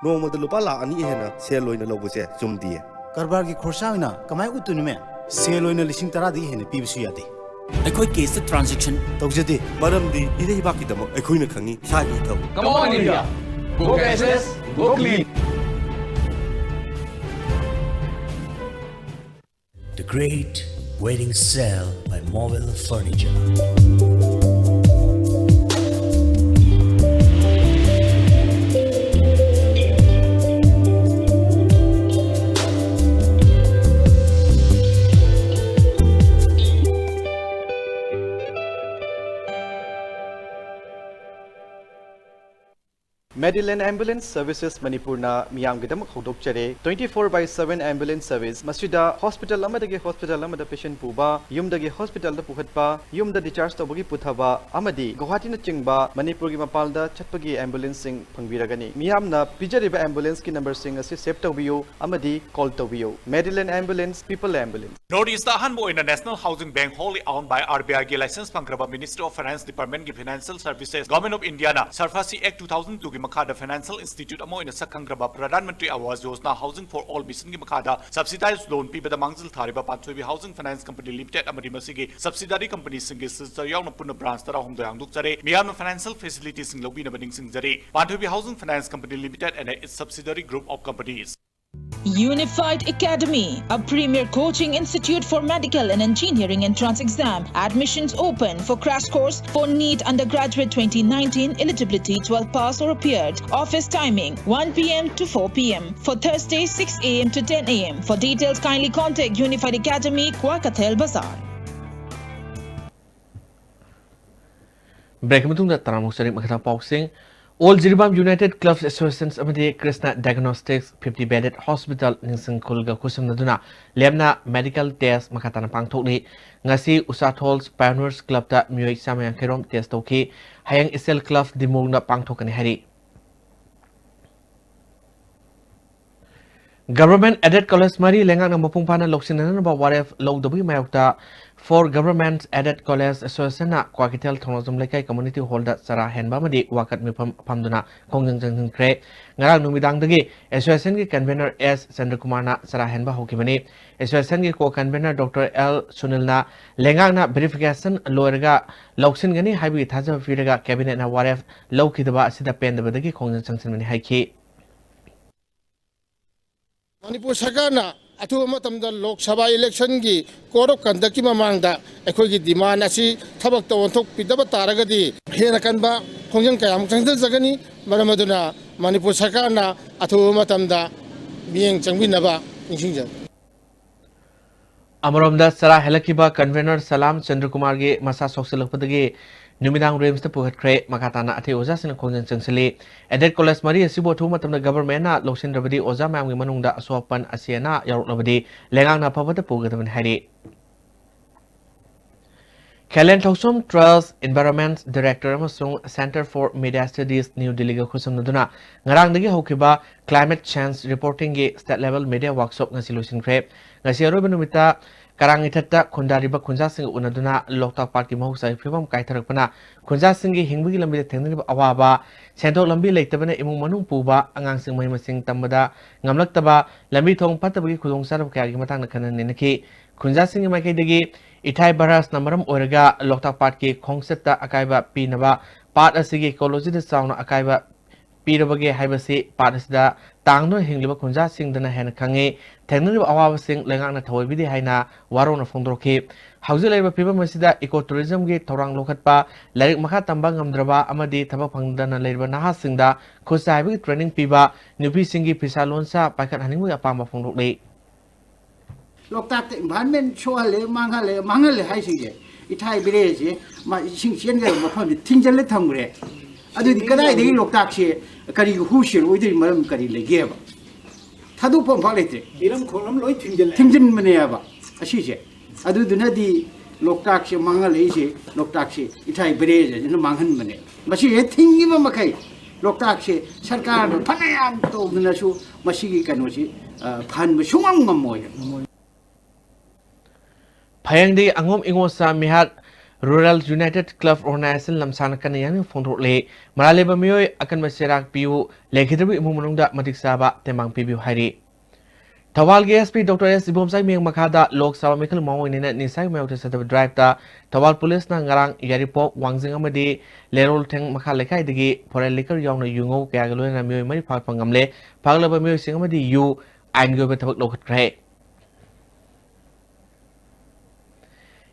ꯅꯣꯡꯃꯗ ꯂꯨꯄꯥ ꯂꯥꯈ ꯑꯅꯤ ꯍꯦꯟꯅ ꯁꯦꯜ ꯑꯣꯏꯅ ꯂꯧꯕꯁꯦ ꯆꯨꯝꯗꯤꯌꯦ꯫ ꯀꯔꯕꯥꯔꯒꯤ ꯈꯣꯔꯁꯥ ꯑꯣꯏꯅ ꯀꯃꯥꯏ ꯎꯠꯇꯣꯏꯅꯣ, ma'am? ꯁꯦꯜ ꯑꯣꯏꯅ ꯂꯤꯁꯤꯡ ꯇꯔꯥꯗꯒꯤ ꯍꯦꯟꯅ ꯄꯤꯕꯁꯨ ꯌꯥꯗꯦ꯫ ꯑꯩꯈꯣꯏ cash ꯇ transaction ꯇꯧꯖꯗꯦ꯫ ꯃꯔꯝꯗꯤ ꯏꯔꯩꯕꯥꯛꯀꯤꯗꯃꯛ ꯑꯩꯈꯣꯏꯅ ꯈꯪꯉꯤ, ꯏꯁꯥꯒꯤ ꯏꯊꯧ꯫ Come on, India! Go cashless, go clean! The Great Wedding Sale by Mobile Furniture. Medilane Ambulance Services ꯃꯅꯤꯄꯨꯔꯅ ꯃꯤꯌꯥꯝꯒꯤꯗꯃꯛ ꯍꯧꯗꯣꯛꯆꯔꯦ twenty four by seven ambulance service꯫ ꯃꯁꯤꯗ hospital ꯑꯃꯗꯒꯤ hospital ꯑꯃꯗ patient ꯄꯨꯕ, ꯌꯨꯝꯗꯒꯤ hospital ꯗ ꯄꯨꯈꯠꯄ, ꯌꯨꯝꯗ discharge ꯇꯧꯕꯒꯤ ꯄꯨꯊꯕ ꯑꯃꯗꯤ ꯒꯨꯋꯥꯍꯥꯇꯤꯅꯆꯤꯡꯕ ꯃꯅꯤꯄꯨꯔꯒꯤ ꯃꯄꯥꯟꯗ ꯆꯠꯄꯒꯤ ambulance ꯁꯤꯡ ꯐꯪꯕꯤꯔꯒꯅꯤ꯫ ꯃꯤꯌꯥꯝꯅ ꯄꯤꯖꯔꯤꯕ ambulance ꯀꯤ number ꯁꯤꯡ ꯑꯁꯤ save ꯇꯧꯕꯤꯌꯨ ꯑꯃꯗꯤ call ꯇꯧꯕꯤꯌꯨ꯫ Medilane Ambulance, People Ambulance꯫ North East ꯇ ꯑꯍꯥꯟꯕ ꯑꯣꯏꯅ National Housing Bank, wholly owned by R B I ꯒꯤ license ꯐꯪꯈ꯭ꯔꯕ Ministry of Finance Department ꯀꯤ Financial Services, Government of India ꯅ SARFAESI Act two thousand two ꯒꯤ ꯃꯈꯥꯗ financial institute ꯑꯃ ꯑꯣꯏꯅ ꯁꯛ ꯈꯪꯈ꯭ꯔꯕ Pradhan Mantri Awas Yojana housing four all ꯃꯤꯁꯟꯒꯤ ꯃꯈꯥꯗ ꯁꯕꯁꯤꯗꯥꯏꯖ ꯂꯣꯟ ꯄꯤꯕꯗ ꯃꯥꯡꯖꯤꯜ ꯊꯥꯔꯤꯕ ꯄꯥꯟꯊꯣꯏꯕꯤ ꯍꯥꯎꯁꯤꯡ ꯐꯥꯏꯅꯥꯟꯁ ꯀꯝꯄꯅꯤ ꯂꯤꯃꯤꯇꯦꯗ ꯑꯃꯗꯤ ꯃꯁꯤꯒꯤ ꯁꯕꯁꯤꯗꯥꯔꯤ ꯀꯝꯄꯅꯤꯁꯤꯡꯒꯤ ꯁꯤꯜꯆꯔ ꯌꯥꯎꯅ ꯄꯨꯟꯅ ꯕ꯭ꯔꯥꯟꯁ ꯇꯔꯥꯍꯨꯝꯗꯣꯏ ꯍꯥꯡꯗꯣꯛꯆꯔꯦ꯫ ꯃꯤꯌꯥꯝꯅ ꯐꯥꯏꯅꯥꯟꯁꯤꯌꯦꯜ ꯐꯦꯁꯤꯂꯤꯇꯤꯁꯤꯡ ꯂꯧꯕꯤꯅꯕ ꯅꯤꯡꯁꯤꯡꯖꯔꯤ꯫ Panthubi Housing Finance Company Limited and its subsidiary group of companies. Unified Academy, a premier coaching institute for medical and engineering entrance exam. Admissions open for crash course for NEET undergraduate twenty nineteen, eligibility twelve pass or appeared. Office timing one p m to four p m. For Thursday, six a m to ten a m. For details, kindly contact Unified Academy, Kwarkathel Bazaar. Break ꯃꯇꯨꯡꯗ ꯇꯔꯥꯃꯨꯛ ꯆꯅꯤ ꯃꯈꯥ ꯄꯥꯎꯁꯤꯡ꯫ All Jiribam United Clubs Associations ꯑꯃꯗꯤ Krishna Diagnostics fifty Bedded Hospital ꯅꯤꯡꯁꯤꯡ ꯈꯨꯜꯒ ꯈꯨꯠꯁꯝꯅꯗꯨꯅ ꯂꯦꯝꯅ medical test ꯃꯈꯥ ꯇꯥꯅ ꯄꯥꯡꯊꯣꯛꯂꯤ꯫ ꯉꯁꯤ ꯎꯁꯥ ꯊꯣꯜꯁ Pioneers Clubꯇ ꯃꯤꯑꯣꯏ ꯆꯥꯝꯃ ꯌꯥꯡꯈꯩ ꯔꯣꯝ test ꯇꯧꯈꯤ꯫ ꯍꯌꯦꯡ ꯏꯁꯦꯜ Club ꯗꯤꯃꯣꯡꯗ ꯄꯥꯡꯊꯣꯛꯀꯅꯤ ꯍꯥꯏꯔꯤ꯫ Government Aided College ꯃꯔꯤ ꯂꯩꯉꯥꯛꯅ ꯃꯄꯨꯡ ꯐꯥꯅ ꯂꯧꯁꯤꯟꯅꯅꯕ ꯋꯥꯔꯦꯞ ꯂꯧꯗꯕꯒꯤ ꯃꯥꯌꯣꯛꯇ Four Government Aided College Associationꯅ Kwakeithel ꯊꯧꯅꯥꯖꯝ ꯂꯩꯀꯥꯏ community hallꯗ ꯆꯔꯥ ꯍꯦꯟꯕ ꯑꯃꯗꯤ ꯋꯥꯀꯠ ꯃꯤꯐꯝ ꯐꯝꯗꯨꯅ ꯈꯣꯡꯖꯪ ꯆꯪꯁꯤꯟꯈ꯭ꯔꯦ꯫ ꯉꯔꯥꯡ ꯅꯨꯃꯤꯗꯥꯡꯗꯒꯤ associationꯒꯤ convener ꯑꯦꯁ ꯆꯟꯗ꯭ꯔꯀꯨꯃꯥꯔꯅ ꯆꯔꯥ ꯍꯦꯟꯕ ꯍꯧꯈꯤꯕꯅꯤ꯫ Associationꯒꯤ co-convener Doctor ꯑꯦꯜ ꯁꯨꯅꯤꯜꯅ ꯂꯩꯉꯥꯛꯅ verification ꯂꯣꯏꯔꯒ ꯂꯧꯁꯤꯟꯒꯅꯤ ꯍꯥꯏꯕꯒꯤ ꯊꯥꯖꯕ ꯄꯤꯔꯒ cabinetꯅ ꯋꯥꯔꯦꯞ ꯂꯧꯈꯤꯗꯕ ꯑꯁꯤꯗ ꯄꯦꯟꯗꯕꯗꯒꯤ ꯈꯣꯡꯖꯪ ꯆꯪꯁꯤꯟꯕꯅꯤ ꯍꯥꯏꯈꯤ꯫ ꯃꯅꯤꯄꯨꯔ ꯁꯔꯀꯥꯔꯅ ꯑꯊꯨꯕ ꯃꯇꯝꯗ ꯂꯣꯛ ꯁꯚꯥ electionꯒꯤ code of conductꯀꯤ ꯃꯃꯥꯡꯗ ꯑꯩꯈꯣꯏꯒꯤ demand ꯑꯁꯤ ꯊꯕꯛꯇ ꯑꯣꯟꯊꯣꯛꯄꯤꯗꯕ ꯇꯥꯔꯒꯗꯤ ꯍꯦꯟꯅ ꯀꯟꯕ ꯈꯣꯡꯖꯪ ꯀꯌꯥꯃꯨꯛ ꯆꯪꯁꯤꯟꯖꯒꯅꯤ꯫ ꯃꯔꯝ ꯑꯗꯨꯅ ꯃꯅꯤꯄꯨꯔ ꯁꯔꯀꯥꯔꯅ ꯑꯊꯨꯕ ꯃꯇꯝꯗ ꯃꯤꯠꯌꯦꯡ ꯆꯪꯕꯤꯅꯕ ꯅꯤꯡꯁꯤꯡꯖꯔꯤ꯫ ꯑꯃꯔꯣꯝꯗ ꯆꯔꯥ ꯍꯦꯜꯂꯛꯈꯤꯕ convener ꯁꯂꯥꯝ ꯆꯟꯗ꯭ꯔꯀꯨꯃꯥꯔꯒꯤ ꯃꯁꯥ ꯁꯣꯛꯆꯤꯜꯂꯛꯄꯗꯒꯤ ꯅꯨꯃꯤꯗꯥꯡ ꯔꯤꯝꯁꯇ ꯄꯨꯈꯠꯈ꯭ꯔꯦ꯫ ꯃꯈꯥ ꯇꯥꯅ ꯑꯇꯩ ꯑꯣꯖꯥꯁꯤꯡꯅ ꯈꯣꯡꯖꯪ ꯆꯪꯁꯤꯜꯂꯤ꯫ Aided College ꯃꯔꯤ ꯑꯁꯤꯕꯨ ꯑꯊꯨꯕ ꯃꯇꯝꯗ governmentꯅ ꯂꯧꯁꯤꯟꯗ꯭ꯔꯕꯗꯤ ꯑꯣꯖꯥ ꯃꯌꯥꯝꯒꯤ ꯃꯅꯨꯡꯗ ꯑꯁꯣꯛ ꯑꯄꯟ ꯑꯁꯤ ꯑꯅꯥ ꯌꯥꯎꯔꯛꯂꯕꯗꯤ ꯂꯩꯉꯥꯛꯅ ꯑꯐꯕꯗ ꯄꯨꯒꯗꯕꯅꯤ ꯍꯥꯏꯔꯤ꯫ Khelen Thousom Trust, Environment Director ꯑꯃꯁꯨꯡ Centre for Media Studies, ꯅ꯭ꯌꯨ ꯗꯤꯜꯂꯤꯒ ꯈꯨꯠꯁꯝꯅꯗꯨꯅ ꯉꯔꯥꯡꯗꯒꯤ ꯍꯧꯈꯤꯕ climate change reportingꯒꯤ state level media workshop ꯉꯁꯤ ꯂꯣꯏꯁꯤꯟꯈ꯭ꯔꯦ꯫ ꯉꯁꯤ ꯑꯔꯣꯏꯕ ꯅꯨꯃꯤꯠꯇ ꯀꯔꯥꯡ ꯏꯊꯠꯇ ꯈꯨꯟꯗꯥꯔꯤꯕ ꯈꯨꯟꯖꯥꯁꯤꯡꯒ ꯎꯅꯗꯨꯅ ꯂꯣꯛꯇꯥꯛ ꯄꯥꯠꯀꯤ ꯃꯍꯧꯁꯥꯒꯤ ꯐꯤꯕꯝ ꯀꯥꯏꯊꯔꯛꯄꯅ ꯈꯨꯟꯖꯥꯁꯤꯡꯒꯤ ꯍꯤꯡꯕꯒꯤ ꯂꯝꯕꯤꯗ ꯊꯦꯡꯅꯔꯤꯕ ꯑꯋꯥꯕ, ꯁꯦꯟꯊꯣꯛ ꯂꯝꯕꯤ ꯂꯩꯇꯕꯅ ꯏꯃꯨꯡ ꯃꯅꯨꯡ ꯄꯨꯕ, ꯑꯉꯥꯡꯁꯤꯡ ꯃꯍꯩ ꯃꯁꯤꯡ ꯇꯝꯕꯗ ꯉꯝꯂꯛꯇꯕ, ꯂꯝꯕꯤ ꯊꯣꯡ ꯐꯠꯇꯕꯒꯤ ꯈꯨꯗꯣꯡꯆꯥꯗꯕ ꯀꯌꯥꯒꯤ ꯃꯇꯥꯡꯗ ꯈꯟꯅ ꯅꯩꯅꯈꯤ꯫ ꯈꯨꯟꯖꯥꯁꯤꯡꯒꯤ ꯃꯥꯏꯀꯩꯗꯒꯤ ꯏꯊꯥꯏ ꯚꯥꯏꯔꯁꯅ ꯃꯔꯝ ꯑꯣꯏꯔꯒ ꯂꯣꯛꯇꯥꯛ ꯄꯥꯠꯀꯤ ꯈꯣꯡꯆꯠꯇ ꯑꯀꯥꯏꯕ ꯄꯤꯅꯕ, ꯄꯥꯠ ꯑꯁꯤꯒꯤ ꯏꯀꯣꯂꯣꯖꯤꯗ ꯆꯥꯎꯅ ꯑꯀꯥꯏꯕ ꯄꯤꯔꯕꯒꯦ ꯍꯥꯏꯕꯁꯤ ꯄꯥꯠ ꯑꯁꯤꯗ ꯇꯥꯡꯗꯨꯅ ꯍꯤꯡꯂꯤꯕ ꯈꯨꯟꯖꯥꯁꯤꯡꯗꯅ ꯍꯦꯟꯅ ꯈꯪꯉꯤ꯫ ꯊꯦꯡꯅꯔꯤꯕ ꯑꯋꯥꯕꯁꯤꯡ ꯂꯩꯉꯥꯛꯅ ꯊꯑꯣꯏꯕꯤꯗꯦ ꯍꯥꯏꯅ ꯋꯥꯔꯧꯅ ꯐꯣꯡꯗꯣꯔꯛꯈꯤ꯫ ꯍꯧꯖꯤꯛ ꯂꯩꯔꯤꯕ ꯐꯤꯕꯝ ꯑꯁꯤꯗ ꯏꯀꯣ ꯇꯨꯔꯤꯖꯝꯒꯤ ꯊꯧꯔꯥꯡ ꯂꯧꯈꯠꯄ, ꯂꯥꯏꯔꯤꯛ ꯃꯈꯥ ꯇꯝꯕ ꯉꯝꯗ꯭ꯔꯕ ꯑꯃꯗꯤ ꯊꯕꯛ ꯐꯪꯗꯅ ꯂꯩꯔꯤꯕ ꯅꯍꯥꯁꯤꯡꯗ ꯈꯨꯠ ꯁꯥ ꯍꯩꯕꯒꯤ ꯇ꯭ꯔꯦꯅꯤꯡ ꯄꯤꯕ, ꯅꯨꯄꯤꯁꯤꯡꯒꯤ ꯐꯤꯁꯥ ꯂꯣꯟꯁꯥ ꯄꯥꯏꯈꯠꯍꯟꯅꯤꯡꯕꯒꯤ ꯑꯄꯥꯝꯕ ꯐꯣꯡꯗꯣꯛꯂꯤ꯫ ꯂꯣꯛꯇꯥꯛꯇ ꯏꯟꯚꯥꯏꯔꯟꯃꯦꯟ ꯁꯣꯛꯍꯜꯂꯦ, ꯃꯥꯡꯍꯜꯂꯦ, ꯃꯥꯡꯍꯜꯂꯦ ꯍꯥꯏꯁꯤꯡꯁꯦ, ꯏꯊꯥꯏ ꯕꯤꯔꯦꯁꯦ ꯃꯥ ꯏꯁꯤꯡ ꯆꯦꯟꯒꯗꯕ ꯃꯐꯝꯁꯦ ꯊꯤꯡꯖꯤꯜꯂ ꯊꯝꯈ꯭ꯔꯦ꯫ ꯑꯗꯨꯗꯤ ꯀꯗꯥꯏꯗꯒꯤ ꯂꯣꯛꯇꯥꯛꯁꯦ ꯀꯔꯤꯒꯤ ꯍꯨ ꯁꯤꯔꯣꯏꯗꯣꯏ ꯃꯔꯝ ꯀꯔꯤ ꯂꯩꯒꯦꯕ? ꯊꯥꯗꯣꯛꯐꯝ ꯑꯃꯐꯥꯎ ꯂꯩꯇ꯭ꯔꯦ꯫ ꯏꯔꯝ ꯈꯣꯡꯂꯝ ꯂꯣꯏ ꯊꯤꯡꯖꯤꯜꯂꯦ꯫ ꯊꯤꯡꯖꯤꯟꯕꯅꯦꯕ ꯑꯁꯤꯁꯦ꯫ ꯑꯗꯨꯗꯨꯅꯗꯤ ꯂꯣꯛꯇꯥꯛꯁꯦ ꯃꯥꯡꯍꯜꯂꯛꯏꯁꯦ, ꯂꯣꯛꯇꯥꯛꯁꯦ ꯏꯊꯥꯏ ꯕꯤꯔꯦꯁ ꯑꯁꯤꯅ ꯃꯥꯡꯍꯟꯕꯅꯦ꯫ ꯃꯁꯤ ꯍꯦꯛ ꯊꯤꯡꯈꯤꯕ ꯃꯈꯩ ꯂꯣꯛꯇꯥꯛꯁꯦ ꯁꯔꯀꯥꯔꯅ ꯐꯅꯌꯥꯝ ꯇꯧꯗꯅꯁꯨ ꯃꯁꯤꯒꯤ ꯀꯩꯅꯣꯁꯤ, ꯑ, ꯐꯍꯟꯕ ꯁꯨꯡꯉꯝ ꯉꯝꯃꯣꯏ꯫ ꯐꯌꯦꯡꯗꯒꯤ ꯑꯉꯣꯝ ꯏꯉꯣꯁꯥ ꯃꯤꯍꯥꯠ ꯔꯨꯔꯦꯜ ꯌꯨꯅꯥꯏꯇꯦꯠ ꯀ꯭ꯂꯕ ꯑꯣꯔꯒꯅꯥꯏꯖꯦꯁꯟ ꯂꯝꯁꯥꯡꯅ ꯀꯟꯅ ꯌꯥꯅꯤꯡꯕ ꯐꯣꯡꯗꯣꯔꯛꯂꯤ꯫ ꯃꯔꯥꯜ ꯂꯩꯕ ꯃꯤꯑꯣꯏ ꯑꯀꯟꯕ ꯆꯩꯔꯥꯛ ꯄꯤꯌꯨ, ꯂꯩꯈꯤꯗ꯭ꯔꯕ ꯏꯃꯨꯡ ꯃꯅꯨꯡꯗ ꯃꯇꯤꯛ ꯆꯥꯕ ꯇꯦꯡꯕꯥꯡ ꯄꯤꯕꯤꯌꯨ ꯍꯥꯏꯔꯤ꯫ ꯊꯧꯕꯥꯜꯒꯤ ꯑꯦꯁ ꯄꯤ ꯗꯣꯛꯇꯔ ꯑꯦꯁ ꯏꯕꯣꯝꯆꯥꯒꯤ ꯃꯤꯠꯌꯦꯡ ꯃꯈꯥꯗ ꯂꯣꯛ ꯆꯥꯕ ꯃꯤꯈꯜ ꯃꯑꯣꯡ ꯏꯟꯅ ꯅꯤꯁꯥꯒꯤ ꯃꯥꯌꯣꯛꯇ ꯆꯠꯊꯕ ꯗ꯭ꯔꯥꯏꯚꯇ ꯊꯧꯕꯥꯜ ꯄꯨꯂꯤꯁꯅ ꯉꯔꯥꯡ ꯌꯥꯏꯔꯤꯄꯣꯛ, ꯋꯥꯡꯖꯤꯡ ꯑꯃꯗꯤ ꯂꯦꯔꯣꯜꯊꯦꯡ ꯃꯈꯥ ꯂꯩꯀꯥꯏꯗꯒꯤ ꯐꯣꯔꯦꯟ ꯂꯤꯀꯔ ꯌꯥꯎꯅ ꯌꯨꯉꯧ ꯀꯌꯥꯒ ꯂꯣꯏꯅꯅ ꯃꯤꯑꯣꯏ ꯃꯔꯤ ꯐꯥꯒꯠꯄ ꯉꯝꯂꯦ꯫ ꯐꯥꯒꯠꯂꯕ ꯃꯤꯑꯣꯏꯁꯤꯡ ꯑꯃꯗꯤ ꯌꯨ ꯑꯥꯏꯟꯒꯤ ꯑꯣꯏꯕ ꯊꯕꯛ ꯂꯧꯈꯠꯈ꯭ꯔꯦ꯫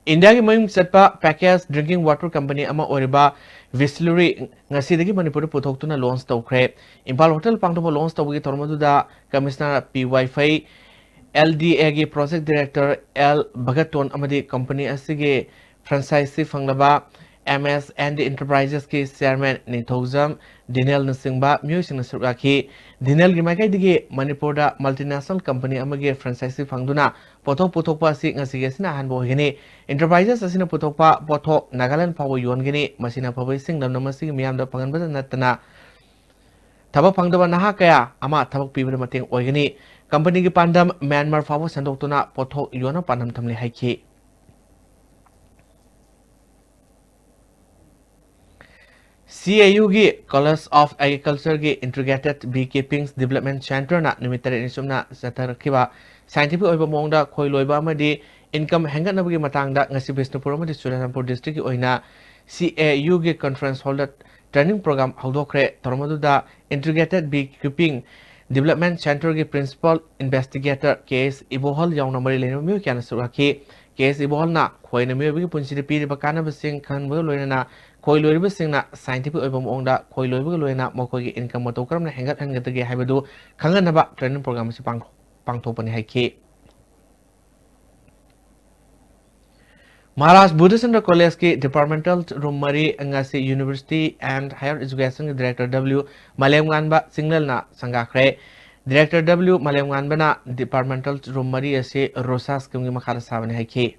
ꯏꯟꯗꯤꯌꯥꯒꯤ ꯃꯃꯤꯡ ꯆꯠꯄ packaged drinking water company ꯑꯃ ꯑꯣꯏꯔꯤꯕ ꯕꯤꯁꯂꯔꯤ ꯉꯁꯤꯗꯒꯤ ꯃꯅꯤꯄꯨꯔꯗ ꯄꯨꯊꯣꯛꯇꯨꯅ launch ꯇꯧꯈ꯭ꯔꯦ꯫ ꯏꯝꯐꯥꯜ ꯍꯣꯇꯦꯜ ꯄꯥꯡꯊꯣꯛꯄ launch ꯇꯧꯕꯒꯤ ꯊꯧꯔꯝ ꯑꯗꯨꯗ ꯀꯃꯤꯁꯅꯔ ꯄꯤ ꯋꯥꯏꯐꯩ, ꯑꯦꯜ ꯗꯤ ꯑꯦꯒꯤ project director ꯑꯦꯜ ꯚꯒꯠꯇꯣꯟ ꯑꯃꯗꯤ company ꯑꯁꯤꯒꯤ franchise ꯐꯪꯂꯕ ꯑꯦꯝ ꯑꯦꯁ ꯑꯦꯟ ꯗꯤ Enterprises ꯀꯤ chairman ꯅꯤꯡꯊꯧꯖꯝ ꯗꯤꯅꯦꯜꯅꯆꯤꯡꯕ ꯃꯤꯑꯣꯏꯁꯤꯡꯅ ꯁꯔꯨꯛ ꯌꯥꯈꯤ꯫ ꯗꯤꯅꯦꯜꯒꯤ ꯃꯥꯏꯀꯩꯗꯒꯤ ꯃꯅꯤꯄꯨꯔꯗ multinational company ꯑꯃꯒꯤ franchise ꯐꯪꯗꯨꯅ ꯄꯣꯠꯊꯣꯛ ꯄꯨꯊꯣꯛꯄ ꯑꯁꯤ ꯉꯁꯤꯒꯤ ꯑꯁꯤꯅ ꯑꯍꯥꯟꯕ ꯑꯣꯏꯒꯅꯤ꯫ Enterprises ꯑꯁꯤꯅ ꯄꯨꯊꯣꯛꯄ ꯄꯣꯠꯊꯣꯛ ꯅꯥꯒꯥꯂꯦꯟ ꯐꯥꯎꯕ ꯌꯣꯟꯒꯅꯤ꯫ ꯃꯁꯤꯅ ꯑꯐꯕ ꯏꯁꯤꯡ ꯂꯝꯗꯝ ꯑꯁꯤꯒꯤ ꯃꯤꯌꯥꯝꯗ ꯐꯪꯍꯟꯕꯗ ꯅꯠꯇꯅ ꯊꯕꯛ ꯐꯪꯗꯕ ꯅꯍꯥ ꯀꯌꯥ ꯑꯃ ꯊꯕꯛ ꯄꯤꯕꯗ ꯃꯇꯦꯡ ꯑꯣꯏꯒꯅꯤ꯫ ꯀꯝꯄꯅꯤꯒꯤ ꯄꯥꯟꯗꯝ ꯃ꯭ꯌꯥꯟꯃꯥꯔ ꯐꯥꯎꯕ ꯁꯟꯗꯣꯛꯇꯨꯅ ꯄꯣꯠꯊꯣꯛ ꯌꯣꯟꯅ ꯄꯥꯟꯗꯝ ꯊꯝꯂꯤ ꯍꯥꯏꯈꯤ꯫ CAUꯒꯤ College of Agricultureꯒꯤ Integrated Bee Keeping Development Centreꯅ ꯅꯨꯃꯤꯠ ꯇꯔꯦꯠꯅꯤ ꯆꯨꯞꯅ ꯆꯠꯊꯔꯛꯈꯤꯕ scientific ꯑꯣꯏꯕ ꯃꯑꯣꯡꯗ ꯈꯣꯏ ꯂꯣꯏꯕ ꯑꯃꯗꯤ income ꯍꯦꯟꯒꯠꯅꯕꯒꯤ ꯃꯇꯥꯡꯗ ꯉꯁꯤ ꯕꯤꯁꯅꯨꯄꯨꯔ ꯑꯃꯗꯤ ꯆꯨꯔꯆꯥꯟꯄꯨꯔ districtꯀꯤ ꯑꯣꯏꯅ CAUꯒꯤ conference hallꯗ training program ꯍꯧꯗꯣꯛꯈ꯭ꯔꯦ꯫ ꯊꯧꯔꯝ ꯑꯗꯨꯗ Integrated Bee Keeping Development Centreꯒꯤ Principal Investigator K S ꯏꯕꯣꯍꯜ ꯌꯥꯎꯅ ꯃꯔꯤ ꯂꯩꯅꯕ ꯃꯤꯑꯣꯏ ꯀꯌꯥꯅ ꯁꯔꯨꯛ ꯌꯥꯈꯤ꯫ K S ꯏꯕꯣꯍꯜꯅ ꯈꯣꯏꯅ ꯃꯤꯑꯣꯏꯕꯒꯤ ꯄꯨꯟꯁꯤꯗ ꯄꯤꯔꯤꯕ ꯀꯥꯟꯅꯕꯁꯤꯡ ꯈꯪꯍꯟꯕꯒ ꯂꯣꯏꯅꯅ ꯈꯣꯏ ꯂꯣꯏꯔꯤꯕꯁꯤꯡꯅ scientific ꯑꯣꯏꯕ ꯃꯑꯣꯡꯗ ꯈꯣꯏ ꯂꯣꯏꯕꯒ ꯂꯣꯏꯅꯅ ꯃꯈꯣꯏꯒꯤ income ꯃꯇꯧ ꯀꯔꯝꯅ ꯍꯦꯟꯒꯠꯍꯟꯒꯗꯒꯦ ꯍꯥꯏꯕꯗꯨ ꯈꯪꯍꯟꯅꯕ training program ꯑꯁꯤ ꯄꯥꯡ-, ꯄꯥꯡꯊꯣꯛꯄꯅꯤ ꯍꯥꯏꯈꯤ꯫ ꯃꯍꯥꯔꯥꯖ ꯕꯨꯙꯆꯟꯗ꯭ꯔ ꯀꯣꯂꯦꯖꯀꯤ departmental room ꯃꯔꯤ ꯉꯁꯤ University and Higher Educationꯒꯤ Director W ꯃꯥꯂꯦꯝꯉꯥꯟꯕ ꯆꯤꯡꯂꯦꯜꯅ ꯁꯪꯒꯥꯈ꯭ꯔꯦ꯫ Director W ꯃꯥꯂꯦꯝꯉꯥꯟꯕꯅ departmental room ꯃꯔꯤ ꯑꯁꯤ ꯔꯣꯁꯥ schemeꯒꯤ ꯃꯈꯥꯗ ꯁꯥꯕꯅꯤ ꯍꯥꯏꯈꯤ꯫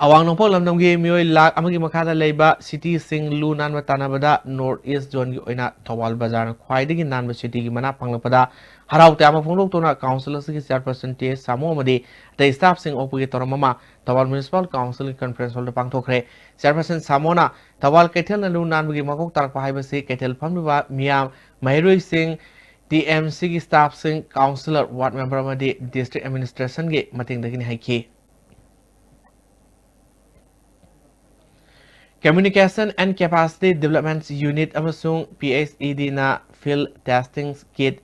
ꯑꯋꯥꯡ ꯅꯣꯡꯄꯣꯛ ꯂꯝꯗꯝꯒꯤ ꯃꯤꯑꯣꯏ ꯂꯥꯈ ꯑꯃꯒꯤ ꯃꯈꯥꯗ ꯂꯩꯕ cityꯁꯤꯡ ꯂꯨ ꯅꯥꯟꯕ ꯇꯥꯟꯅꯕꯗ North East Zoneꯒꯤ ꯑꯣꯏꯅ ꯊꯧꯕꯥꯜ ꯕꯖꯥꯔꯅ ꯈ꯭ꯋꯥꯏꯗꯒꯤ ꯅꯥꯟꯕ cityꯒꯤ ꯃꯅꯥ ꯐꯪꯂꯛꯄꯗ ꯍꯔꯥꯎ ꯇꯌꯥꯝꯕ ꯐꯣꯡꯗꯣꯛꯇꯨꯅ council ꯑꯁꯤꯒꯤ chairperson T H ꯁꯥꯃꯣ ꯑꯃꯗꯤ ꯑꯇꯩ staffꯁꯤꯡ ꯑꯣꯛꯄꯒꯤ ꯊꯧꯔꯝ ꯑꯃ Thoubal Municipal Councilꯒꯤ conference hallꯗ ꯄꯥꯡꯊꯣꯛꯈ꯭ꯔꯦ꯫ Chairperson ꯁꯥꯃꯣꯅ Thoubal ꯀꯩꯊꯦꯜꯅ ꯂꯨ ꯅꯥꯟꯕꯒꯤ ꯃꯀꯣꯛ ꯇꯥꯔꯛꯄ ꯍꯥꯏꯕꯁꯤ ꯀꯩꯊꯦꯜ ꯐꯝꯂꯤꯕ ꯃꯤꯌꯥꯝ, ꯃꯍꯩꯔꯣꯏꯁꯤꯡ, TMCꯒꯤ staffꯁꯤꯡ, councillor, ward member ꯑꯃꯗꯤ district administrationꯒꯤ ꯃꯇꯦꯡꯗꯒꯤꯅꯤ ꯍꯥꯏꯈꯤ꯫ Communication and Capacity Development Unit ꯑꯃꯁꯨꯡ PHEDꯅ field testing kit,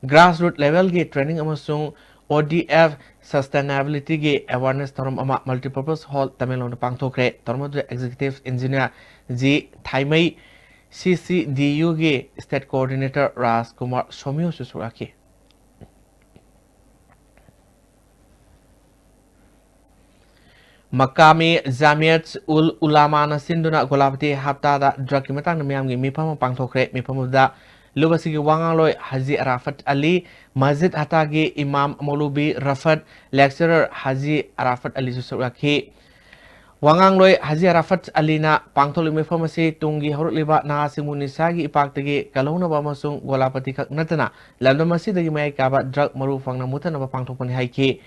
grassroots levelꯒꯤ training ꯑꯃꯁꯨꯡ ODF sustainabilityꯒꯤ awareness ꯊꯧꯔꯝ ꯑꯃ Multipurpose Hall ꯇꯃꯦꯡꯂꯣꯡꯗ ꯄꯥꯡꯊꯣꯛꯈ꯭ꯔꯦ꯫ ꯊꯧꯔꯝ ꯑꯗꯨꯗ Executive Engineer G ꯊꯥꯏꯃꯩ, CCDUꯒꯤ State Coordinator ꯔꯥꯖꯀꯨꯃꯥꯔ ꯁꯣꯃꯤꯌꯣꯁꯨ ꯁꯔꯨꯛ ꯌꯥꯈꯤ꯫ ꯃꯀꯥꯃꯤ ꯖꯥꯃꯤꯌꯠ ꯎꯜ ꯎꯂꯥꯃꯥꯅ ꯁꯤꯟꯗꯨꯅ ꯒꯣꯂꯥꯄꯇꯤ ꯍꯞꯇꯥꯗ drugꯀꯤ ꯃꯇꯥꯡꯗ ꯃꯤꯌꯥꯝꯒꯤ ꯃꯤꯐꯝ ꯑꯃ ꯄꯥꯡꯊꯣꯛꯈ꯭ꯔꯦ꯫ ꯃꯤꯐꯝ ꯑꯗꯨꯗ ꯂꯨꯞ ꯑꯁꯤꯒꯤ ꯋꯥ ꯉꯥꯡꯂꯣꯏ ꯍꯥꯖꯤ ꯑꯔꯥꯐꯠ ꯑꯂꯤ, ꯃꯁꯖꯤꯗ ꯍꯠꯇꯥꯒꯤ ꯏꯃꯥꯝ ꯃꯧꯂꯨꯕꯤ ꯔꯐꯠ, lecturer ꯍꯥꯖꯤ ꯑꯔꯥꯐꯠ ꯑꯂꯤꯁꯨ ꯁꯔꯨꯛ ꯌꯥꯈꯤ꯫ ꯋꯥꯉꯥꯡꯂꯣꯏ ꯍꯥꯖꯤ ꯑꯔꯥꯐꯠ ꯑꯂꯤꯅ ꯄꯥꯡꯊꯣꯛꯂꯤꯕ ꯃꯤꯐꯝ ꯑꯁꯤ ꯇꯨꯡꯒꯤ ꯍꯧꯔꯛꯂꯤꯕ ꯅꯍꯥꯁꯤꯡꯕꯨ ꯅꯤꯁꯥꯒꯤ ꯏꯄꯥꯛꯇꯒꯤ ꯀꯜꯍꯧꯅꯕ ꯑꯃꯁꯨꯡ ꯒꯣꯂꯥꯄꯇꯤ ꯈꯛ ꯅꯠꯇꯅ ꯂꯝꯗꯝ ꯑꯁꯤꯗꯒꯤ ꯃꯌꯥꯏ ꯀꯥꯕ ꯗ꯭ꯔꯒ ꯃꯔꯨ ꯐꯪꯅ ꯃꯨꯊꯠꯅꯕ ꯄꯥꯡꯊꯣꯛꯄꯅꯤ ꯍꯥꯏꯈꯤ꯫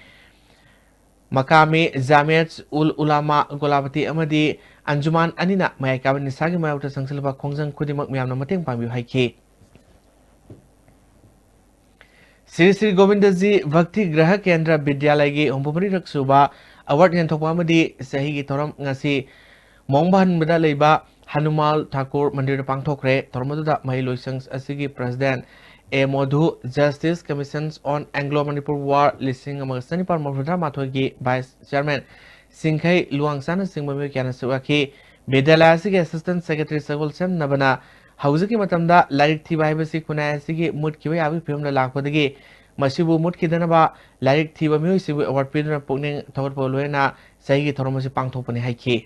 ꯃꯀꯥꯃꯤ ꯖꯥꯃꯤꯌꯠ ꯎꯜ ꯎꯂꯥꯃꯥ ꯒꯣꯂꯥꯄꯇꯤ ꯑꯃꯗꯤ ꯑꯟꯖꯨꯃꯥꯟ ꯑꯅꯤꯅ ꯃꯌꯥꯏ ꯀꯥꯕ ꯅꯤꯁꯥꯒꯤ ꯃꯥꯌꯣꯛꯇ ꯆꯪꯁꯤꯜꯂꯕ ꯈꯣꯡꯖꯪ ꯈꯨꯗꯤꯡꯃꯛ ꯃꯌꯥꯝꯅ ꯃꯇꯦꯡ ꯄꯥꯡꯕꯤꯌꯨ ꯍꯥꯏꯈꯤ꯫ ꯁ꯭ꯔꯤ ꯁ꯭ꯔꯤ ꯒꯣꯕꯤꯟꯗꯖꯤ ꯚꯛꯇꯤ ꯒ꯭ꯔꯍ ꯀꯦꯟꯗ꯭ꯔ ꯕꯤꯗ꯭ꯌꯥꯂꯌꯒꯤ ꯍꯨꯝꯐꯨ ꯃꯔꯤꯔꯛ ꯁꯨꯕ ꯑꯦꯋꯥꯔꯗ ꯌꯦꯟꯊꯣꯛꯄ ꯑꯃꯗꯤ ꯆꯍꯤꯒꯤ ꯊꯧꯔꯝ ꯉꯁꯤ ꯃꯣꯡꯕꯍꯟꯕꯗ ꯂꯩꯕ ꯍꯅꯨꯃꯥꯜ ꯊꯥꯀꯨꯔ ꯃꯟꯗꯤꯔꯗ ꯄꯥꯡꯊꯣꯛꯈ꯭ꯔꯦ꯫ ꯊꯧꯔꯝ ꯑꯗꯨꯗ ꯃꯍꯩꯂꯣꯏꯁꯪ ꯑꯁꯤꯒꯤ president A Modhu, Justice Commissions on Anglo Manipur War ꯂꯤꯁꯤꯡ ꯑꯃꯒ ꯆꯅꯤꯄꯥꯟ ꯃꯔꯤꯐꯨꯇꯔꯥ ꯃꯥꯊꯣꯏꯒꯤ ꯚꯥꯏꯁ ꯆꯤꯌꯥꯔꯃꯦꯟ ꯁꯤꯡꯈꯩ ꯂꯨꯋꯥꯡꯆꯥꯅꯆꯤꯡꯕ ꯃꯤꯑꯣꯏ ꯀꯌꯥꯅꯁꯨ ꯌꯥꯎꯈꯤ꯫ ꯕꯤꯗ꯭ꯌꯥꯂꯌ ꯑꯁꯤꯒꯤ ꯑꯦꯁꯤꯁꯇꯦꯟꯠ ꯁꯦꯀ꯭ꯔꯦꯇꯔꯤ ꯁꯒꯣꯜꯁꯦꯝ ꯅꯕꯅ ꯍꯧꯖꯤꯛꯀꯤ ꯃꯇꯝꯗ ꯂꯥꯏꯔꯤꯛ ꯊꯤꯕ ꯍꯥꯏꯕꯁꯤ ꯈꯨꯟꯅꯥꯏ ꯑꯁꯤꯒꯤ ꯃꯨꯠꯈꯤꯕ ꯌꯥꯕꯒꯤ ꯐꯤꯕꯝꯗ ꯂꯥꯛꯄꯗꯒꯤ ꯃꯁꯤꯕꯨ ꯃꯨꯠꯈꯤꯗꯅꯕ ꯂꯥꯏꯔꯤꯛ ꯊꯤꯕ ꯃꯤꯑꯣꯏꯁꯤꯡꯕꯨ ꯑꯦꯋꯥꯔꯗ ꯄꯤꯗꯨꯅ ꯄꯨꯛꯅꯤꯡ ꯊꯧꯒꯠꯄꯒ ꯂꯣꯏꯅꯅ ꯆꯍꯤꯒꯤ ꯊꯧꯔꯝ ꯑꯁꯤ ꯄꯥꯡꯊꯣꯛꯄꯅꯤ ꯍꯥꯏꯈꯤ꯫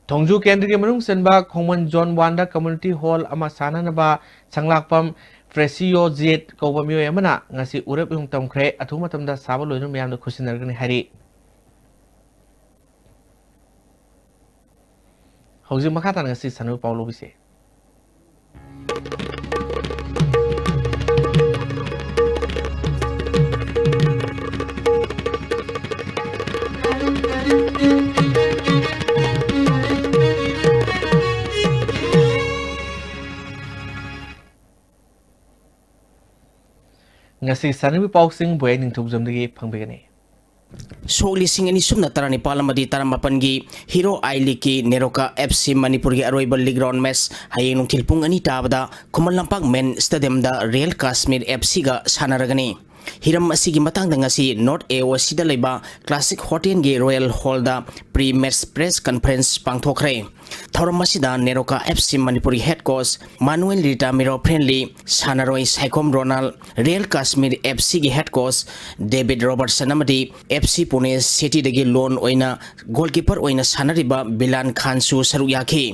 ꯊꯣꯡꯖꯨ ꯀꯦꯟꯗ꯭ꯔꯒꯤ ꯃꯅꯨꯡ ꯆꯟꯕ ꯈꯣꯡꯃꯟ ꯖꯣꯟ ꯋꯥꯟꯗ ꯀꯝꯃ꯭ꯌꯨꯅꯤꯇꯤ ꯍꯣꯜ ꯑꯃ ꯁꯥꯅꯅꯕ ꯁꯪꯂꯥꯛꯄꯝ ꯐ꯭ꯔꯦꯁꯤꯌꯣꯖꯦꯠ ꯀꯧꯕ ꯃꯤꯑꯣꯏ ꯑꯃꯅ ꯉꯁꯤ ꯎꯔꯦꯞ ꯏꯍꯨꯝ ꯇꯝꯈ꯭ꯔꯦ꯫ ꯑꯊꯨꯕ ꯃꯇꯝꯗ ꯁꯥꯕ ꯂꯣꯏꯗꯨꯅ ꯃꯤꯌꯥꯝꯗ ꯈꯨꯠꯁꯤꯟꯅꯔꯒꯅꯤ ꯍꯥꯏꯔꯤ꯫ ꯍꯧꯖꯤꯛ ꯃꯈꯥ ꯇꯥꯅ ꯉꯁꯤ ꯁꯥꯟꯅꯕꯒꯤ ꯄꯥꯎ ꯂꯧꯕꯤꯁꯦ꯫ ꯉꯁꯤ ꯁꯥꯟꯅꯕꯒꯤ ꯄꯥꯎꯁꯤꯡ ꯕꯣꯌꯥꯏ ꯅꯤꯡꯊꯧꯖꯝꯗꯒꯤ ꯐꯪꯕꯤꯒꯅꯤ꯫ ꯁꯣꯛ ꯂꯤꯁꯤꯡ ꯑꯅꯤ ꯁꯨꯞꯅ ꯇꯔꯥꯅꯤꯄꯥꯜ ꯑꯃꯗꯤ ꯇꯔꯥꯃꯥꯄꯟꯒꯤ ꯍꯤꯔꯣ ꯑꯥꯏ ꯂꯤꯒꯀꯤ ꯅꯦꯔꯣꯀꯥ ꯑꯦꯐ ꯁꯤ ꯃꯅꯤꯄꯨꯔꯒꯤ ꯑꯔꯣꯏꯕ ꯂꯤꯒ ꯔꯥꯎꯟ ꯃꯦꯆ ꯍꯌꯦꯡ ꯅꯨꯡꯊꯤꯜ ꯄꯨꯡ ꯑꯅꯤ ꯇꯥꯕꯗ ꯈꯨꯃꯟ ꯂꯝꯄꯥꯛ ꯃꯦꯟ ꯁ꯭ꯇꯦꯗꯤꯌꯝꯗ ꯔꯤꯌꯦꯜ ꯀꯥꯁꯃꯤꯔ ꯑꯦꯐ ꯁꯤꯒ ꯁꯥꯟꯅꯔꯒꯅꯤ꯫ ꯍꯤꯔꯝ ꯑꯁꯤꯒꯤ ꯃꯇꯥꯡꯗ ꯉꯁꯤ ꯅꯣꯔꯠ ꯑꯦ ꯑꯣ ꯁꯤꯗ ꯂꯩꯕ ꯀ꯭ꯂꯥꯁꯤꯛ ꯍꯣꯇꯦꯜꯒꯤ ꯔꯣꯌꯦꯜ ꯍꯣꯜꯗ ꯄ꯭ꯔꯤ ꯃꯦꯆ ꯄ꯭ꯔꯦꯁ ꯀꯟꯐꯔꯦꯟꯁ ꯄꯥꯡꯊꯣꯛꯈ꯭ꯔꯦ꯫ ꯊꯧꯔꯝ ꯑꯁꯤꯗ ꯅꯦꯔꯣꯀꯥ ꯑꯦꯐ ꯁꯤ ꯃꯅꯤꯄꯨꯔꯒꯤ ꯍꯦꯗ ꯀꯣꯆ ꯃꯥꯅꯨꯑꯦꯜ ꯔꯤꯇꯥꯃꯤꯔꯣ ꯐ꯭ꯔꯦꯟꯂꯤ, ꯁꯥꯟꯅꯔꯣꯏ ꯁꯥꯏꯈꯣꯝ ꯔꯣꯅꯥꯜ, ꯔꯤꯌꯦꯜ ꯀꯥꯁꯃꯤꯔ ꯑꯦꯐ ꯁꯤꯒꯤ ꯍꯦꯗ ꯀꯣꯆ ꯗꯦꯕꯤꯗ ꯔꯣꯕꯔꯠꯁꯟ ꯑꯃꯗꯤ ꯑꯦꯐ ꯁꯤ ꯄꯨꯅꯦ ꯁꯤꯇꯤꯗꯒꯤ ꯂꯣꯟ ꯑꯣꯏꯅ ꯒꯣꯜꯀꯤꯄꯔ ꯑꯣꯏꯅ ꯁꯥꯟꯅꯔꯤꯕ ꯕꯤꯂꯥꯟ ꯈꯥꯟꯁꯨ ꯁꯔꯨꯛ ꯌꯥꯈꯤ꯫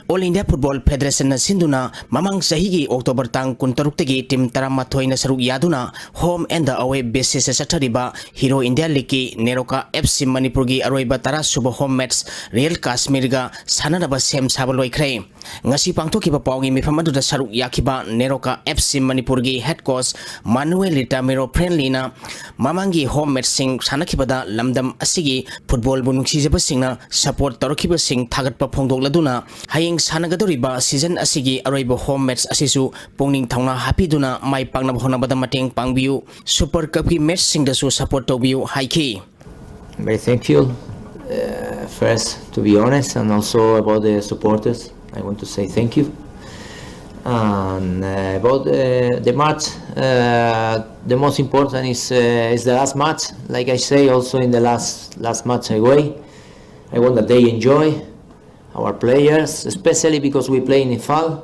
All India Football Federation ꯅ ꯁꯤꯟꯗꯨꯅ ꯃꯃꯥꯡ ꯆꯍꯤꯒꯤ October ꯇꯥꯡ ꯀꯨꯟꯇꯔꯨꯛꯇꯒꯤ team ꯇꯔꯥꯃꯥꯊꯣꯏꯅ ꯁꯔꯨꯛ ꯌꯥꯗꯨꯅ home and away basis ꯇ ꯆꯠꯊꯔꯤꯕ Hero India League ꯀꯤ NEROCA F C ꯃꯅꯤꯄꯨꯔꯒꯤ ꯑꯔꯣꯏꯕ ꯇꯔꯥ ꯁꯨꯕ home match Real Kashmir ꯒ ꯁꯥꯟꯅꯅꯕ ꯁꯦꯝ ꯁꯥꯕ ꯂꯣꯏꯈ꯭ꯔꯦ꯫ ꯉꯁꯤ ꯄꯥꯡꯊꯣꯛꯈꯤꯕ ꯄꯥꯎꯒꯤ ꯃꯤꯐꯝ ꯑꯗꯨꯗ ꯁꯔꯨꯛ ꯌꯥꯈꯤꯕ NEROCA F C ꯃꯅꯤꯄꯨꯔꯒꯤ head coach Manuel Ritamiro Friendly ꯅ ꯃꯃꯥꯡꯒꯤ home match ꯁꯤꯡ ꯁꯥꯟꯅꯈꯤꯕꯗ ꯂꯝꯗꯝ ꯑꯁꯤꯒꯤ football ꯕꯨ ꯅꯨꯡꯁꯤꯖꯕꯁꯤꯡꯅ support ꯇꯧꯔꯛꯈꯤꯕꯁꯤꯡ ꯊꯥꯒꯠꯄ ꯐꯣꯡꯗꯣꯛꯂꯗꯨꯅ, ꯍꯌꯦꯡ ꯁꯥꯟꯅꯒꯗꯧꯔꯤꯕ season ꯑꯁꯤꯒꯤ ꯑꯔꯣꯏꯕ home match ꯑꯁꯤꯁꯨ ꯄꯨꯛꯅꯤꯡ ꯊꯧꯅꯥ ꯍꯥꯞꯄꯤꯗꯨꯅ ꯃꯥꯏ ꯄꯥꯛꯅꯕ ꯍꯣꯠꯅꯕꯗ ꯃꯇꯦꯡ ꯄꯥꯡꯕꯤꯌꯨ, Super Cup ꯀꯤ match ꯁꯤꯡꯗꯁꯨ support ꯇꯧꯕꯤꯌꯨ ꯍꯥꯏꯈꯤ꯫ Very thank you. Uh, first, to be honest, and also about the supporters, I want to say thank you. And uh, about uh, the match, uh, the most important is uh, is the last match. Like I say, also in the last last match away, I want that they enjoy our players, especially because we play in Imphal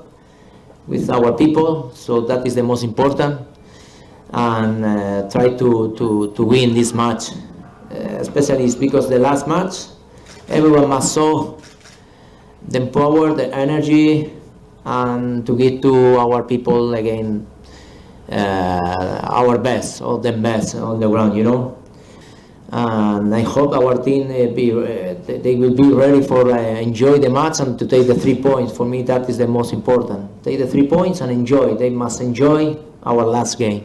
with our people. So that is the most important, and uh, try to to to win this match, uh, especially it's because the last match, everyone must show the power, the energy, and to give to our people again uh, our best or the best on the ground, you know. And I hope our team uh, be uh, they- they will be ready for uh, enjoy the match and to take the three points. For me, that is the most important. Take the three points and enjoy. They must enjoy our last game.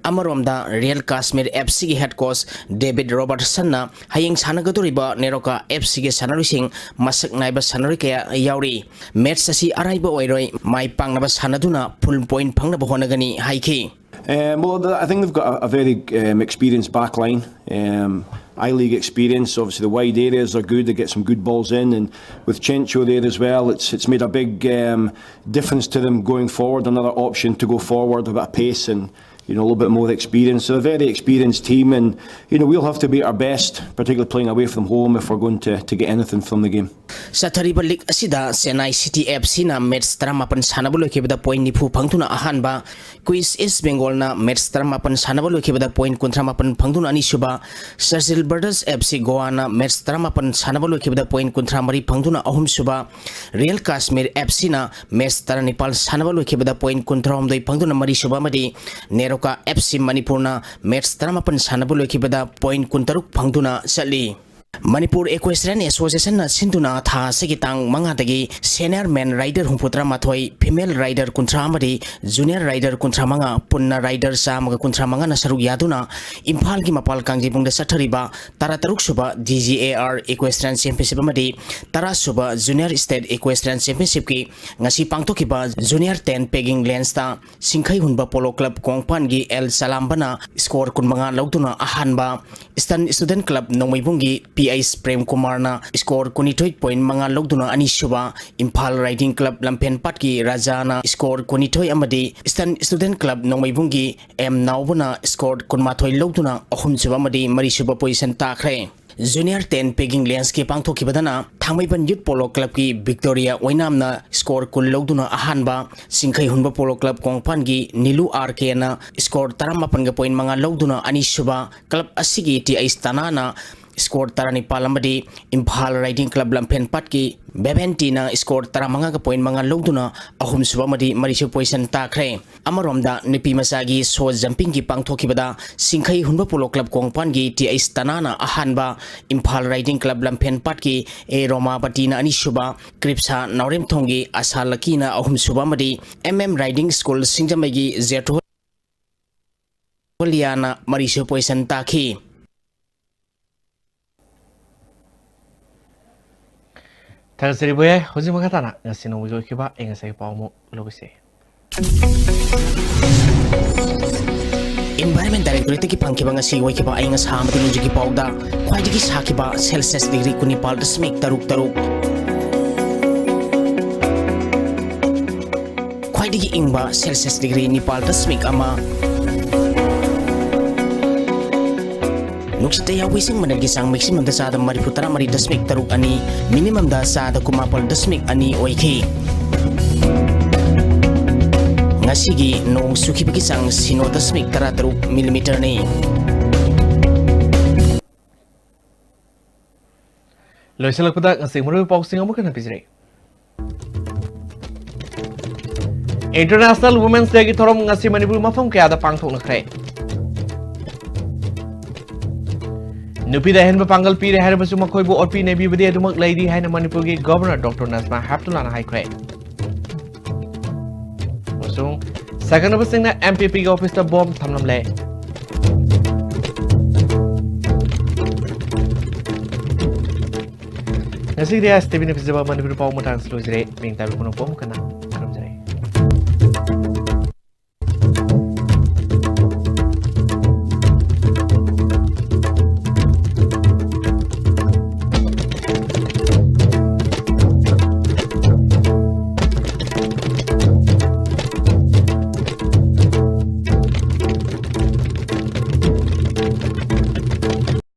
ꯑꯃꯔꯣꯝꯗ Real Kashmir F C ꯒꯤ head coach David Robertson ꯅ ꯍꯌꯦꯡ ꯁꯥꯟꯅꯒꯗꯧꯔꯤꯕ NEROCA F C ꯒꯤ ꯁꯥꯟꯅꯔꯣꯏꯁꯤꯡ ꯃꯁꯛ ꯅꯥꯏꯕ ꯁꯥꯟꯅꯔꯣꯏ ꯀꯌꯥ ꯌꯥꯎꯔꯤ꯫ Match ꯑꯁꯤ ꯑꯔꯥꯏꯕ ꯑꯣꯏꯔꯣꯏ, ꯃꯥꯏ ꯄꯥꯛꯅꯕ ꯁꯥꯟꯅꯗꯨꯅ full point ꯐꯪꯅꯕ ꯍꯣꯠꯅꯒꯅꯤ ꯍꯥꯏꯈꯤ꯫ Um, well, I think they've got a, a very um, experienced back line. Um, I League experience, obviously the wide areas are good, they get some good balls in, and with Chencho there as well, it's it's made a big um, difference to them going forward, another option to go forward, a bit of pace and you know, a little bit more experience. So a very experienced team, and, you know, we'll have to be our best, particularly playing away from home, if we're going to, to get anything from the game. ꯆꯠꯊꯔꯤꯕ league ꯑꯁꯤꯗ Chennai city F ꯁꯤꯅ match ꯇꯔꯥꯃꯥꯄꯟ ꯁꯥꯟꯅꯕ ꯂꯣꯏꯈꯤꯕꯗ point ꯅꯤꯐꯨ ꯐꯪꯗꯨꯅ ꯑꯍꯥꯟꯕ, queens ꯏꯁ ꯕꯦꯡꯒꯣꯜꯅ match ꯇꯔꯥꯃꯥꯄꯟ ꯁꯥꯟꯅꯕ ꯂꯣꯏꯈꯤꯕꯗ point ꯀꯨꯟꯊ꯭ꯔꯥ ꯃꯥꯄꯟ ꯐꯪꯗꯨꯅ ꯑꯅꯤꯁꯨꯕ, ꯁꯔꯖꯤꯜ ꯕ꯭ꯔꯗꯔꯁ ꯑꯦꯐ ꯁꯤ ꯒꯣꯋꯥꯅ ꯃꯦꯠꯆ ꯇꯔꯥꯃꯥꯄꯟ ꯁꯥꯟꯅꯕ ꯂꯣꯏꯈꯤꯕꯗ ꯄꯣꯏꯟ ꯀꯨꯟꯊ꯭ꯔꯥ ꯃꯔꯤ ꯐꯪꯗꯨꯅ ꯑꯍꯨꯝꯁꯨꯕ, ꯔꯤꯌꯦꯜ ꯀꯥꯁꯃꯤꯔ ꯑꯦꯐ ꯁꯤꯅ ꯃꯦꯠꯆ ꯇꯔꯥꯅꯤꯄꯥꯜ ꯁꯥꯟꯅꯕ ꯂꯣꯏꯈꯤꯕꯗ ꯄꯣꯏꯟ ꯀꯨꯟꯊ꯭ꯔꯥꯍꯨꯝꯗꯣꯏ ꯐꯪꯗꯨꯅ ꯃꯔꯤꯁꯨꯕ ꯑꯃꯗꯤ ꯅꯦꯔꯣꯀꯥ ꯑꯦꯐ ꯁꯤ ꯃꯅꯤꯄꯨꯔꯅ ꯃꯦꯠꯆ ꯇꯔꯥꯃꯥꯄꯟ ꯁꯥꯟꯅꯕ ꯂꯣꯏꯈꯤꯕꯗ ꯄꯣꯏꯟ ꯀꯨꯟꯇꯔꯨꯛ ꯐꯪꯗꯨꯅ ꯆꯠꯂꯤ꯫ ꯃꯅꯤꯄꯨꯔ ꯏꯀ꯭ꯋꯦꯁꯇ꯭ꯔꯤꯌꯟ ꯑꯦꯁꯣꯁꯤꯌꯦꯁꯟꯅ ꯁꯤꯟꯗꯨꯅ ꯊꯥ ꯑꯁꯤꯒꯤ ꯇꯥꯡ ꯃꯉꯥꯗꯒꯤ ꯁꯦꯅꯤꯌꯔ ꯃꯦꯟ ꯔꯥꯏꯗꯔ ꯍꯨꯝꯐꯨꯇꯔꯥ ꯃꯥꯊꯣꯏ, ꯐꯤꯃꯦꯜ ꯔꯥꯏꯗꯔ ꯀꯨꯟꯊ꯭ꯔꯥ ꯑꯃꯗꯤ ꯖꯨꯅꯤꯌꯔ ꯔꯥꯏꯗꯔ ꯀꯨꯟꯊ꯭ꯔꯥ ꯃꯉꯥ, ꯄꯨꯟꯅ ꯔꯥꯏꯗꯔ ꯆꯥꯝꯃꯒ ꯀꯨꯟꯊ꯭ꯔꯥ ꯃꯉꯥꯅ ꯁꯔꯨꯛ ꯌꯥꯗꯨꯅ ꯏꯝꯐꯥꯜꯒꯤ ꯃꯄꯥꯜ ꯀꯥꯡꯖꯩꯕꯨꯡꯗ ꯆꯠꯊꯔꯤꯕ ꯇꯔꯥꯇꯔꯨꯛ ꯁꯨꯕ D G A R ꯏꯀ꯭ꯋꯦꯁꯇ꯭ꯔꯤꯌꯟ championship ꯑꯃꯗꯤ ꯇꯔꯥ ꯁꯨꯕ ꯖꯨꯅꯤꯌꯔ ꯁ꯭ꯇꯦꯠ ꯏꯀ꯭ꯋꯦꯁꯇ꯭ꯔꯤꯌꯟ ꯆꯦꯝꯄꯤꯌꯟꯁꯤꯞꯀꯤ ꯉꯁꯤ ꯄꯥꯡꯊꯣꯛꯈꯤꯕ ꯖꯨꯅꯤꯌꯔ ꯇꯦꯟ ꯄꯦꯒꯤꯡ ꯂꯦꯟꯁꯇ ꯁꯤꯡꯈꯩ ꯍꯨꯟꯕ ꯄꯣꯂꯣ ꯀ꯭ꯂꯕ ꯀꯣꯡꯄꯥꯟꯒꯤ ꯑꯦꯜ ꯆꯂꯥꯝꯕꯅ ꯁ꯭ꯀꯣꯔ ꯀꯨꯟꯃꯉꯥ ꯂꯧꯗꯨꯅ ꯑꯍꯥꯟꯕ, ꯏꯁꯇꯔꯟ ꯁ꯭ꯇꯨꯗꯦꯟ ꯀ꯭ꯂꯕ ꯅꯣꯡꯃꯩꯕꯨꯡꯒꯤ ꯄꯤ ꯑꯩꯆ ꯄ꯭ꯔꯦꯝ ꯀꯨꯃꯥꯔꯅ ꯁ꯭ꯀꯣꯔ ꯀꯨꯟꯅꯤꯊꯣꯏ ꯄꯣꯏꯟ ꯃꯉꯥ ꯂꯧꯗꯨꯅ ꯑꯅꯤꯁꯨꯕ, ꯏꯝꯐꯥꯜ ꯔꯥꯏꯗꯤꯡ ꯀ꯭ꯂꯕ ꯂꯝꯐꯦꯟꯄꯥꯠꯀꯤ ꯔꯥꯖꯥꯅ ꯁ꯭ꯀꯣꯔ ꯀꯨꯟꯅꯤꯊꯣꯏ ꯑꯃꯗꯤ ꯏꯁꯇꯔꯟ ꯁ꯭ꯇꯨꯗꯦꯟ ꯀ꯭ꯂꯕ ꯅꯣꯡꯃꯩꯕꯨꯡꯒꯤ ꯑꯦꯝ ꯅꯥꯎꯕꯅ ꯁ꯭ꯀꯣꯔ ꯀꯨꯟꯃꯥꯊꯣꯏ ꯂꯧꯗꯨꯅ ꯑꯍꯨꯝꯁꯨꯕ ꯑꯃꯗꯤ ꯃꯔꯤꯁꯨꯕ ꯄꯣꯖꯤꯁꯟ ꯇꯥꯈ꯭ꯔꯦ꯫ ꯖꯨꯅꯤꯌꯔ ꯇꯦꯟ ꯄꯦꯒꯤꯡ ꯂꯦꯟꯁꯀꯤ ꯄꯥꯡꯊꯣꯛꯈꯤꯕꯗꯅ ꯊꯥꯡꯃꯩꯕꯟ ꯌꯨꯠ ꯄꯣꯂꯣ ꯀ꯭ꯂꯕꯀꯤ ꯚꯤꯛꯇꯣꯔꯤꯌꯥ ꯑꯣꯏꯅꯥꯝꯅ ꯁ꯭ꯀꯣꯔ ꯀꯨꯟ ꯂꯧꯗꯨꯅ ꯑꯍꯥꯟꯕ, ꯁꯤꯡꯈꯩ ꯍꯨꯟꯕ ꯄꯣꯂꯣ ꯀ꯭ꯂꯕ ꯀꯣꯡꯄꯥꯟꯒꯤ ꯅꯤꯂꯨ ꯑꯥꯔ ꯀꯦꯅ ꯁ꯭ꯀꯣꯔ ꯇꯔꯥꯃꯥꯄꯟꯒ ꯄꯣꯏꯟ ꯃꯉꯥ ꯂꯧꯗꯨꯅ ꯑꯅꯤꯁꯨꯕ, ꯀ꯭ꯂꯕ ꯑꯁꯤꯒꯤ ꯇꯤ ꯑꯩꯆ ꯇꯅꯥꯅ ꯁ꯭ꯀꯣꯔ ꯇꯔꯥꯅꯤꯄꯥꯜ ꯑꯃꯗꯤ ꯏꯝꯐꯥꯜ ꯔꯥꯏꯗꯤꯡ ꯀ꯭ꯂꯕ ꯂꯝꯐꯦꯟꯄꯥꯠꯀꯤ ꯕꯦꯕꯦꯟꯇꯤꯅ ꯁ꯭ꯀꯣꯔ ꯇꯔꯥꯃꯉꯥꯒ ꯄꯣꯏꯟ ꯃꯉꯥ ꯂꯧꯗꯨꯅ ꯑꯍꯨꯝꯁꯨꯕ ꯑꯃꯗꯤ ꯃꯔꯤꯁꯨꯕ ꯄꯣꯖꯤꯁꯟ ꯇꯥꯈ꯭ꯔꯦ꯫ ꯑꯃꯔꯣꯝꯗ ꯅꯨꯄꯤ ꯃꯆꯥꯒꯤ ꯁꯣ ꯖꯝꯄꯤꯡꯒꯤ ꯄꯥꯡꯊꯣꯛꯈꯤꯕꯗ ꯁꯤꯡꯈꯩ ꯍꯨꯟꯕ ꯄꯣꯂꯣ ꯀ꯭ꯂꯕ ꯀꯣꯡꯄꯥꯟꯒꯤ ꯇꯤ ꯑꯩꯆ ꯇꯅꯥꯅ ꯑꯍꯥꯟꯕ, ꯏꯝꯐꯥꯜ ꯔꯥꯏꯗꯤꯡ ꯀ꯭ꯂꯕ ꯂꯝꯐꯦꯟꯄꯥꯠꯀꯤ ꯑꯦ ꯔꯣꯃꯥꯕꯇꯤꯅ ꯑꯅꯤꯁꯨꯕ, ꯀ꯭ꯔꯤꯞꯁꯥ ꯅꯥꯎꯔꯦꯝꯊꯣꯡꯒꯤ ꯑꯁꯥ ꯂꯀꯤꯅ ꯑꯍꯨꯝꯁꯨꯕ ꯑꯃꯗꯤ ꯑꯦꯝ ꯑꯦꯝ ꯔꯥꯏꯗꯤꯡ ꯁ꯭ꯀꯨꯜ ꯁꯤꯡꯖꯃꯩꯒꯤ ꯖꯦꯊꯣꯂꯤꯌꯥꯅ ꯃꯔꯤꯁꯨꯕ ꯄꯣꯖꯤꯁꯟ ꯇꯥꯈꯤ꯫ ꯊꯥꯒꯠꯆꯔꯤ ꯚꯣꯏ꯫ ꯍꯧꯖꯤꯛ ꯃꯈꯥ ꯇꯥꯅ ꯉꯁꯤ ꯅꯣꯡꯃꯒꯤ ꯑꯣꯏꯈꯤꯕ ꯑꯌꯤꯡ ꯑꯁꯥꯒꯤ ꯄꯥꯎ ꯑꯃꯨꯛ ꯂꯧꯕꯤꯁꯦ꯫ ꯏꯟꯚꯥꯏꯔꯟꯃꯦꯟ ꯗꯥꯏꯔꯦꯛꯇꯣꯔꯦꯠꯇꯒꯤ ꯐꯪꯈꯤꯕ ꯉꯁꯤ ꯑꯣꯏꯈꯤꯕ ꯑꯌꯤꯡ ꯑꯁꯥ ꯑꯃꯗꯤ ꯅꯣꯡꯖꯨꯒꯤ ꯄꯥꯎꯗ ꯈ꯭ꯋꯥꯏꯗꯒꯤ ꯁꯥꯈꯤꯕ ꯁꯦꯜꯁꯤꯌꯁ ꯗꯤꯒ꯭ꯔꯤ ꯀꯨꯟꯅꯤꯄꯥꯜ ꯗꯁꯃꯤꯛ ꯇꯔꯨꯛ ꯇꯔꯨꯛ, ꯈ꯭ꯋꯥꯏꯗꯒꯤ ꯏꯪꯕ ꯁꯦꯜꯁꯤꯌꯁ ꯗꯤꯒ꯭ꯔꯤ ꯅꯤꯄꯥꯜ ꯗꯁꯃꯤꯛ ꯑꯃ, ꯁꯤꯗ ꯌꯥꯎꯕ ꯏꯁꯤꯡ ꯃꯅꯤꯜꯒꯤ ꯆꯥꯡ maximum ꯗ ꯆꯥꯗ ꯃꯔꯤꯐꯨ ꯇꯔꯥ ꯃꯔꯤ ꯗꯁꯃꯤꯛ ꯇꯔꯨꯛ ꯑꯅꯤ, minimum ꯗ ꯆꯥꯗ ꯀꯨꯟꯃꯥꯄꯜ ꯗꯁꯃꯤꯛ ꯑꯅꯤ ꯑꯣꯏꯈꯤ꯫ ꯉꯁꯤꯒꯤ ꯅꯣꯡ ꯆꯨꯈꯤꯕꯒꯤ ꯆꯥꯡ ꯁꯤꯅꯣ ꯗꯁꯃꯤꯛ ꯇꯔꯥ ꯇꯔꯨꯛ millimeter ꯅꯤ꯫ ꯂꯣꯏꯁꯤꯜꯂꯛꯄꯗ ꯉꯁꯤ ꯃꯔꯨꯑꯣꯏꯕ ꯄꯥꯎꯁꯤꯡ ꯑꯃꯨꯛ ꯍꯟꯅ ꯄꯤꯖꯔꯤ꯫ International Women's Day ꯒꯤ ꯊꯧꯔꯝ ꯉꯁꯤ ꯃꯅꯤꯄꯨꯔ ꯃꯐꯝ ꯀꯌꯥꯗ ꯄꯥꯡꯊꯣꯛꯅꯈ꯭ꯔꯦ꯫ ꯅꯨꯄꯤꯗ ꯑꯍꯦꯟꯕ ꯄꯥꯡꯒꯜ ꯄꯤꯔꯦ ꯍꯥꯏꯔꯕꯁꯨ ꯃꯈꯣꯏꯕꯨ ꯑꯣꯠꯄꯤ ꯅꯩꯕꯤꯕꯗꯤ ꯑꯗꯨꯃꯛ ꯂꯩꯔꯤ ꯍꯥꯏꯅ ꯃꯅꯤꯄꯨꯔꯒꯤ Governor Doctor ꯅꯖꯃꯥ ꯍꯦꯞꯇꯨꯂꯥꯅ ꯍꯥꯏꯈ꯭ꯔꯦ꯫ ꯑꯃꯁꯨꯡ ꯁꯥꯒꯠꯅꯕꯁꯤꯡꯅ M P P ꯒꯤ office ꯇ bomb ꯊꯝꯂꯝꯂꯦ꯫ ꯉꯁꯤꯒꯤꯗꯤ S T V ꯅ ꯄꯤꯖꯕ ꯃꯅꯤꯄꯨꯔꯤ ꯄꯥꯎ ꯃꯇꯥꯡꯁꯤ ꯂꯣꯏꯖꯔꯦ꯫ ꯃꯤꯡ ꯇꯥꯕꯤ ꯄꯨꯝꯅꯃꯛꯄꯨ ꯑꯃꯨꯛ ꯍꯟꯅ